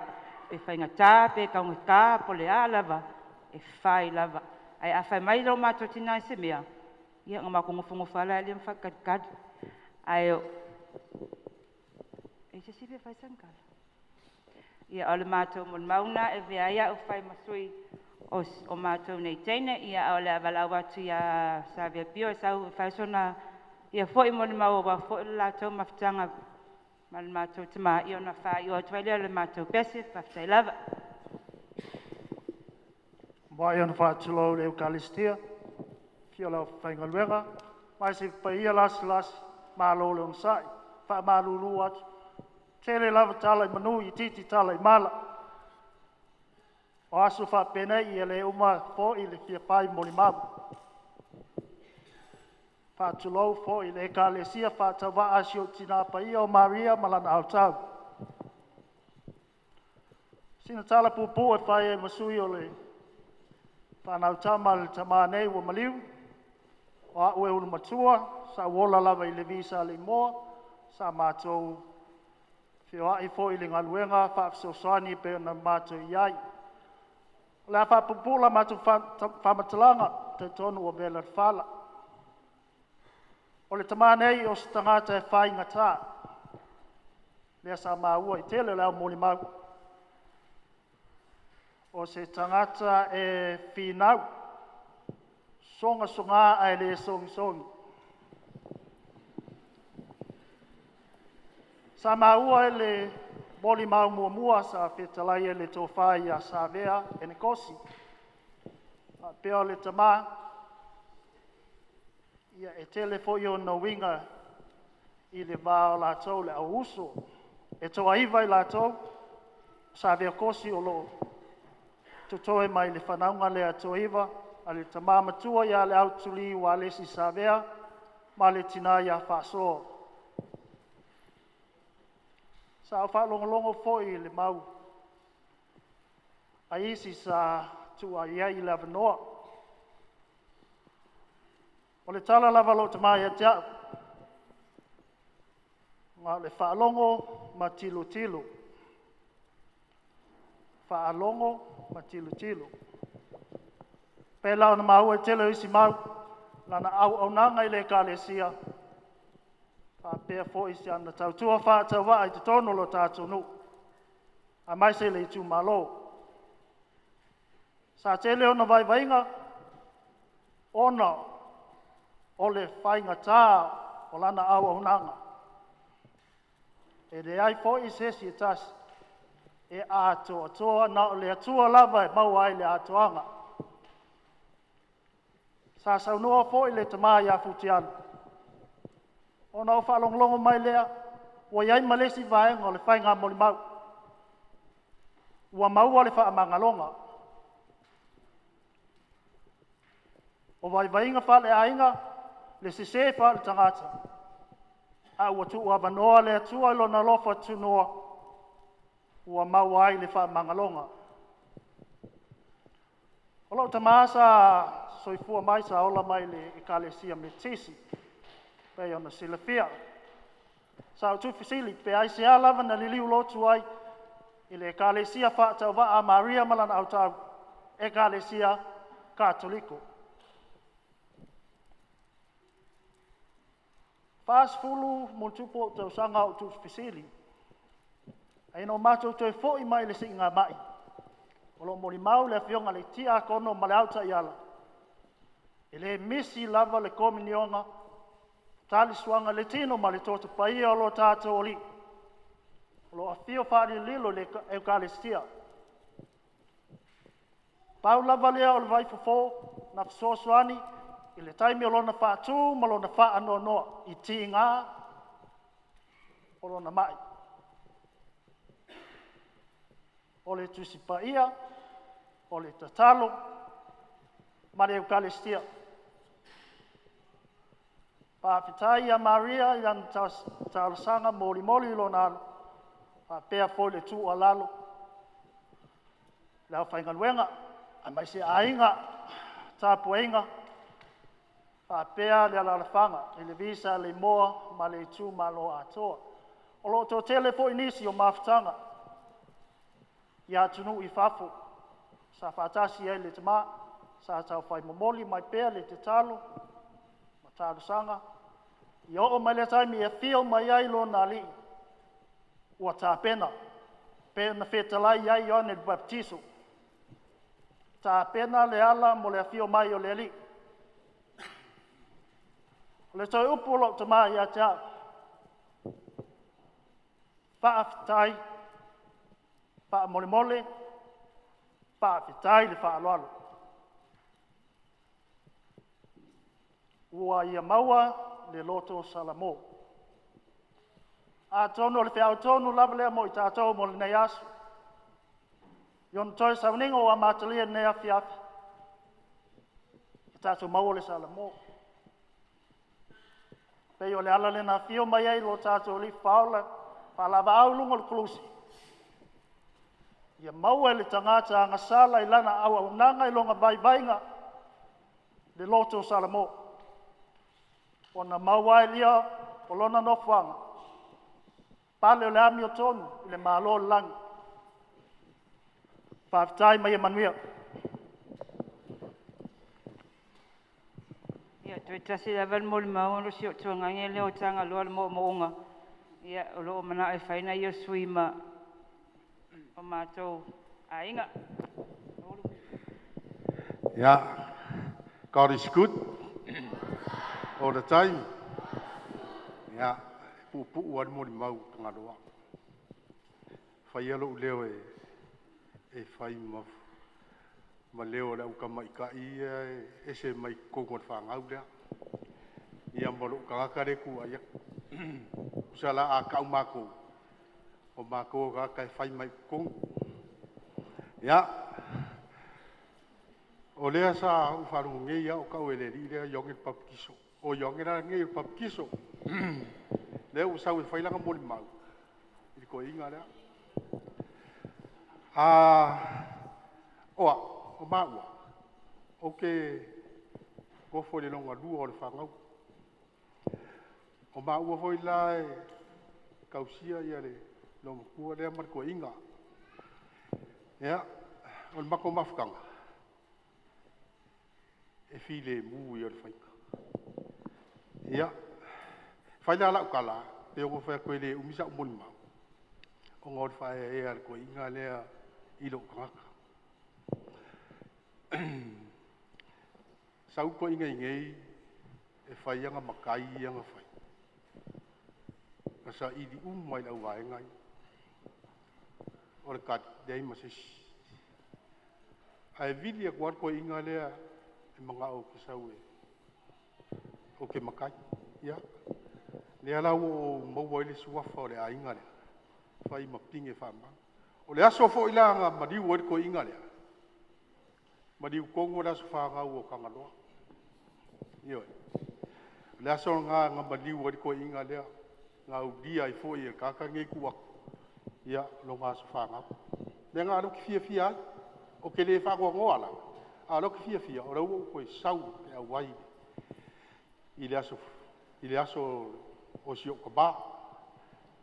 Speaker 3: Pe faigata pe taugata po o le a lava, e fai lava. Ae a fai mai lo matou tina i se mea, ia ona matou nofonofo lava lea ma faatalitali. Ae e se isi fia fai sana tala? Ia o le matou molimau lena e avea ai au e fai ma sui o matou nei teine, ia a o le a valaau atu ia Savea Pio e sau e fai sona ia foi molimau aua foi le latou mafutaga ma le matou tamā, ia ona faaiu atu ai lea o le matou pese. Faafetai lava.
Speaker 1: Muai ona faatulou le Eukalistia, afio lau faigaluega, mai se paia lasilasi, malo le onosai, faamalulu atu, tele lava tala i manu itiiti tala i mala. O aso faapenei ia le uma foi le fia pai molimau. Faatulou foi le Ekalesia faatauvaa si ou tina paia o Maria ma lana aotau. Sina tala puupuu e fai ai ma sui o le fanau tama a le tamā nei ua maliu, o a'u e ulu matua, sa ou ola lava i le visa le imoa, sa matou feoai foi i le galuega faafesoasoani e pei ona matou i ai. O le a faapuupuu la matou faamatalaga, talitonu ua vela le fala. O le tamā nei o se tagata e faigata, lea sa maua i tele o le au molimau. O se tagata e finau, sogasoga ae le sogisogi. Sa maua e le molimau muamua sa fetalai e le tofa ia Savea Enekosi. Faapea o le tamā, ia e tele foi ona uiga i le va o latou le au uso. E toaiva i latou, Savea Kosi o lo o totoe mai le fanauga lea toaiva, a le tamā matua ia Leautuli Ualesi Savea ma le tina ia Faasoa. Sa ou faalogologo foi i le mau a isi sa tua i ai i le avanoa. O le tala lava a lou tama ia te au, na o le faalogo ma tilotilo, faalogo ma tilotilo. Pei la ona maua i le tele o isi mau, lana auaunaga i le Ekalesia, faapea foi si ana tautua faatauvaa i totonu o lo tatou nuu, aemaise le itumalo. Sa tele ona vaivaiga ona o le faigata o lana auaunaga. E leai foi se isi e tasi e atoatoa, na o le Atua lava e maua ai le atoaga. Sa saunoa foi le tama ia Futialu, ona ou faalogologo mai lea, ua i ai ma le isi vaega o le faiga molimau, ua maua le faamagaloga. O vaivaiga faaleaiga, le sese faaletagata, a ua tuuavanoa le Atua i lona alofa tunoa, ua maua ai le faamagaloga. O lou tama sa soifua mai, sa ola mai le Ekalesia Metotisi, pei ona silafia. Sa ou tuufesili pe aisea lava na liliu lotu ai i le Ekalesia faatauvaa a Maria ma lana autau, Ekalesia Katoliko. 40 ma ona tupu ou tausaga o tuufesili, ae ina ua matou toe foi mai le siigamai, o lo o molimau le afioga i le Tiakono ma le au taiala. E le misi lava le komunioga, talisuaga i le tino ma le toto paia o lo tatou Alii, o lo o afio faalililo i le Eukalestia. Pau lava lea o le vaifofo na fesoasoani i le taimi o lona faatu ma lona faanoanoa i tiga o lona mai. O le Tusi Paia, o le tatalo ma le Eukalestia. Faafetai ia Maria i lana talosaga molimoli i lona alo, faapea foi le tuualalo le aufaigaluega aemaise aiga, tapuaiga faapea le alaalafaga i le Visa Leimoa ma le itumalo atoa. O lo o toatele foi nisi o mafutaga i atunuu i fafo sa faatasi ai le tama sa taufai momoli mai pea le tatalo ma talosaga ia oo mai lea taimi e afio mai ai lona Alii ua tapena, pei ona fetalai i ai Ioane Papatiso, tapena le ala mo le afio mai o le Alii. O le toe upu o lou tama ia te au, faafetai, faamolemole, faafetai le faaaloalo. Ua ia maua le loto salamo. Atonu o le feau tonu lava lea mo i tatou mo lenei aso. I ona toe sauniga ua amatalia i lenei afiafi, ia tatou maua le salamo. Pei o le ala lea na afio mai ai lo tatou Alii Faaola faalevaau i luga o le koluse, ia maua e le tagata agasala i lana auaunaga i lona vaivaiga le loto salamo, ona maua ai lea o lona nofoaga pale o le amiotonu i le Malo o le lagi. Faafetai ma ia manuia.
Speaker 3: Ia, toe tasi lava le molimau ona o si ou tuagaga lea o Tagaloa le moomooga. Ia, o lo o manao e fai na ia sui ma o matou aiga.
Speaker 11: Yeah, God is good all the time. Yeah, puupuu lava le molimau Tagaloa. Fai lou leo e, e fai ma, ma leo o le au tamaitai ia e ese mai totonu o le fanau lea. Ia ma lou tagata lea e tu ai atu. Tusa la a tau matou, o matou o tagata e fai mai totonu. Ia, o lea sa ou faalogo nei lava o tau e le alii lea Ioane le Papatiso. O Ioane la lenei o le Papatiso. Lea ua sau e fai lana molimau i le toeaina lea. Oa, o maua, ou te nofo i le lona lua o le fanau. O maua foi la e tausia ia le loomatua lea ma le toeaina. Ia, o le matou mafutaga, e filemu ia o le faiga. Ia, fai la lau tala, pe ono fai atu e le umi sau molimau, ona o le faaeaea a le toeaina lea i lou tagata. Sau le toeaina i inei e fai ana matai ia na fai. Na saili uma i le auvaega ia. O le tali, leai ma se isi. Ae vili atu lava le toeaina lea e manao ou te sau e ou te matai. Ia, lea la ua ou maua ai le suafa o le aiga lea, fai ma pine faamau. O le aso foi la na maliu ai le toeaina lea, maliu tonu le aso fanau o Tagaloa. Ioe. O le aso lena na maliu ai le toeaina lea, na aulia ai foi e le tagata lenei tuu atu, ia, lona aso fanau. Lea na o lea ou te fiafia ai. Ou te le faanoanoa la, a o lea ou te fiafia, o lea ua ou toe sau e auai i le aso, i le aso o si ou tama.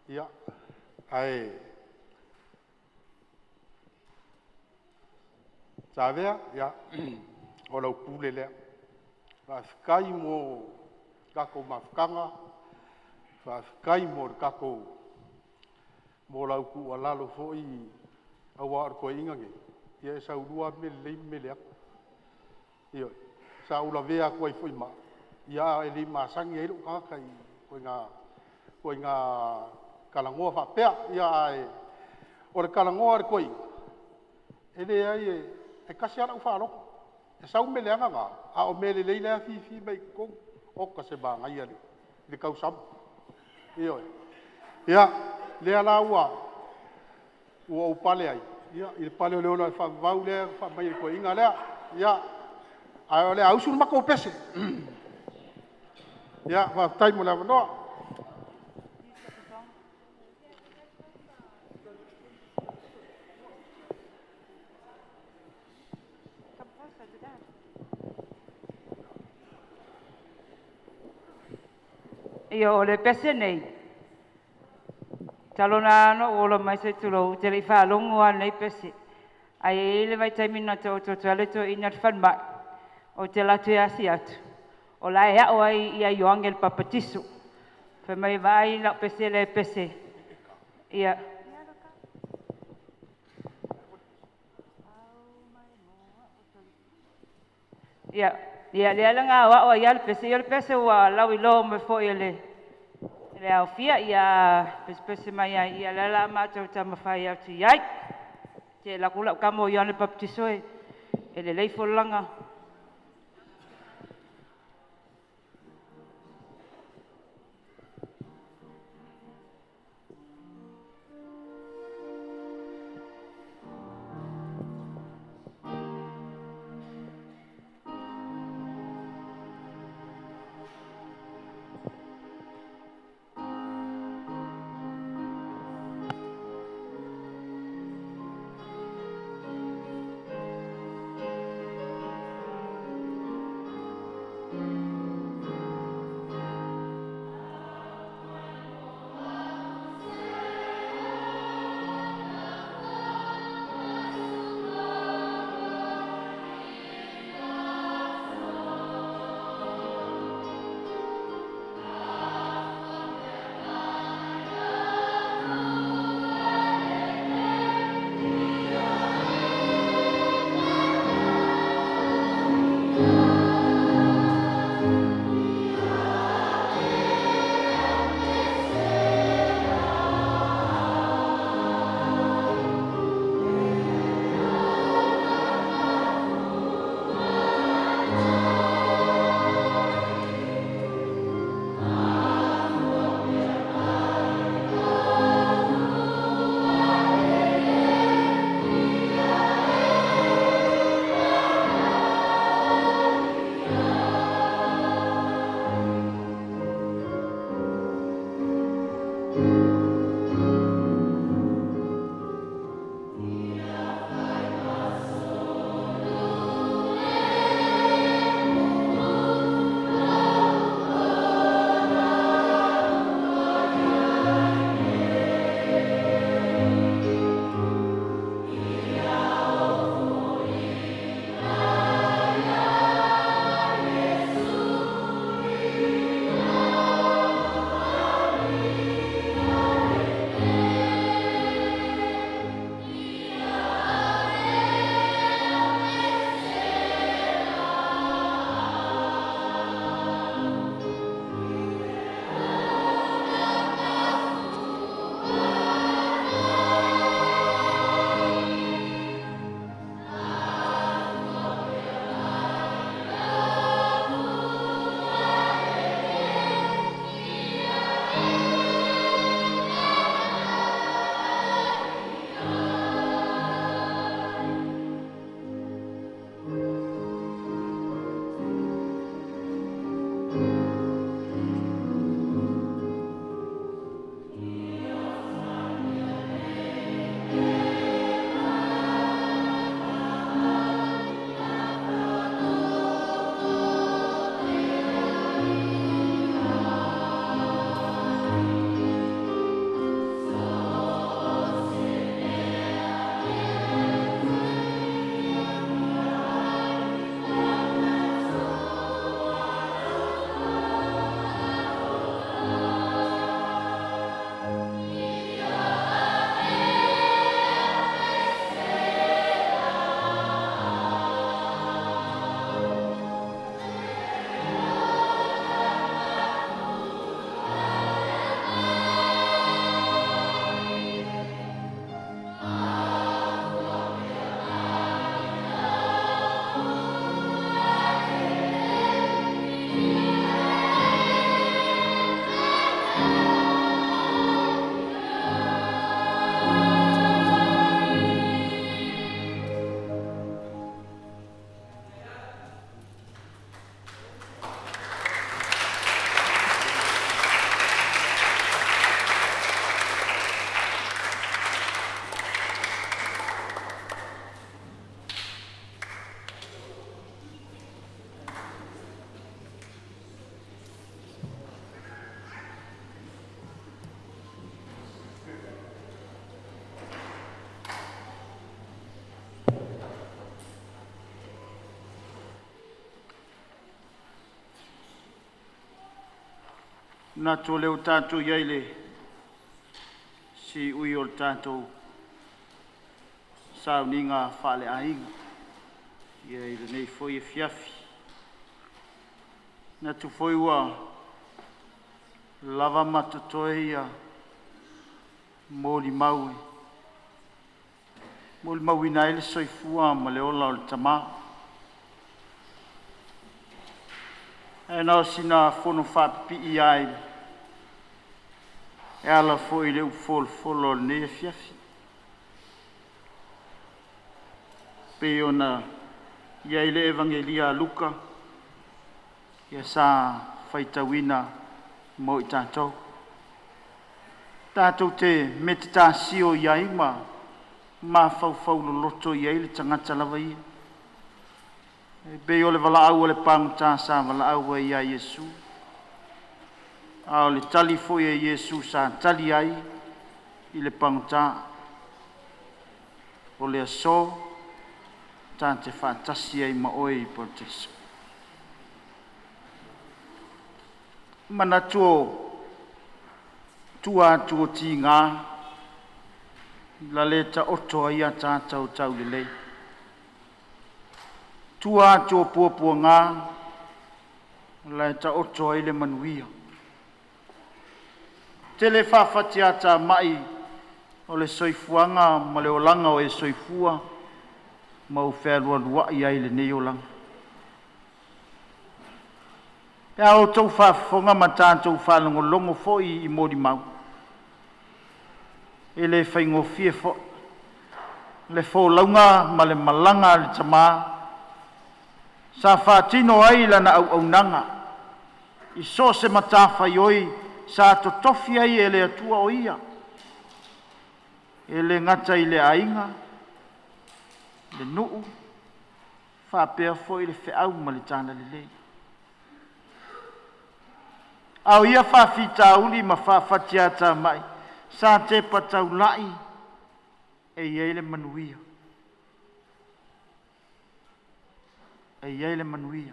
Speaker 11: Ia, ae Savea, ia, o lau pule lea. Faafetai mo tatou mafutaga, faafetai mo le tatou mo lau tuualalo foi aua o le toeaina lenei, ia e saulua lava mea lelei ma mea leaga. Ioe,
Speaker 15: Sa ou lavea atu ai foi ma au, ia e le i masani ai lou tagata i ituaiga talanoa faapea. Ia ae o le talanoa a le toeaina, e leai e tasi lava lau faalogo, e sau mea leaga na, a o mea lelei la e afifi mai i totonu. Oka se manaia i le tausama. Ioe. Ia, lea la ua ou pale ai, ia i le pale o le ola e faavavau lea e faamai e le toeaina lea. Ia, ae o le a usu le matou pese. Ia, faafetai mo le avanoa.
Speaker 3: Ia o le pese nei, talona ano o ola mai se tulou, te lei whaalongo a nei pese. Ai e le vai taimi na te o to ale to ina te whanmai, o te latu e asi atu. O la e ao ai ia Ioange le papatiso. Fai mai vai lau pese le pese. Ia. Ia, ia lea la ngā wao ia le pese, ia le pese ua lau i lo me fo ia le le aufia ia pese pese mai ai ia la la mātou tamawhai atu iai. Te la kula kamo ia le baptiso e e le leifo langa.
Speaker 1: Manatu o lea ua tatou i ai i le siui o le tatou sauniga faaleaiga i lenei foi afiafi. E manatu foi ua lava ma totoe molimau e molimauina ai le soifua ma le ola o le Tama. Ae na o sina fonofaapipii lava e ala foi i le upu folafola o lenei afiafi e pei ona i ai le Evagelia a Luka sa faitauina mo i tatou. Tatou te metatasio i ai ma mafaufau loloto i ai le tagata lava ia, e pei o le valaau a le pagota sa valaau ai ia Iesu, a o le tali foi a Iesu sa tali ai i le pagota, “O le aso ta te faatasi ai ma oe i le Parataiso.” E manatu o tua atu o tiga na le taoto ai ataata o taulelei, tua atu o puapuaga o la e taoto ai le manuia. E tele faafatiatamai o le soifuaga ma le olaga o e soifua ma ou fealualuai ai i lenei olaga. Pe a outou faafofoga ma tatou faalogologo foi i molimau, e le faigofie foi le folauga ma le malaga a le tama sa faatino ai lana auaunaga i so o se matafaioi sa totofi ai e le Atua o ia, e le gata i le aiga, le nuu, faapea foi le feau ma le talalelei. A o ia faafitauli ma faafatiatamai sa tepa taulai e i ai le manuia, e i ai le manuia.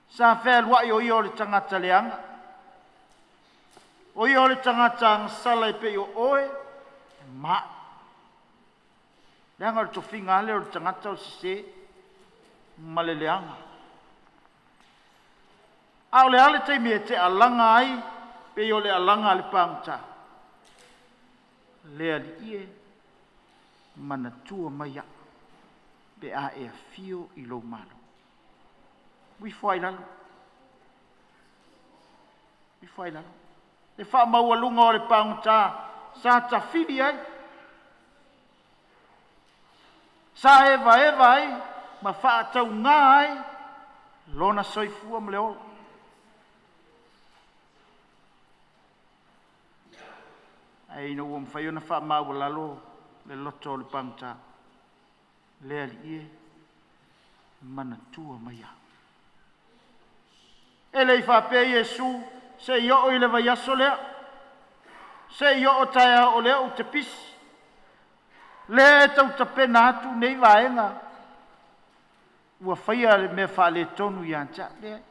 Speaker 1: Sa fealuai o ia o le tagata leaga, o ia o le tagata agasala e pei o oe ma a'u, leaga o le tofiga lava lea o le tagata o le sese ma le leaga. A o le a le taimi e te alaga ai pei o le alaga a le pagota? Le Alii e, manatua mai au pe a e afio i lou malo. Ua alu ifo lava i lalo, alu ifo lava i lalo le faamaualuga o le pagota sa tafili ai, sa evaeva ai ma faatauga ai lona soifua ma le ola. Ae ina ua mafai ona faamaualalo le loto o le pagota, le Alii e, manatua mai au. E le i faapea Iesu, se i oo i le vaiaso lea, se i oo taeao o lea ou te pisi, lea e tau tapena atu nei vaega ua faia le mea faaletonu ia te au. Leai.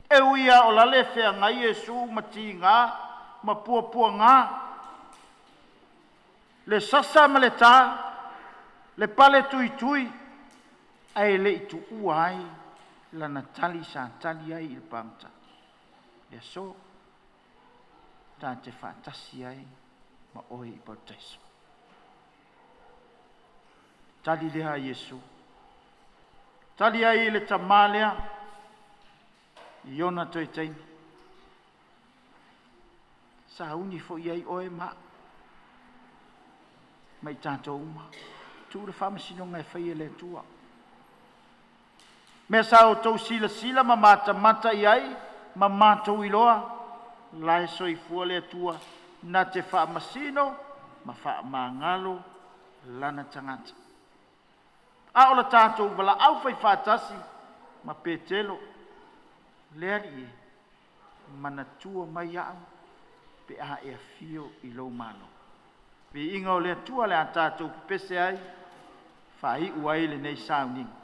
Speaker 1: E ui lava o lale e feagai Iesu ma tiga ma puapuaga, le sasa ma le ta, le paletuitui, ae le i tuua ai lana tali sa tali ai i le pagota, le aso ta te faatasi ai ma oe i le Parataiso. O le tali lea a Iesu, tali ai i le tama lea i ona toe taimi, sauni foi i ai oe ma a'u ma i tatou uma, tuu le faamasinoga e fai e le Atua. O mea sa outou silasila ma matamata i ai ma matou iloa, o la e soifua le Atua na te faamasino ma faamagalo lana tagata. A o le tatou valaau faifaatasi ma Petelo, le Alii e, manatua mai a'u pe a e afio i lou malo. Viiga o le Atua o le a tatou pepese ai e faaiu ai lenei sauniga.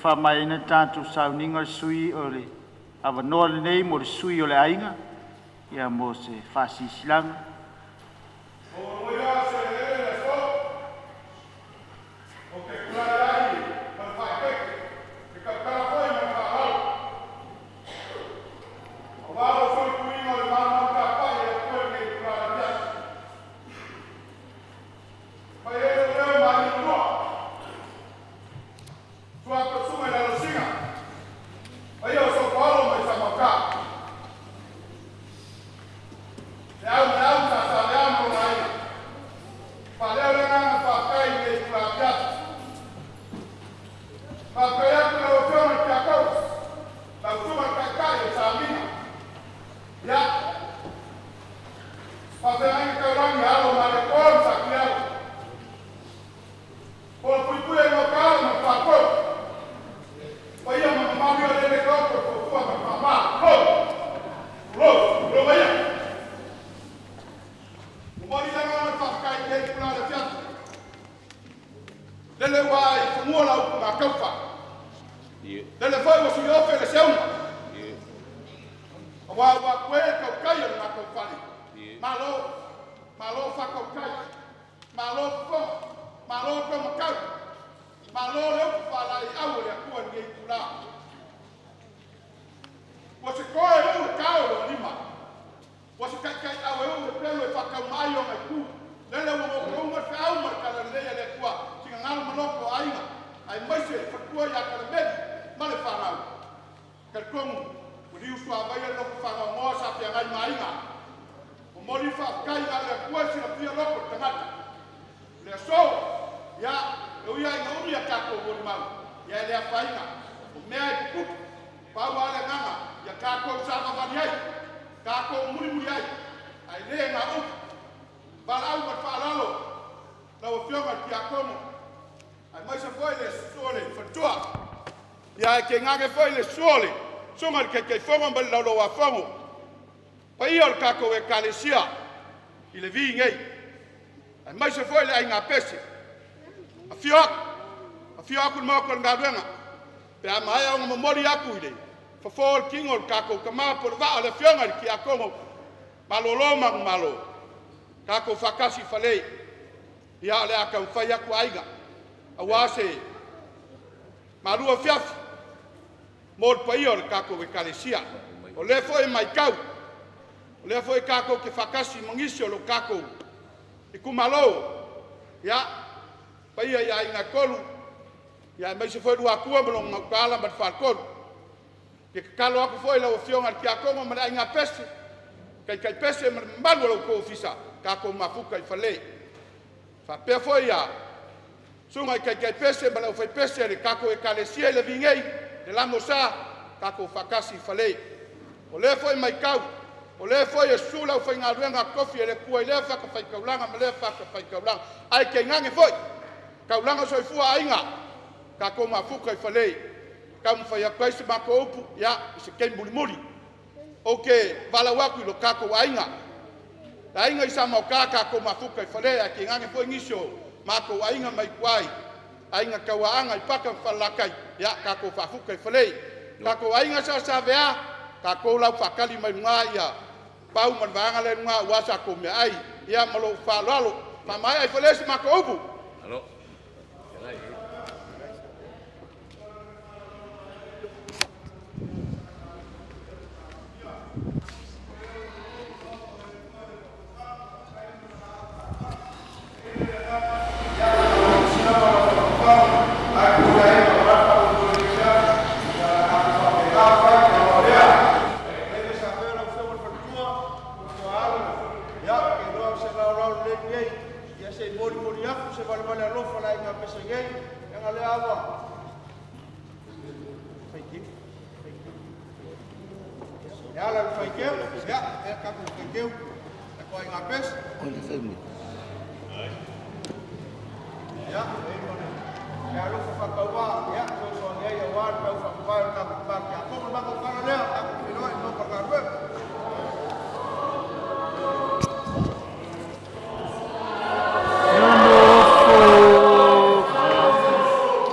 Speaker 1: faamaeaina le tatou sauniga o le sui o le avanoa lenei mo le sui o le aiga ia mo se faasilasilaga.
Speaker 13: Ke foi le suo le suga le Taitaifono ma le Laulau-a-Fono, paia o le tatou Ekalesia i le vi nei, aemaise foi le aiga pese. Afio atu, afio atu le Maota o le galuega, pe a maea ona momoli atu i le fofo o le tino o le tatou tama po o le vaa o le afioga i le Tiakono, malolo manumalo, tatou faatasi i fale, ia o le a taumafai atu aiga, aua se malu afiafi mo le paia o le tatou Ekalesia. O lea foi e matau, o lea foi tatou te faatasi ma nisi o lo tatou itumalo, ia, paia i aiga e tolu, ia aemaise foi Luatua ma lona Gautaala ma le Faletolu. E tatalo atu foi i lau Afioga i le Tiakono ma le aiga pese, taitai pese ma le mamalu o lo outou ofisa, tatou mafuta i fale. Faapea foi ia susuga i taitai pese ma le aufaipese a le tatou Ekalesia i le Vigei, le Lamosa, tatou faatasi i fale. O lea foi e matau, o lea foi e susu le aufaigaluega totofi a le Atua i lea fatafaitaulaga ma lea fatafaitaulaga, ae tainane foi taulaga soifua aiga, tatou mafuta i fale. Taumafai atu ai se matou upu, ia, i se taimi mulimuli. Ou te valaau atu i lo tatou aiga, le aiga i Samoa tatou mafuta i fale, ae tainane foi nisi o matou aiga mai tua i aiga tauaana i Paka ma Falelatai, ia tatou faafuta i fale. Tatou aiga sa Savea, tatou lau faatali mai luga ia pau ma le vaega lea i luga aua sa tou meaai. Ia ma lou faaaloalo, faamaea i fale se matou upu.
Speaker 1: Nonofo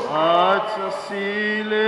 Speaker 1: faatasi.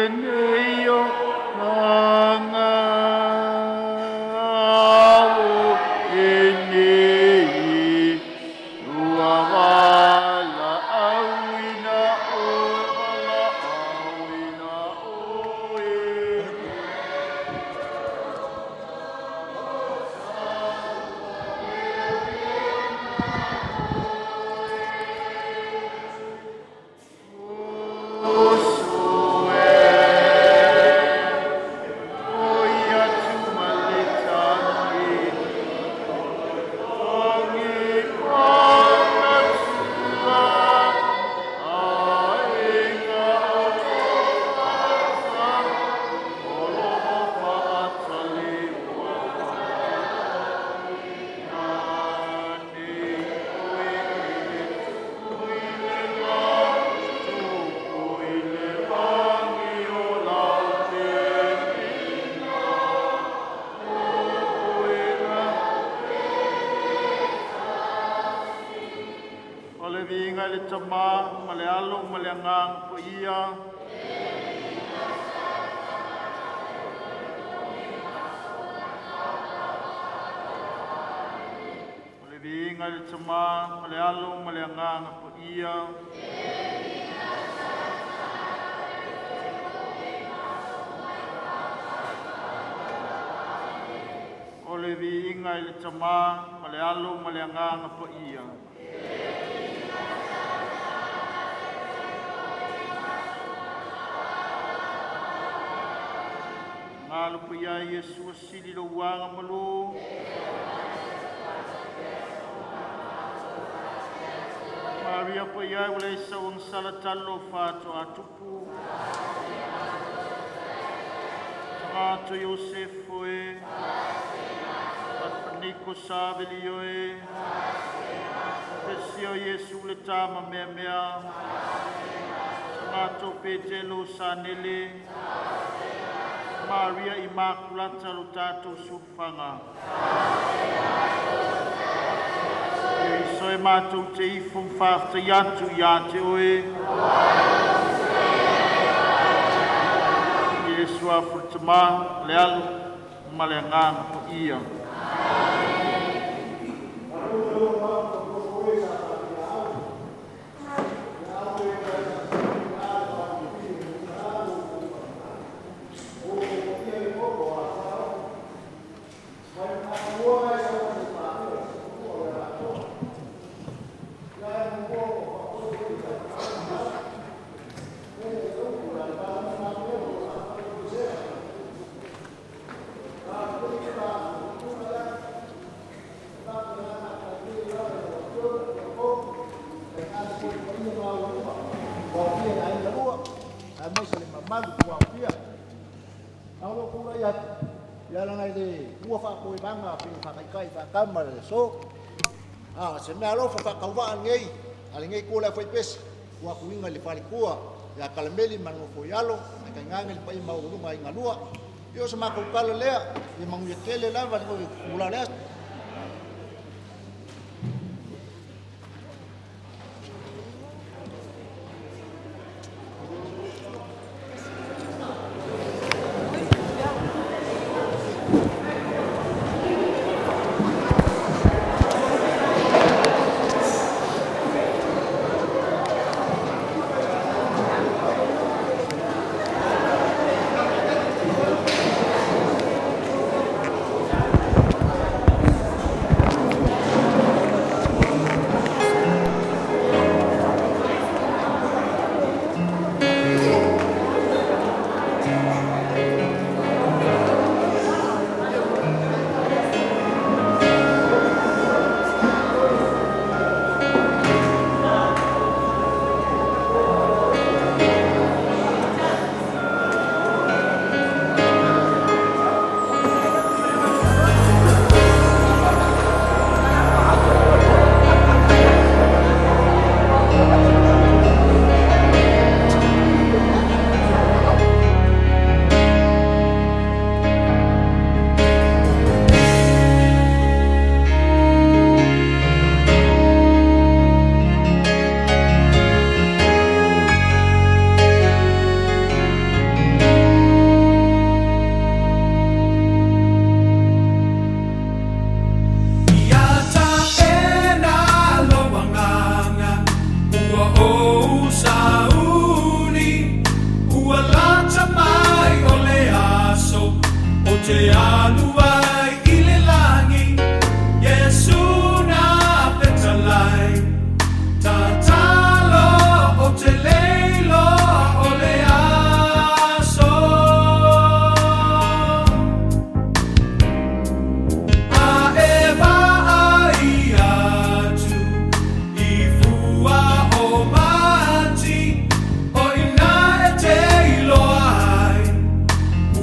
Speaker 1: i le Tamā ma le Alo ma le Agaga Paia. O le viiga i le Tamā ma le Alo ma le Agaga Paia. O le viiga i le Tamā ma le Alo ma le Agaga Paia. Ngalo paia Iesu asili lo uaga malu. Maria paia ua le sauang sala talo fato atupu. Tagato Iosefo e. Atpaniko Savelio e. Pesio Iesu le tama mea mea. Tagato Petelo Sanele. Maria Immaculata lo tatou sulufaga. Ia iso e matou te ifo ma faafetai atu ia te oe. Iesu afu le Tamā, le Alo ma le Agaga Paia.
Speaker 16: Whaakama le so. A se mea alofa whaakauvaa ngei, a le ngei kua le whaipesi, kua kuinga le whalikua, ia kalameli ma ngofo i alo, na kai nganga le pai maulunga i ngalua. Io sa makau kala lea, i manguia tele lava le ngoi kula lea.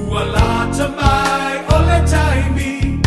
Speaker 17: Ua lata mai o le taimi.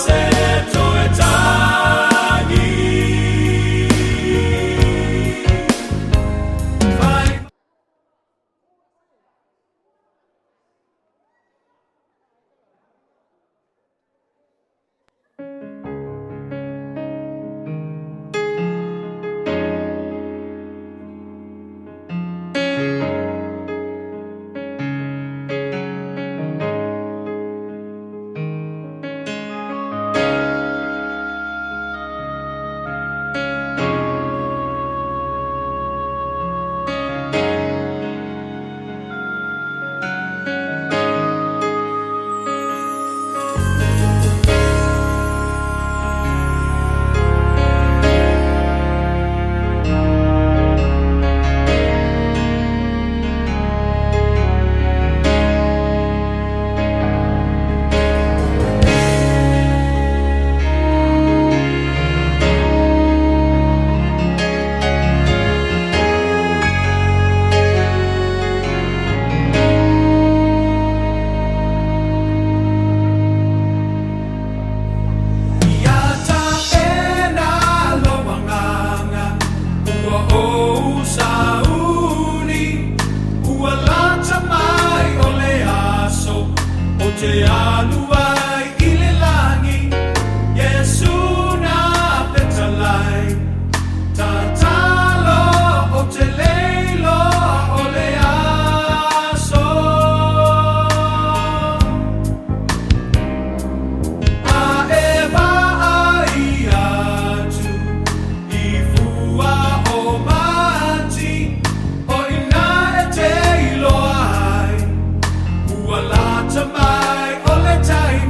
Speaker 17: se toe tagi. Fai Ia taʻena lou agaga, ua ou sauni, ua lata mai o le aso, o te alu ai i le lagi, Iesu na fetalai, tatalo o te le iloa o le aso. A e vaai atu i fua o mati, o ina e te iloa ai, ua lata mai o le taimi.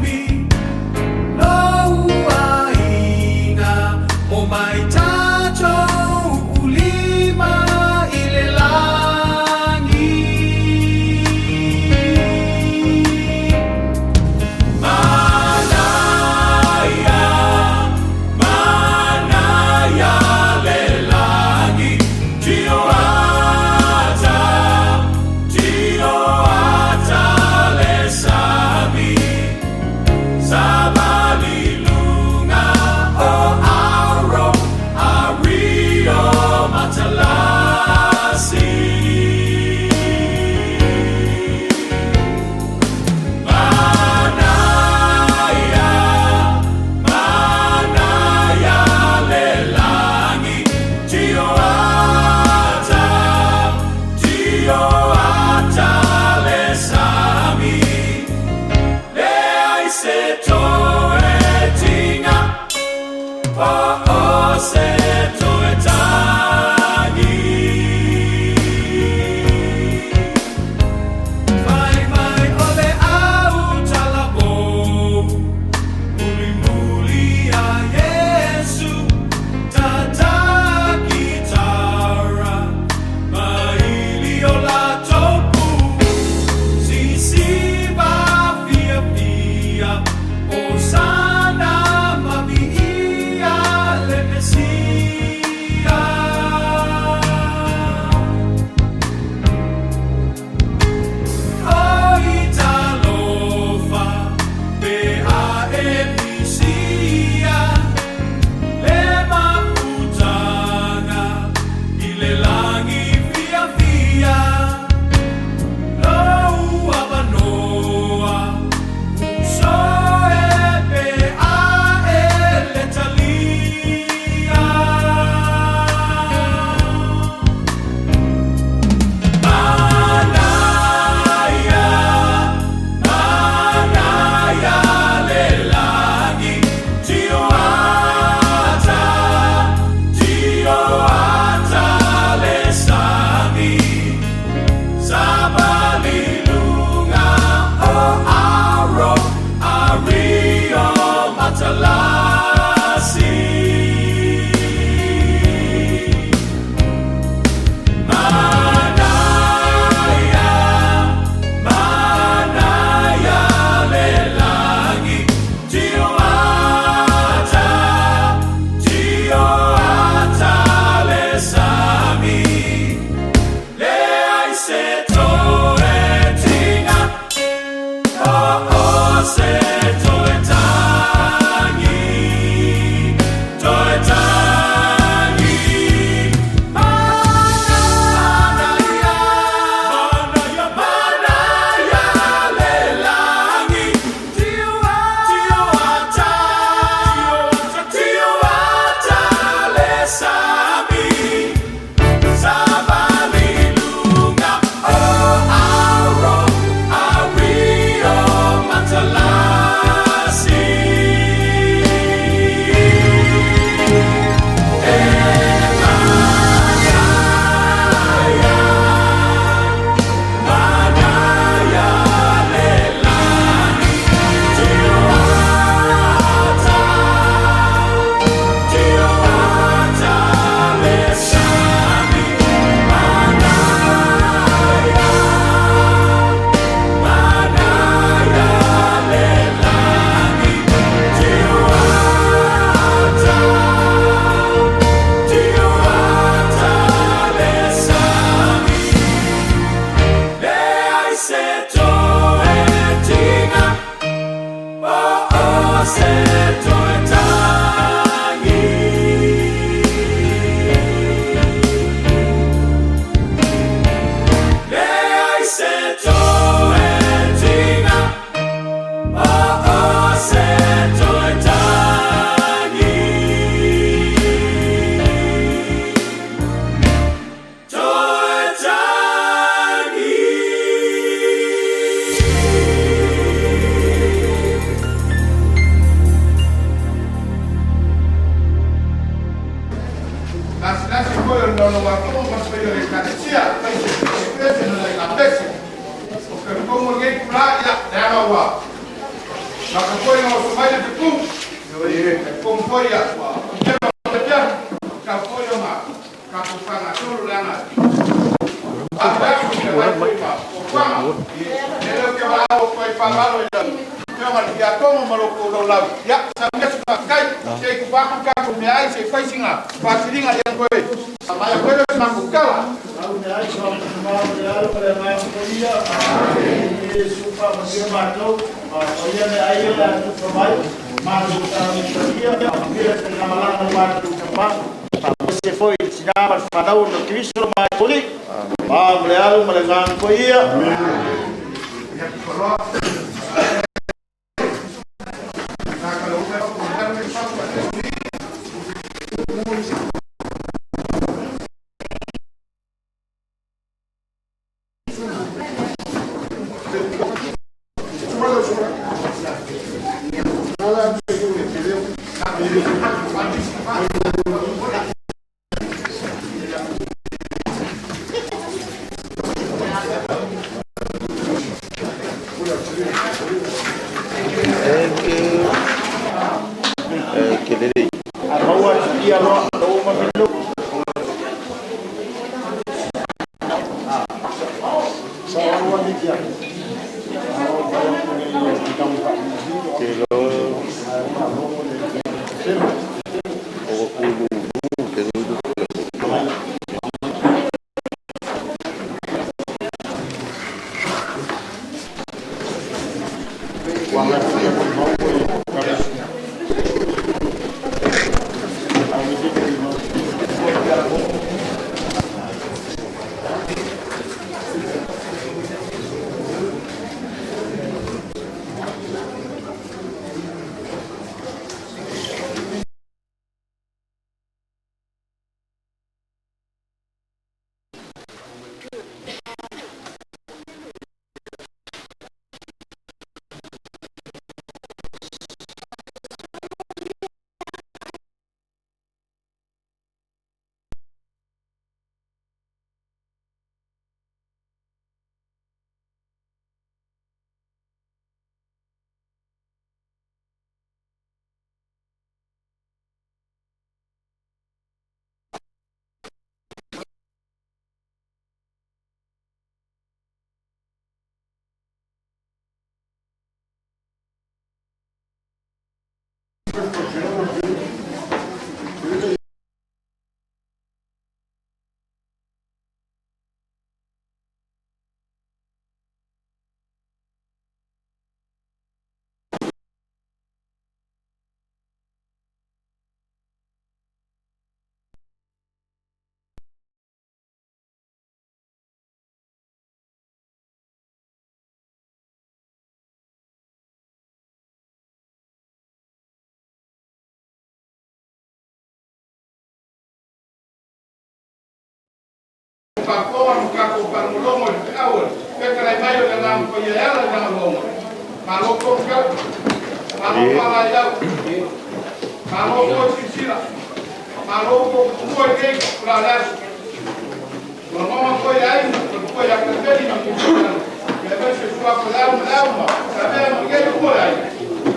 Speaker 13: ua na ka foi na o mai le te pu. Ko foi ia. Te ma te ka foi o ma ka ku fanga tolu lana. A pa ku te mai foi ma. O fanga. E le ke wa o foi pa malo ia. Te ma ia tomo ma lo ko lo lau. Ya sa me su kai. Se ku pa ku ka ku me ai se fai singa. Pa siringa ia koe. Ma ia koe ma ku kala.
Speaker 1: Au me ai sa ma le alo le mai ko ia. Yesu pa ma se ma to. Ma ia me ai la tu pa mai. Ma tu ta ni ia. Ia se na malanga ma tu pa. Se foi sina ma fanau no Kristo ma toli. Ma le alo ma le ngang ko ia.
Speaker 13: Pakoa no kako parmolongo i te aua. Peka lai mai o le ngang ko ia ala i ngang longo. Malo ko ka. Malo pala iau. Malo ko sisila. Malo ko ko i kei la las. Lo mama ko ia ai ko ko ia ka peli na ko. Ke le se sua ko la ma ma. Sa be ma ke ko ai.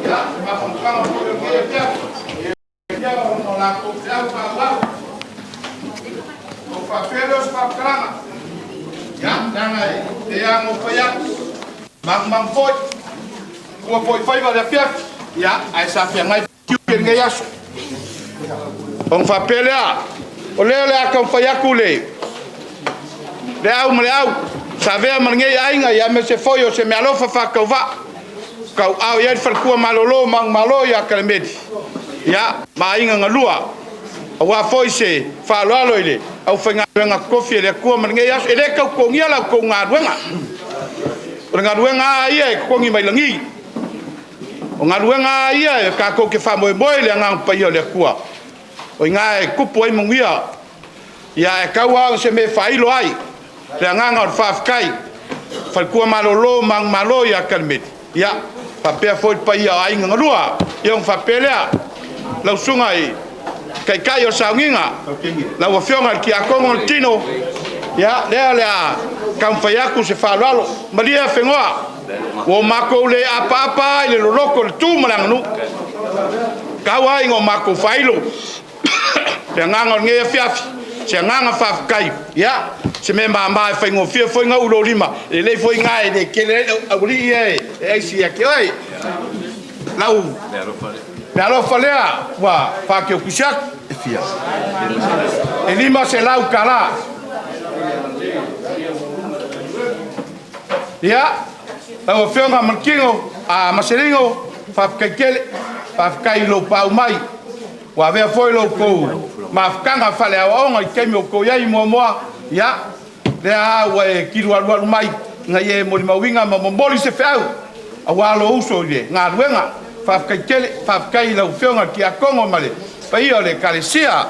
Speaker 13: Ya ma fon ka ko ke ya. Ya no la ko ya pa la. O papel os paprama. Ya, nanga e te amo paia. Mang mang foi. Ua foi foi va le pia. Ya, ai sa fia ngai tiu ke ngai aso. Ong papel ya. O le le aka paia kule. Le au ma le au. Sa vea ma ngai ainga ya me se foi o se me alofa fa kau va. Kau au ya fa malolo mang malo ya kalemedi. Ya, ma ainga ngalua. Aua foi se whaaloalo i le au whainga kofi e le kua ma ngai aso e le kau kongia lau kou ngā ruenga. O le ngā ruenga a ia e kongi mai langi. O ngā ruenga a ia e kākou ke whamoe moe le angang pai o le kua. O i ngā e kupu ai mungia. Ia e kau au se me whailo ai. Le anganga o le whaafkai. Whalikua malolo mang malo ia kalimeti. Ia, whapea foi pai ia ainga ngalua. Ia ong whapelea. Lau sunga i kai kai o saunginga la ua fionga ki a kongo tino ya lea lea kamfai aku se faaaloalo malia fengoa Ua o makou le apaapa ai i le loloto o le tu ma le aganuu. Tau lava ina o matou faailo le agaga o lenei afiafi, se agaga faafetai, ia, se mea mama e faigofie foi ona uu i lou lima, e lelei foi lena e le tele ai le aualii ia e aisi ia te oe. Lau meaalofa lea ua faateotusi atu. E fia? E $500. Ia, lau Afioga Malikino, a Maselino, faafetai tele, faafetai i lou paau mai. Ua avea foi lo outou mafutaga faaleaoaoga i le taimi o outou i ai muamua, ia, lea lava ua e kilu alualu mai ina ia e molimauina ma momoli se feau aua lou uso i le galuega. Faafetai tele, faafetai i lau Afioga i le Tiakono ma le paia o le Ekalesia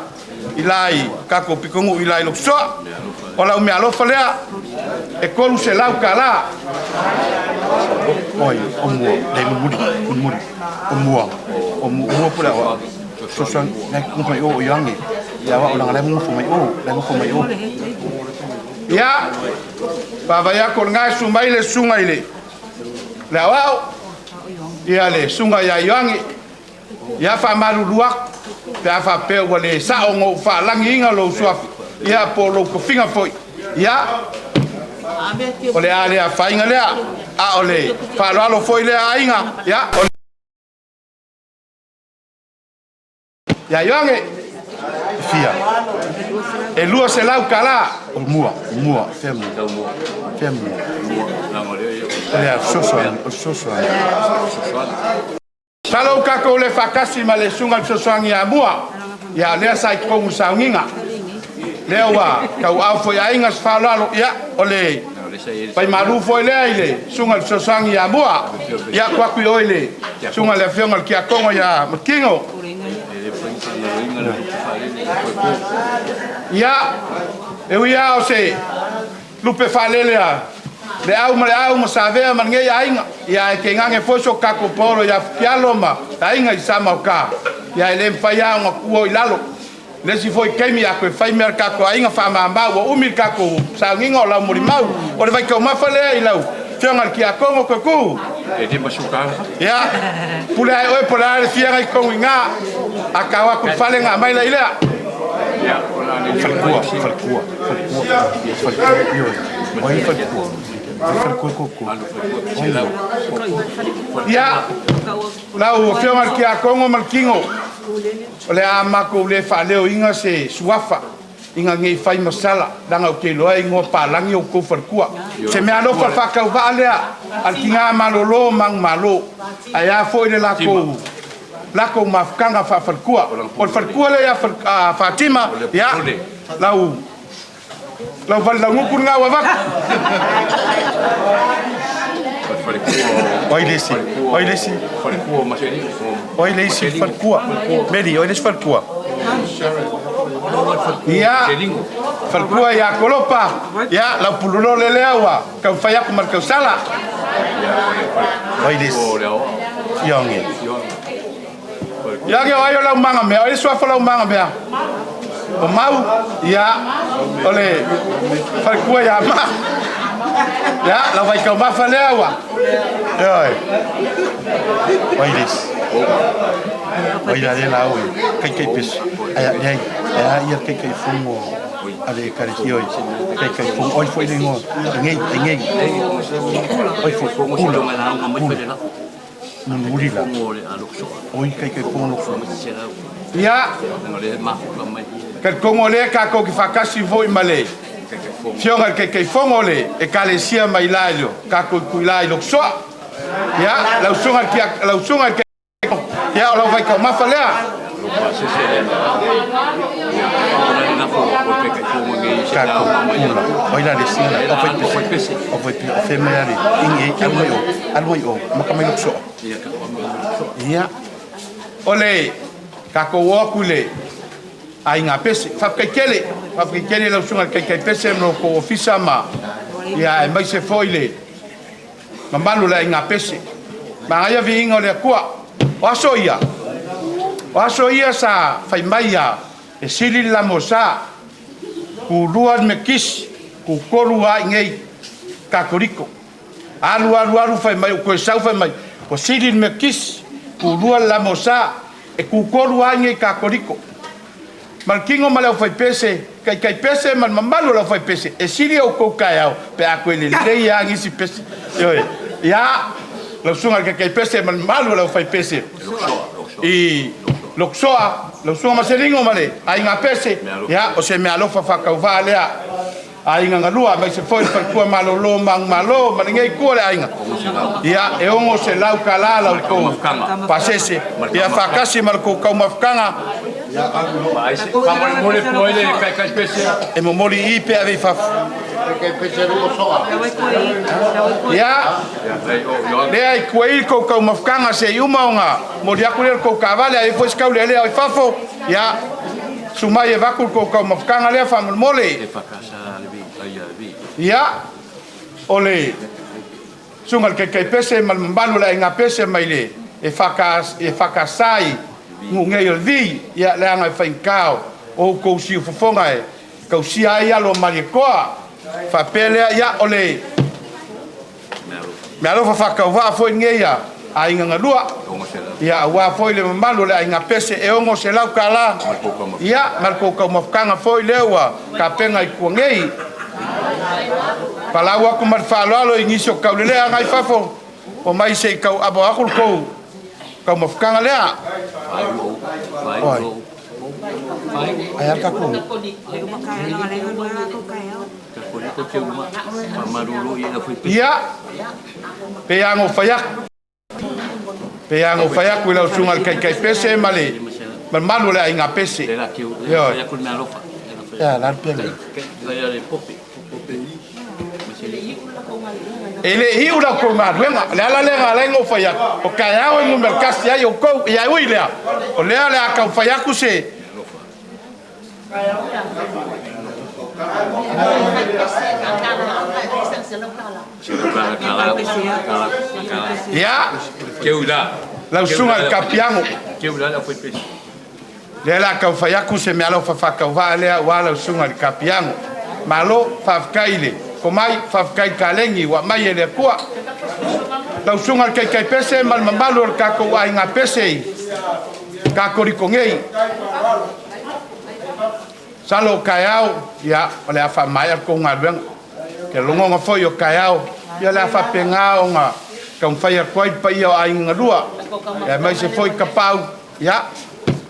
Speaker 13: i la i tatou pitonuu i la i Lotosoa. O lau meaalofa lea e $300.
Speaker 4: Oi, o mua, le mulimuli, mulimuli, o mua, o mua po le aoao. Fesoasoani, la e kuku mai o o Ioange, le aoao leaga la e nofo mai o, la e nofo mai o.
Speaker 13: Ia, vaavaai atu o lena e susu mai le susuga i le le aoao, ia le susuga ia Ioange. Ia faamalulu atu pe a faapea ua le sao ona ou faalagiina lou suafa, ia po o lou tofiga foi. Ia, o le a le afaina lea, a o le faaaloalo foi lea aiga, ia, o Ia Ioange,
Speaker 4: fia?
Speaker 13: E $200.
Speaker 4: O mua, mua, fea mua, fea mua. O le a fesoasoani, o le fesoasoani.
Speaker 13: Masalo ua tatou le faatasi ma le Susuga i le Fesoasoani ia Mua, ia lea sa i totonu i le sauniga. Lea ua tauaao foi e aiga se faaaloalo, ia o le faimalu foi lea i le Susuga i le Fesoasoani ia Mua. Ia tuu atu i o i le Susuga i le Afioga i le Tiakono ia Matino. Ia, e ui lava o se lupe faalele a le au ma le au ma Savea ma lenei aiga, ia ae tainane foi so tatou paolo ia Fitialo ma le aiga i Samaoka, ia e le mafai lava ona tuua i lalo. Le isi foi taimi a toe fai mea a le tatou aiga faamama ua umi le tatou sauniga o lau molimau. O le vaitaumafa lea i lau Afioga i le Tiakono Toetu.
Speaker 18: E $50.
Speaker 13: Ia, pule lava e oe po o le a le fiaga i totonu i ina. A tau atu i le fale ona aumai laia lea.
Speaker 4: Faletua, faletua, faletua, faletua, ioe. O ai faletua? O ai faletua koko? O ai?
Speaker 13: Ia, lau Afioga i le Tiakono ma le Tino, o le a matou le faaleoina se suafa ina nei fai ma sala, leaga ou te iloa e igoa palagi outou faletua. Se meaalofa faatauvaa lea a le tina malolo manumalo, ae a foi le latou latou mafutaga faafaletua. O le faletua lea ia Fatima, ia, lau lau vali launuku lena ua avatu.
Speaker 4: O ai le isi? O ai le isi? O ai le isi faletua? Meli, o ai le isi faletua?
Speaker 13: Ia, faletua ia Kolopa, ia, lau pululole lea ua taumafai atu ma le tausala.
Speaker 4: O ai le isi? Ioange.
Speaker 13: Ioange, o ai o lau magamea? O ai le suafa o lau magamea? O Mau, ia, o le faletua ia Ma. Ia, lau vaitaumafa lea ua.
Speaker 4: Ioe. O ai le isi? O ai la lea la oe? Kaikai pese. Ai leai, ai a ia kaikai fongo a le ekalesia oi. Kaikai fongo. Oi foi le ingoa. Engei, engei. Oi foi. Pula. Pula. Mulimuli la. Oi kaikai fongo loso.
Speaker 13: Ia, talitonu o lea tatou te faatasi foi ma le Afioga i le Taitaifono o le Ekalesia mai la i le tatou itu i la i Lotosoa. Ia, lau susuga i le Tia, lau susuga i le Taitaifono, ia o lau vaitaumafa lea.
Speaker 4: Tatou pula. Oi la le sina. O foi pese. O foi pese. O fe mai ale. Ingi alu mai o. Alu mai o. Maka mai Lotosoa.
Speaker 13: Ia. O le tatou o atu i le aiga pese. Faafetai tele, faafetai tele i lau susuga i le Taitai Pese ma lo outou ofisa ma ia aemaise foi le mamalu o le aiga pese. Manaia viiga o le Atua. O aso ia, o aso ia sa fai mai ia e sili le lamosa, kulua le mekisi, kutolu lava i inei Katoliko.
Speaker 18: Alu alu alu fai mai o koe sau fai mai ua sili le Metotisi, tulua le Lamosa, e tutolu lava aiga i Katoliko. Ma le tino ma le aufaipese, taitaipese ma le mamalu o le aufaipese, e sili outou taeao pe a toe lelei lava nisi pese. Ioe. Ia, lau susuga i le taitaipese ma le mamalu o le aufaipese i Lotosoa, lau susuga Maselino ma le aiga pese, ia, o se meaalofa faatauvaa lea aiga galua, aemaise foi le faletua malolo o manumalo ma lenei itu o le aiga. Ia, e $600 la outou pasese, ia faatasi ma le tou taumafataga. E momoli i pe ave i fafo. Ia, lea i tuai le tou taumafataga se i uma ona momoli atu lea le tou taavale, a i ai foi se taulealea i fafo, ia, sumai e avatu le tou taumafataga lea faamolemole. Ia, o le susuga i le taitaipese ma le mamalu o le aiga pese mai le e whakasai nuu nei o le Vi, ia leaga e faigata o outou siufofoga e tausia ai alo o Malietoa. Faapea lea, ia o le meaalofa faatauvaa foi lenei a aiga galua, ia aua foi le mamalu o le aiga pese e $600, ia ma le tou taumafataga foi lea ua tapena i tua nei. Palau aku ma le faaaloalo i nisi o taulelea agai fafo, o mai se i tau abo aku le tou taumafataga lea. Oi. Ai a tatou. Ia, pe a no fai aku. Pe a no fai aku i lau susuga i le taitaipese ma le mamalu o le aiga pese. Ioe. Ia, la le pia le. E le iu la outou galuega. O le ala lea na ala ai ona ou fai atu, o taeao e numera tasi ai outou. Ia e ui lea, o lea o le a tau fai atu se Ia, lau susuga i le Kapiago, lea o le a tau fai atu se meaalofa faatauvaa lea aua lau susuga i le Kapiago. Malo, faafetai i le tomai, faafetai i le taleni ua aumai e le Atua. Lau susuga i le Taitaipese ma le mamalu o le tatou aiga pese i Katoliko nei. Salo o taeao, ia, o le a faamaea le tou galuega. Ke logona foi o taeao, ia o le a faapena ona taumafai atu ai le paia o aiga galua, aemaise foi Tapaau, ia,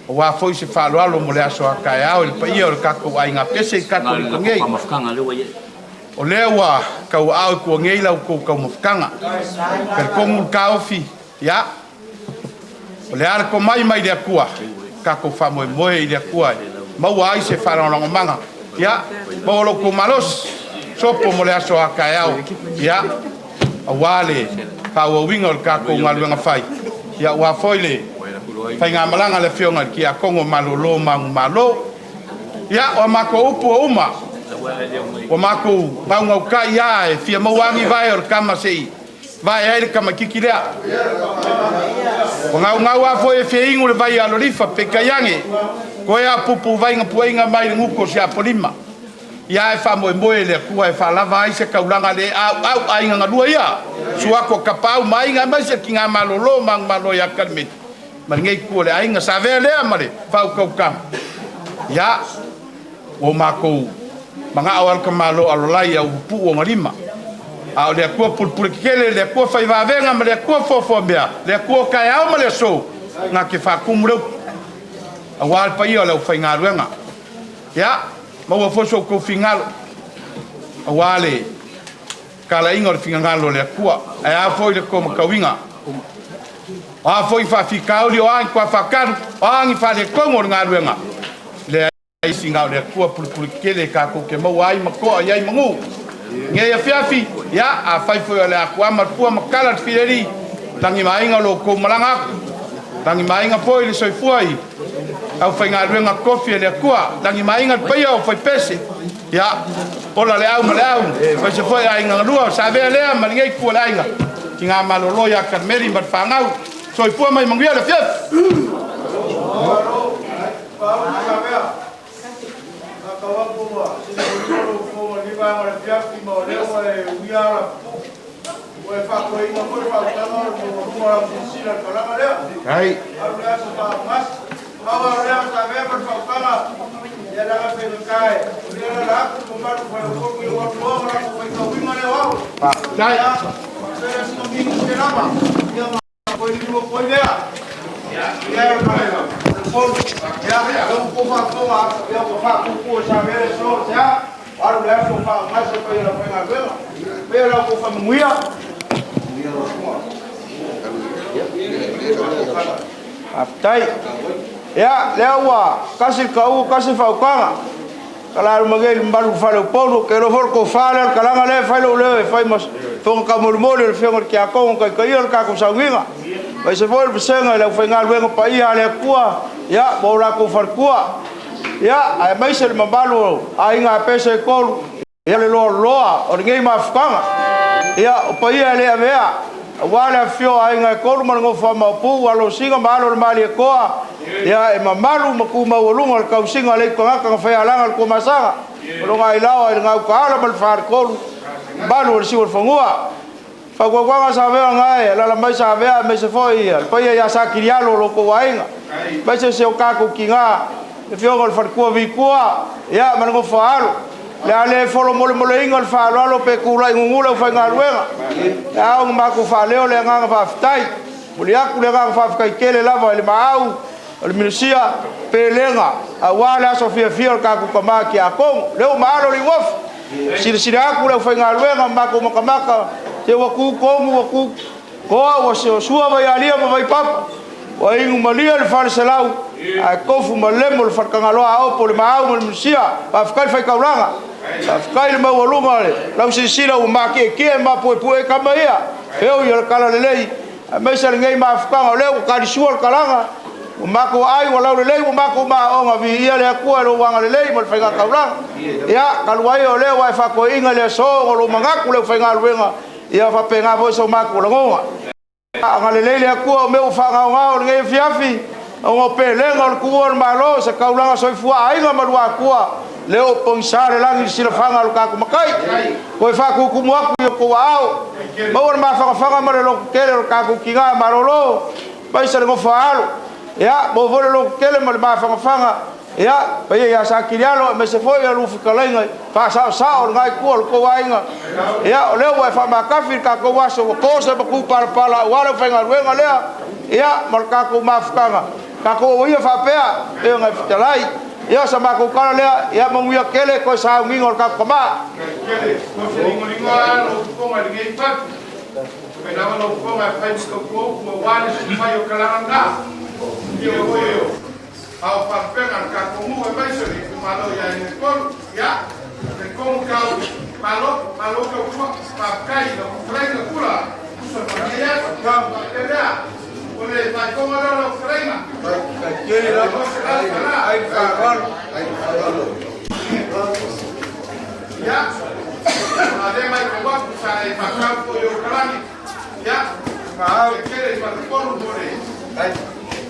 Speaker 18: aua foi se faaaloalo mo le aso a taeao i le paia o le tatou aiga pese i Katoliko nei. O lea ua tauaao i tua nei la outou taumafataga. Talitonu le taofi, ia, o le a le tomai mai le Atua, tatou faamoemoe i le Atua e maua ai se faalagolagomaga. Ia, maua lo outou malosi, sopo mo le aso a taeao, ia, aua le faaauauina o le tatou galuega fai, ia, aua foi le faigamalaga a le Afioga i le Tiakono malolo manumalo. Ia, o a matou upu ua uma, ua matou gaugautai lava e fia maua agi vae o le tama se i vae ai le tamaitiiti lea. Ua gaugau lava foi e fia inu le vai a Alolifa, peitai ane, toe a pupu vai na puaiga mai le gutu o Siapolima. Ia e faamoemoe le Atua e faalava ai se taulaga le auau aiga galua ia, suato Tapaau ma aiga aemaise le tiga malolo manumalo ia Kalemeli ma lenei itu o le aiga sa avea lea ma le faautautaga. Ia, ua matou manao lava le tamaloa alolai au pupuu ona lima. A o le Atua pulepule tetele, le Atua fai vavega ma le Atua foafoa mea, le Atua o taeao ma le aso, na te faatumu le upu aua le paia o le aufaigaluega. Ia, maua foi so outou finagalo aua le talaiga o le finagalo o le Atua. Ae a foi le tomatauiga, o a foi faafitauli, o a ni tuafaatalu, o a ni faaletonu o le galuega, leai sina o le Atua pulepule tetele tatou te maua ai ma toa i ai manu. Nei afiafi, ia, afai foi o le a tuama le pua ma tala le fileli, lagi maaiga o lo outou malaga atu, lagi maaiga foi le soifua i aufaigaluega tofi e le Atua, lagi maaiga le paia o faipese, ia, ola le au ma le au, aemaise foi aiga galua, sa avea lea ma lenei itu o le aiga, tiga malolo ia Karimeli ma le fanau, soifua mai manuia le afiafi.
Speaker 9: Ua e faafoeina foi le faautaga o le maualuga o lau silasila i le kalaga lea.
Speaker 18: Ai.
Speaker 9: Alu le aso faaogasi. Pau lava o lea sa avea ma le faautaga, ia leaga e faigata e o lea e alaala atu le mamalu o faleupolu i lou alu loa ma latou faitauina lea o au.
Speaker 18: Faafetai.
Speaker 9: Ia, faafetai le sina minute lava, ia ma toe liliu atu ai lea. Ia, o le faleupolu, ia, o lea ua outou faafofoga, ia ua faapuupuu e Samea le aso, se a? Ua alu le aso o faaogasi le paia o le aufaigaluega. Paia o la outou faamanuia. Faafetai. Ia, lea ua tasi le tau, tasi le faautaga. Tala alu mai nei i le mamalu o faleupolu, ou te iloa foi o le tofa lea o le talaga lea e fai lou leo e fai ma fofoga taumolimoli o le Afioga i le Tiakono e taitaia le tatou sauniga, aemaise foi le vasega i le aufaigaluega paia a le Atua, ia, ma o latou faletua, ia, aemaise le mamalu o aiga Pese e tolu, ia, le loaloa o lenei mafutaga. Ia, o paia e le avea, aua le afifio o aiga e tolu ma le nofo a Maopu, alo o Sina ma alo o le Malietoa, ia, e mamalu ma tu maualuga le tausiga a le aitu tagata na faialaga le Tuamasaga, o lona ailaoa i le Gautaala ma le Faletolu, mamalu o le Siuolefanua. Fautuatuaga Savea na e alaala mai Savea aemaise foi le paia ia Sakilialo o lo outou aiga, aemaise si o tatou tina le afioga i le faletua Vitua, ia ma le nofo a alo. O le a le folomolemoleina le faaaloalo pe tulai gugu le aufaigaluega, e ao ona matou faaleo le agaga faafetai. Momoli atu le agaga faafetai tele lava i le maau o le Minusia Pelega aua le aso fiafia o le tatou tama tiakono. O lea ua maalo le igoafu, silasila atu le aufaigaluega ma matou matamata, se ua tu tonu ua tu toa, ua sua vaialia ma vaipapa, ua inu malie le faleselau, ae tofu ma lemo le faletagaloa a Opo le maau ma le Minusia. Faafetai le faitaulaga, faafetai le maualuga o le lausilasila ua matietie ma mapuepue ai tama ia, feo ia le talalelei, aemaise lenei mafutaga o lea ua talisua le talaga, ua matou aai ua laulelei, ua matou maaoga, viia le Atua i lou agalelei ma le faigataulaga. Ia, talu ai o lea ua e faatoeaina i le aso ona o lou manatu i le aufaigaluega, ia faapena foi so matou lagona. Agalelei le Atua o mea ua faagaogao i lenei afiafi, ona o pelega o le tuua o le Malo, se taulaga soifua aiga ma luatua, lea ua pogisa le lagi i le silafaga a lo tatou Matai. Toe faatutumu atu i outou aao, maua le mafanafana ma le lototele o le tatou tina malolo, aemaise le nofo a alo. Ia, maua foi le lototele ma le mafanafana, ia, paia ia Sakilialo, aemaise foi a lua fetalaiga i faasaosao o lena itu o le tou aiga. Ia, o lea ua e faamatafi le tatou aso, ua to se matu palapala aua le aufaigaluega lea, ia, ma le tatou mafutaga. Tatou auaia faapea, e ona e fetalai. Ia, o sa matou tala lea, ia manuia tele toe sauniga o le tatou tama.
Speaker 18: Ao faalupega a le tatou nuu aemaise le itumalo i Aiga e Tolu. Ia, talitonu tau malo, malo tautua, faafetai i lau fetalaiga Tula, uso ma lenei aso. Faapea lea, o le faaifoga lea o lau fetalaiga. Ia, a lea mai tau atu sa e faatau foi o kalani. Ia, tele i faatapolu mo le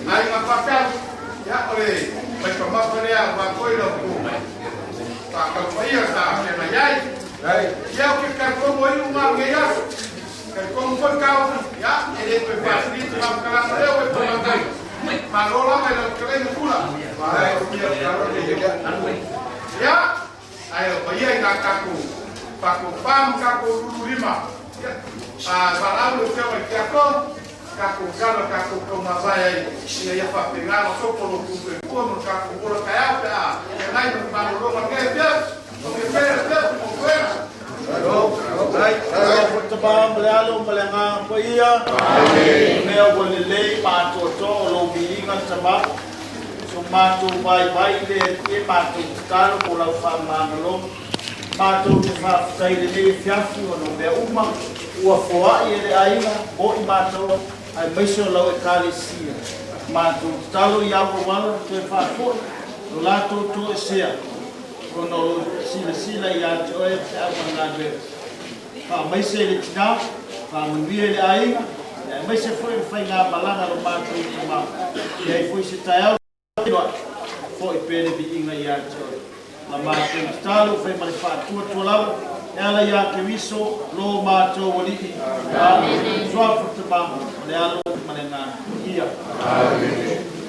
Speaker 18: aiga faatau. Ia, o le maipamafa lea ua toi lau ku faataupaia sa feagai ai. Ia, o ke talitonu ai uma lenei aso. Talitonu foi tau, ia, e le toe faasili se faamatalaga lea ua e pamatai. Malo lava i lau fetalaiga Tula. Ia, ae o paia i nā tatou faatofā ma tatou lululima. Ia, valaau le afioga i le tiakono, tatou tala tatou taumavae ai ina ia faapena ona sopo lo outou soifua ma lo tatou ola taeao pe a feagai ma le malologa o lenei afiafi. O ke pele afiafi mo toega.
Speaker 1: Lau tama ma le alo ma le agaga paia. O mea ua lelei ma atoatoa o lou viiga tama. So matou vaivai lea e matou tatalo mo lau faamagalo. Matou te faafetai i lenei afiafi ona o mea uma ua foai e le aiga mo i matou aemaise o lau Ekalesia. Matou tatalo ia auauala toe faafoi lo latou toesea ona o lou silasila ia te oe feau ma le galuega. Faamaise i le tina, faamanuia i le aiga, aemaise foi le faigamalaga a lo matou tama. I ai foi se taeao foi pea le viiga ia te oe. La matou tatalo fai ma le faatuatua lava. E ala ia Keriso lo matou Alii. Amene. Suafa o le Tama, o le Alo ma le Agaga Paia. Amene.